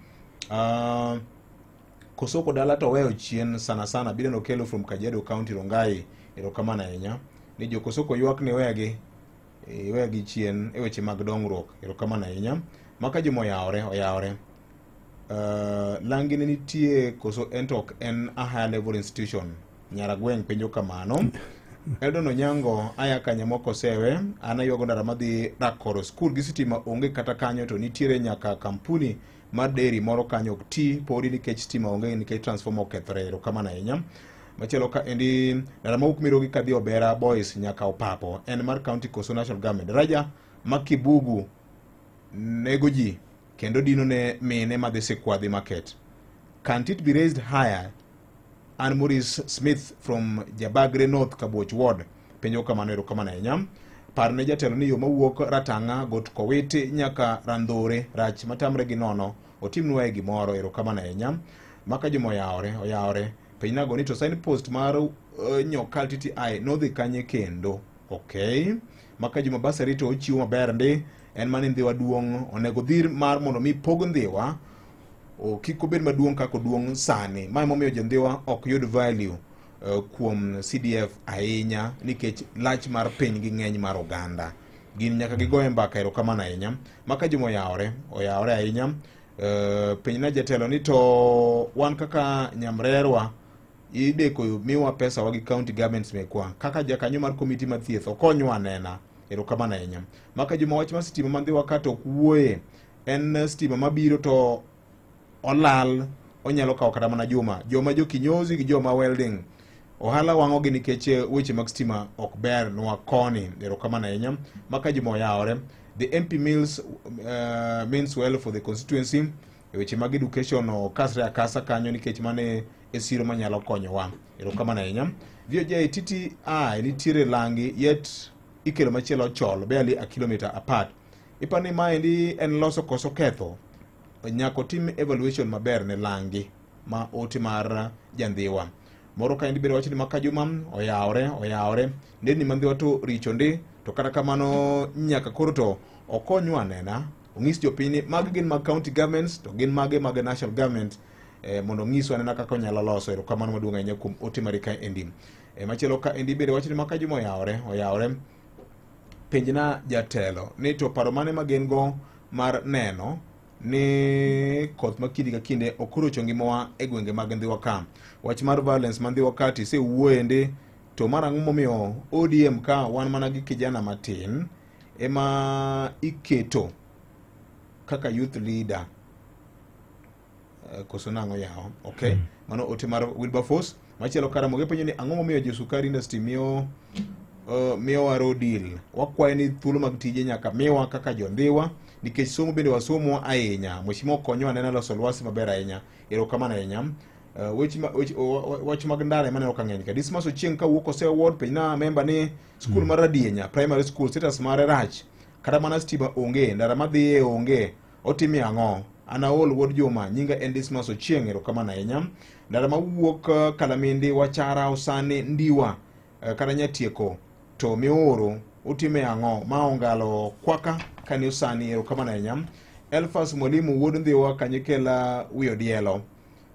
Kosoko dala to weyo chien sana sana biro nokelo from Kajiado County Rongai. Erokamano ahinya. Ni jo Kosoko ywak ni wegi chien e weche mag dongruok. Erokamano ahinya. Maka Juma oyawre. Langi ne nitie koso en to ok en a higher level institution. Nyaragweng' penjo kamano. Eldon Onyango aya Kanyamoko Sewe, an aywago ndara madhi Rakoro school gi sitima onge kata kanyo to nitiere nyaka kampuni mar dairy moro kanyo ok ti podi nikech stima onge nikech transformer okethore. Erokamano ahinya. Machielo ka endi ndara mawuok Mirogi kadhi Obera Boys nyaka Opapo en mar county koso national government. Daraja ma Kibugu nego ji kendo dino ne mine madhi Sikwadhi market. Can't it be raised higher? Ann Maurice Smith from Jabagre North Kabuoch Ward penjo kamano. Erokamano ahinya. Parne jatelo ni yo mawuok Ratang'a got Kowiti nyaka Randhore rach matamre gi nono otimnwa e gimoro. Erokamano ahinya. Maka Juma oyawre. Penjnago ni to signpost mar Nyokal TTI nodhi kanye kendo? Maka Juma basari to ochiwo maber ndi en mani Ndhiwa duong' onego dhir mar mondo mi pog Ndhiwa kik obed maduong' kaka oduong' sani. Ma emomiyo jo Ndhiwa ok yud value kuom CDF ahinya nikech lach mar piny gi ng'eny mar oganda. Gin nyaka gigoye mbaka. Erokamano ahinya. Maka Juma oyawre ahinya. Penjna jatelo ni to wan kaka nyamrerwa ideko miwa pesa wa gi county governments mekwa kaka jakanyo mar komiti mar thieth okonywa nena. Erokamano ahinya. Maka Juma wach mar sitima ma Ndhiwa ka to ok wuoye en stima mabiro to olal onyalo kawo kata mana juma. Joma jo kinyozi gi joma welding ohala wang'o gi nikech weche mag stima ok ber nwa koni. Erokamano ahinya. Maka Juma oyawre. The MP Mills means well for the constituency. Weche mag education okasre akasa kanyo nikech mane e siro manyalo konyowa. Erokamano ahinya. VOJ TTI nitiere langi yet Ikelo machielo chol barely a kilometer apart. Ipani maendi en loso koso ketho. Nyaka otim evaluation maber ne langi ma ote mar jandhiwa. Moro kaendi bende wacho ni Makajuma oyawore nderni ma Ndhiwa to richo ndi, to kata kamano nyaka koro to okonywa anena onyis jopiny ni magi gin mag county governments to gin mage mag national government, mondo onyiswa anena kaka onyalo loso. Erokamano maduong' ahinya kuom ote mari kaendi. Machielo kaendi bende wacho ni Makajuma oyawore penjna jatelo ni to paro mane ma gin go mar neno ni koth ma kinde ka kinde ok orocho ngimawa e gwenge mag Ndhiwa ka. Wach mar violence ma Ndhiwa ka tisewuoye ndi, to mar ang'o momiyo ODM ka wan mana gi kijana matin ema iketo kaka youth leader, koso nang'o yawa? Okay, mano ote mar Wilberforce. Machielo Karamogi penjo ni ang'o momiyo jo sukari industry miyo miyowa raw deal. Wakwayo ni thuolo mag tije nyaka miwa kaka jondhiwa nikech somo bende wasomo ahinya. Mheshimiwa okonywa anena loso lwasi maber ahinya. Erokamano ahinya. Wach mag ndara ema aneno ka ng'eny ka. Dismas Ochieng kawuok Oseo Ward penjna memba ni skul mar Radienya primary school status mare rach. Kata mana stima onge, ndara madhiye onge. Otime ang'o? An aol wuod Juma, nyinga en Dismas Ochieng, erokamano ahinya. Ndara mawuok Kalamindi, Wachara, Osani, Ndiwa kata Nyatieko to mioro utime ang'o? Ma ongalo kwaka kani Osani, erokamano ahinya. Elfas Mwalimu wuod Ndhiwa Kanyikela Wiodielo.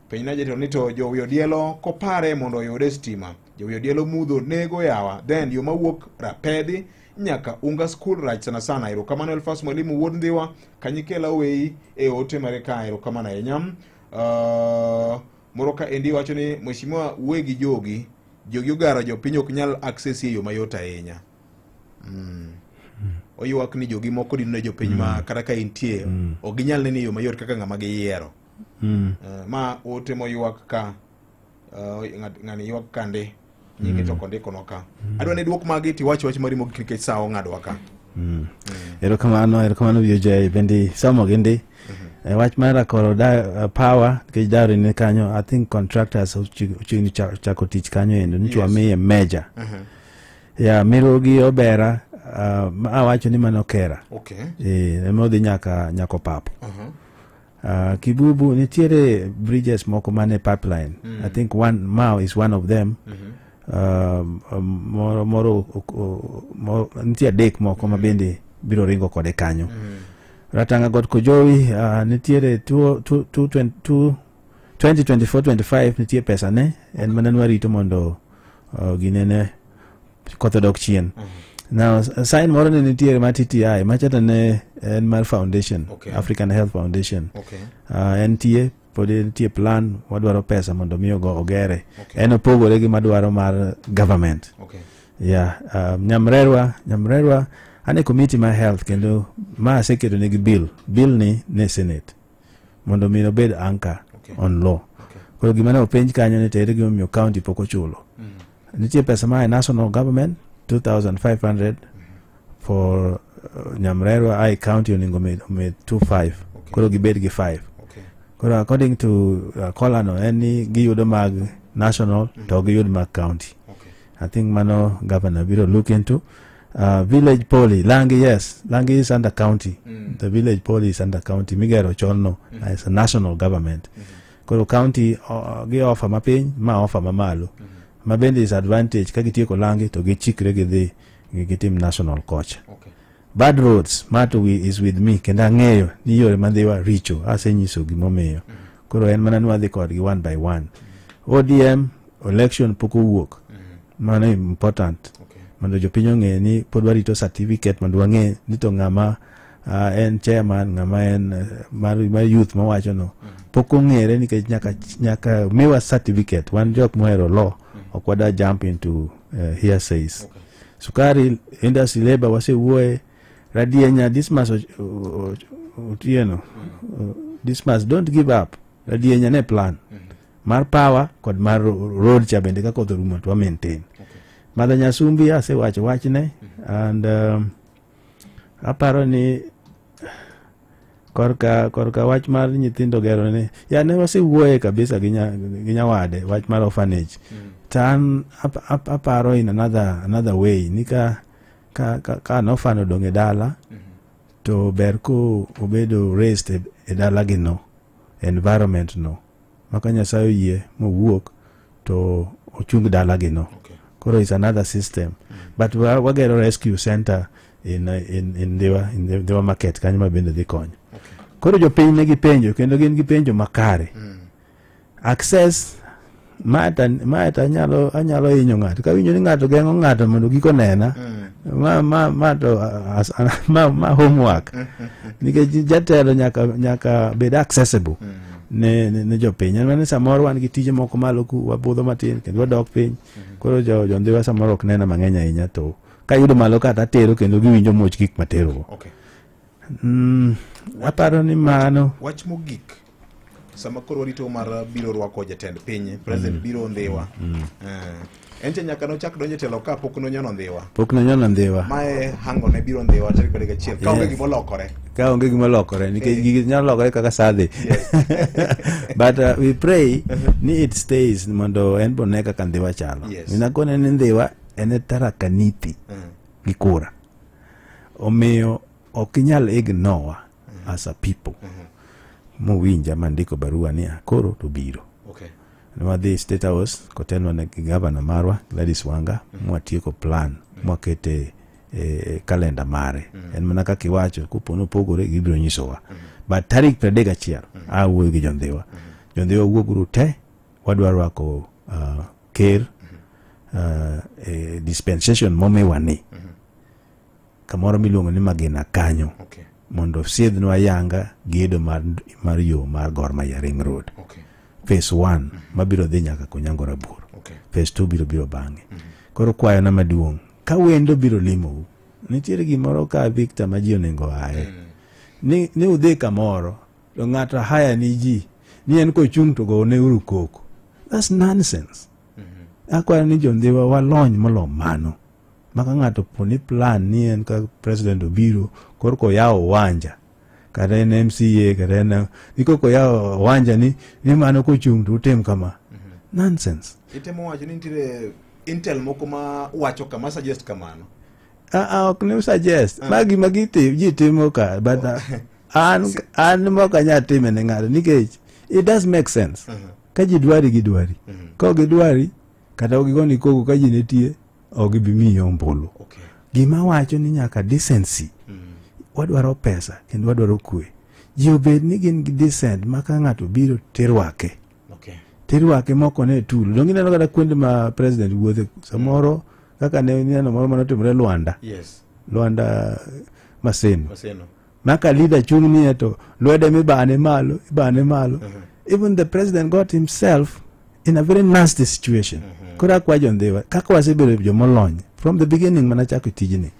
Penjna jatelo ni to jo Wiodielo kopare mondo oyude stima. Jo Wiodielo mudho nego yawa. Then yo mawuok Rapedhi nyaka Unga School rach sana sana. Erokamano Elfas Mwalimu wuod Ndhiwa Kanyikela Oweyi e ote mare ka, erokamano ahinya. Moro ka endi wacho ni mheshimiwa wegi jogi ogaro jopiny ok nyal access e yo mayot ahinya. Oywak ni jogi moko dino ne jopiny ma kata ka intie ok ginyal neno e yo mayot kaka ng'ama giyiero. Ma ote moywak ka ng'ani ywak kande nyinge to kondikonwa ka. Adwa ni duok magi tiwach wach mari mogik nikech sa ong'adwa ka. Erokamano VOJ bende somo gi ndi. Wach mar akoro power nikech dawri ni kanyo. I think contractors ochiegni chako tich kanyo endo nichwa miye measure. Ya mirogi obera awacho ni mano kera. Ema odhi nyaka Papo. Kibubu nitiere bridges moko mane pipeline. I think one Mao is one of them. Moro nitie adek moko ma bende biro ringo kode kanyo. Ratanga got Kojowi nitiere 2024-25 nitie pesa ne en mana nwarito mondo ginene koth odok chien. Now sign moro ne nitiere mar TTI machato ne en mar foundation. African Health Foundation. NTA pod nitie plan wadwaro pesa mondo mi ogere. En opogore gi madwaro mar government. Yeah, Nyamrerwa ane committee mar health kendo ma aseketo negi bill ni ne Senate mondo mi obed anchor on law. Koro gima ne openj kanyo ni tere gimomiyo county pok ochulo. Nitie pesa ma e national government 2,500 for Nyamrerwa ai county oningo med 2,500. Koro gibed gi 5. Koro according to Kolano en ni giyudo mag national to giyud mag county. I think mano governor biro look into. Village poly Langi, yes, Langi is under county. The village poly is under county. Migero Cholno is a national government. Koro county gi offer mapiny ma offer mamalo. Ma bende is advantage ka gitieko Langi to gichikre gidhi gitim national coach. Bad roads mato is with me kendo ang'eyo ni yore mandhiwa richo asenyiso gimomiyo. Koro en mana nwadhi kodgi one by one. ODM election pok owuok. Mano important. Mondo jopiny ong'e ni pod warito certificate mondo wang'e ni to ng'ama en chairman, ng'ama en mar youth mawacho no pok ong'ere nikech nyaka miwa certificate. Wan jok mohero law ok wada jump into hearsays. Sukari industry labor wasewuoye. Radienya Dismas Otieno, Dismas don't give up. Radienya ne plan mar power kod mar road cha bende ka koth orumo to wa maintain. Madha Nyasumbi asewacho wachne and aparo ni korka wach mar nyithindo gero ne ya ne wasewuoye kabisa gi nyawade wach mar orphanage. To an aparo in another way nika Ka an orphan odong' e dala, to ber ko obedo raised e dalagi no, environment no. Ma ka Nyasaye oyie mowuok to ochung dalagi no. Koro is another system. But wagero rescue center in Ndhiwa, in Ndhiwa market kanyo ma bende dhi konyo. Koro jopiny nigi penjo kendo gin gi penjo makare. Access ma to anyalo hinyo ng'ato. Kawinjo ni ng'ato geng'o ng'ato mondo kik onena, ma to ma homework. Nikech jatelo nyaka bed accessible ne jopiny. En mana ni samoro wan gi tije moko malo ku wabudho matin kendo wadok piny. Koro jo Ndhiwa samoro ok nena mang'eny ahinya to kayudo malo kata atero kendo giwinjo much gik materogo. Aparo ni mano. Wach mogik sama koro warito mar biro rwako jatend piny, president biro Ndhiwa. En cha nyaka nochak donjo e telo ka pok nonyono Ndhiwa. Pok nonyono Ndhiwa. Mae hango ne biro Ndhiwa tarik 31 ka onge gima olokore. Ka onge gima olokore nikech gigi nyalo lokore kaka sa dhi. But we pray ni it stays mondo en bo ne kaka Ndhiwa chalo. Ninakone ni Ndhiwa en e Tharaka Nithi gi kura. Omiyo ok inyal ignore as a people. Mowinja mandiko barua ni koro to biro. Nwadhi State House kotelnwa gi gavana marwa Gladys Wanga mwatieko plan mwakete e kalenda mare. En mana kaka iwacho kopo nopogore gibiro nyisowa. But tarik 31 awuoyo gi jo-Ndhiwa. Jo-Ndhiwa wuoguru te wadwa rwako ker dispensation momiwa ni kamoro miluongo ni Magina kanyo. Mondo siedhnwa yanga gedo mar yo mar Gor Mahia Ring Road. Phase 1 mabiro dhi nyaka Konyango Rabur. Phase 2 biro bang'e. Koro kwayona maduong' ka wendo biro limou, nitiere gimoro ka Victor ma ji onego aye. Ni udhi kamoro to ng'ato haya ni ji ni en kochung' to gone uru koko. That's nonsense. Akwayo ni jo-Ndhiwa walony molo mano. Maka ng'ato po ni plan ni en ka president obiro koro koyawo uwanja kata en MCA kata en ni koko yawo uwanja ni mano kochung' to utim kama. Nonsense. Itemo wacho ni nitiere intel moko ma wacho kama suggest kamano. Ok ne suggest. Magi magi ji timo ka but an mok anyal time ne ng'ato nikech it does make sense. Ka ji dwari gidwari. Ka ok gidwari kata ok gigoni koko ka ji nitie ok gibi miyi ombulu. Gima wacho ni nyaka decency. Wadwaro pesa kendo wadwaro kwe. Ji obed ni gin gi decent ma ka ng'ato biro tirwake. Tirwake moko ne tulo. Donge ineno kata kuonde ma president wuothe samoro kaka ne ineno moro manotimore Luanda. Luanda Maseno. Maka leader chung' nie to lwede mibane malo, ibane malo. Even the president got himself in a very nasty situation. Koro akwa jo-Ndhiwa kaka wasebedo jomolony from the beginning manachako tijni.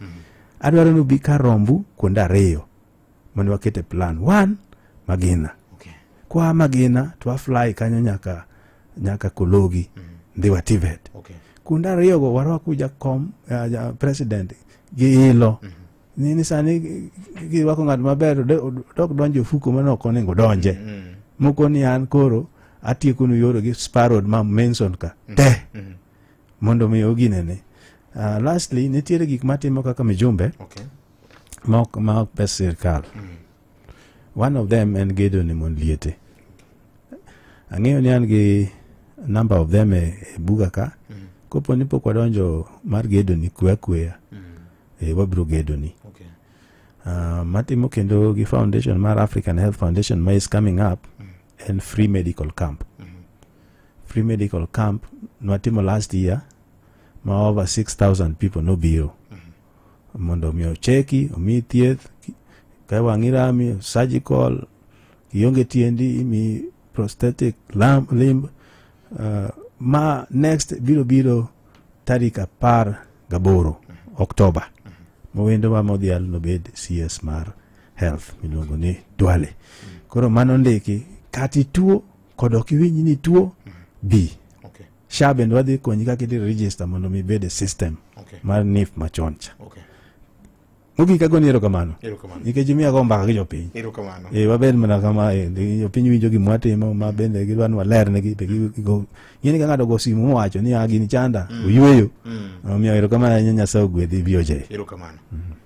Adwaro ni ubi kar rombu kuonde ariyo mondo wakete plan. One, Magina. Kwa Magina to wafly kanyo nyaka Kologi, Ndhiwa Tivet. Kuonde ariyogo warwaku jakom president gi ilo. Ni sani girwako ng'at maber dok donjo ofuko mane ok onego donje. Moko ni an koro atiekonu yore gi Spar Road ma Manson ka te mondo mi oginene. Lastly nitiere gik matimo kaka mijumbe ma ok pes sirkal. One of them en gedo ne mon liete. Ang'eyo ni an gi number of them e buga ka. Kopo ni pok wadonjo mar gedo ni kwe akweya, wabiro gedo ni. Matimo kendo gi foundation mar African Health Foundation ma is coming up en free medical camp. Free medical camp nwatimo last year ma over 6,000 people nobiro mondo mi ocheki, omi thieth, ka wang'i rami, surgical, ionge tiendi, imi prosthetic limb. Ma next biro tarik 18 Oktoba. Mowendo wa modhial nobed CS mar health miluongo ni Duale. Koro mano ndiki kati tuo kod ok iwinj ni tuo bi. SHA bende wadhi konyi kaka idhi register mondo mi ibed e system mar NIF machon cha. Mogik agoni erokamano. Erokamano. Nikech imiya go mbaka gi jopiny. Erokamano. Wabed mana kama jopiny winjo gima watimo ma bende gidwa ni walernegi be gigo. Ing'e ni ka ng'ato ogo simu mowacho ni gini chanda, oyweyo. Omiyo erokamano ahinya, Nyasaye ogwedhi BOJ. Erokamano.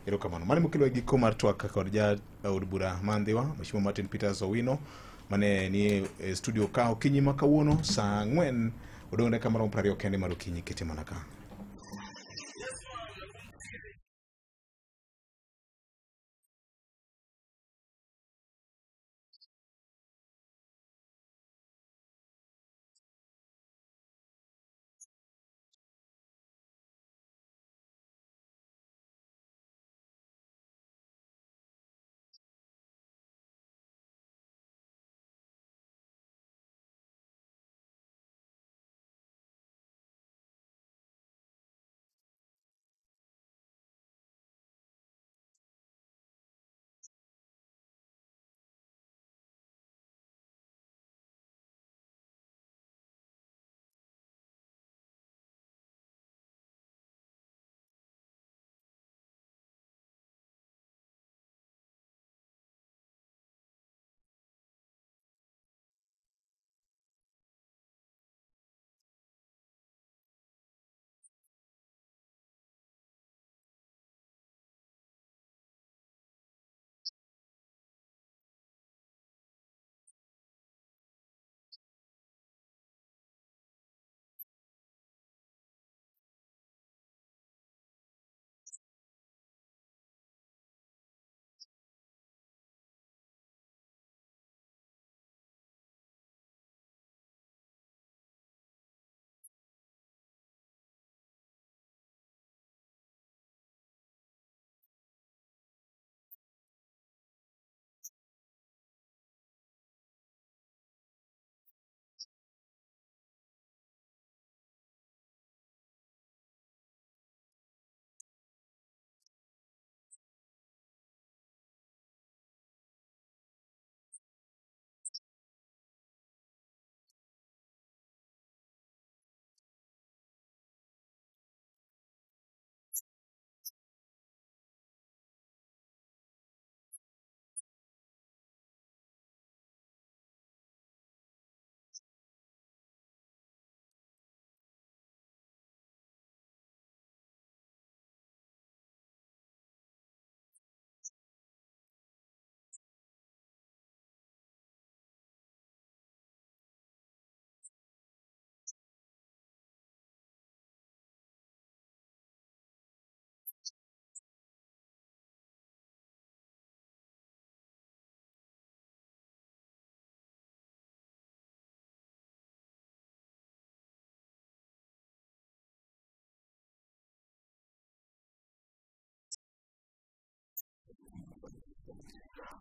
Erokamano. Mano mokelo e giko mar twak kod ja od bura ma Ndhiwa, Mheshimiwa Martin Peters Owino, mane ni e studio ka okinyi ma kawuono saa 4 odong' dakika maromo 20 kende mar okinyi kete mana ka.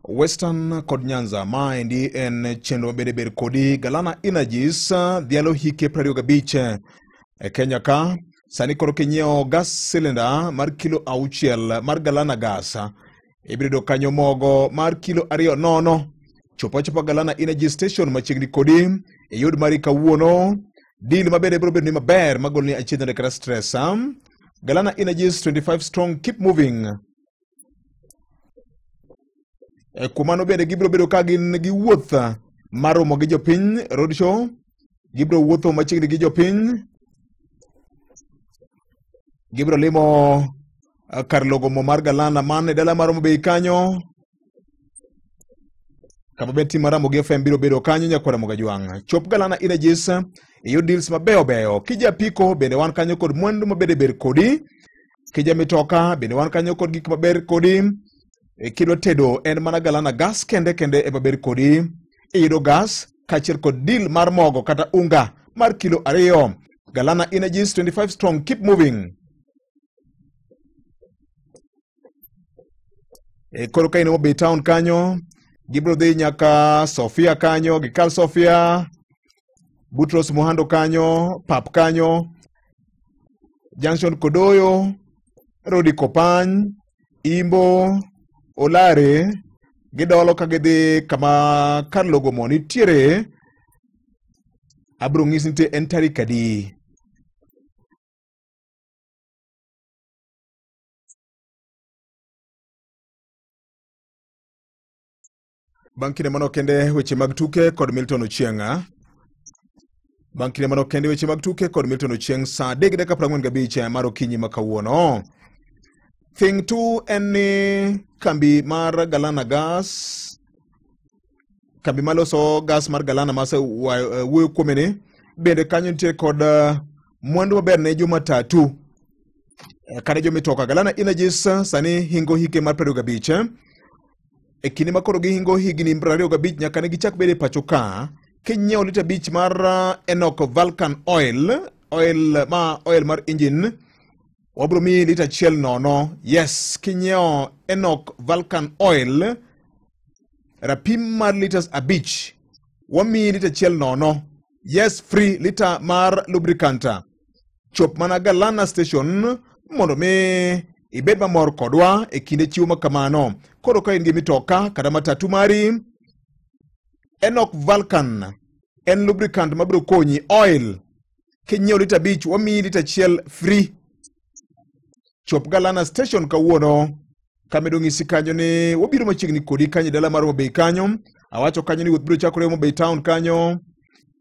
Western kod Nyanza maendi en chenro mabende ber kodi. Galana Energies dhialo hike 25 e Kenya ka. Sani koro kinyiewo gas cylinder mar kilo 6 mar Galana Gas, ibiro yudo kanyo mogo mar kilo 2 nono. Chopo achopa Galana Energy Station machiegni kodi, iyud mari kawuono. Deal mabende biro bedo ni maber magoloni achiedh nade kata stress. Galana Energies 25 strong, keep moving. Kuom mano bende gibiro bedo ka gin gi wuoth mar romo gi jopiny, road show. Gibiro wuotho machiegni gi jopiny. Gibiro limo kar logo mo mar Galana man e dala mar Homa Bay kanyo, kama bende tim mar Ramogi FM biro bedo kanyo nyakwar Ramogi Ajwang'. Chop Galana Energies iyud deals mabeyo beyo. Kija apiko bende wan kanyo kod mwandu mabende ber kodi. Kija mitoka bende wan kanyo kod gik maber kodi. Kidwa tedo en mana Galana Gas kende kende ema ber kodi. Iyudo gas kaachiel kod deal mar mogo kata unga mar kilo 2. Galana Energies 25 strong, keep moving. Koro ka in Homa Bay town kanyo, gibiro dhi nyaka Sofia kanyo, gikal Sofia, Butros Muhando kanyo, Pap kanyo, Junction Kodoyo, Rodi Kopany, Imbo, Olare, gidolo ka gidhi kama kar logo mo nitiere. Abiro nyisi ni en tarik adi. Bang' kinde manok kende weche mag tuke kod Milton Ochieng'. Bang' kinde manok kende weche mag tuke kod Milton Ochieng' saa 3:45 mar okinyi ma kawuono. Thing tu en ni kambi mar Galana Gas, kambi maloso gas mar Galana ma wuoyo kuome ni, bende kanyo nitie kod mwandu maber ne joma tatu kata jomitoka. Galana Energies sani hingo hike mar 25. E kinde ma koro gihingo higni 25 nyaka ne gichak bedo e pacho ka, kinyiewo lita 5 mar Enoch Vulcan Oil, oil ma oil mar engine, wabro miyi lita 1 nono. Yes, kinyiewo Enoch Vulcan Oil rapim mar litas 5, wamiyi lita 1 nono. Yes, free lita mar lubricant. Chop mana Galana Station mondo mi ibed mamor kodwa e kinde chiwo ma kamano. Koro ka in gi mitoka kata matatu mari, Enoch Vulcan en lubricant mabiro konyi. Oil kinyiewo lita 5 wamiyi lita 1 free. Chop Galana Station kawuono. Kamedo ng'isi kanyo ni wabiro machiegni kodi kanyo e dala mar Homa Bay kanyo. Awacho kanyo ni wuoth biro chakore Homa Bay town kanyo,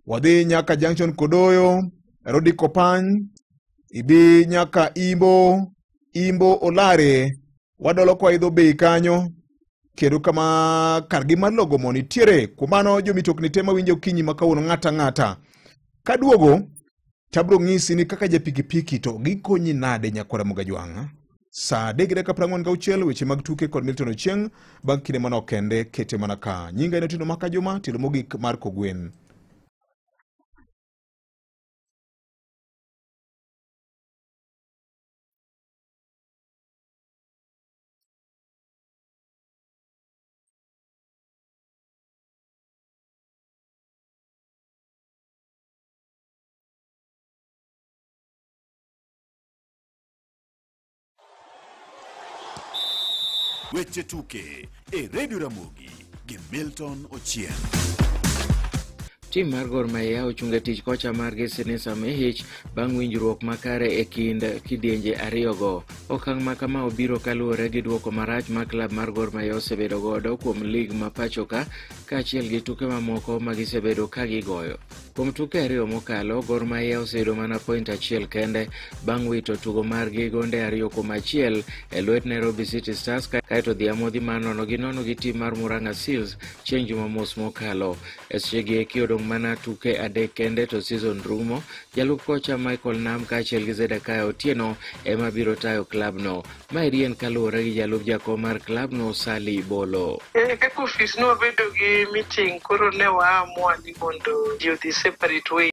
wadhi nyaka Junction Kodoyo, Rodi Kopany, ibi nyaka Imbo, Imbo Olare, wadolo kwa idho Bay kanyo, kendo kama kargi mar logo mo nitiere. Kuom mano jomitokni te mawinjo okinyi ma kawuono ng'ata ng'ata. Kaduogo tabro ng'isi ni kaka japikipiki to gikonyi nade nyakwara Mogajwang'. Saa 3:46 weche mag tuke kod Milton Ochieng'. Bang' kinde manok kende kete mana ka. Nyinga en Otieno Maka Juma, tielo mogik mar Kogwen. Weche tuke e Radio Ramogi gi Milton Ochieng'. Tim mar Gor Mahia ochungo e tich kocha margi Sinisa Mihich bang' winjruok makare e kind kidienje ariyogo. Okang' ma kama obiro kaluwore gi duoko marach ma klab mar Gor Mahia osebedo godo kuom lig ma pacho ka kaachiel gi tuke mamoko ma gisebedo ka gigoyo. Kuom tuke ariyo mokalo, Gor Mahia oseyudo mana point 1 kende bang' wito tugo margi gonde 2-1 e lwet Nairobi City Stars, kaeto dhi amodhi mar 0-0 gi tim mar Murang'a Seals chieng' Jumamos mokalo. E sechegi eki odong' mana tuke 3 kende to season rumo. Jalup kocha Michael Nam kaachiel gi Zedekaya Otieno ema biro tayo klabno. Maeri en kaluwore gi jalup jakom mar klabno Sally Bolo. Kaka ofis ne wabedo gi meeting, koro ne waamua ni mondo ji odhi separate ways.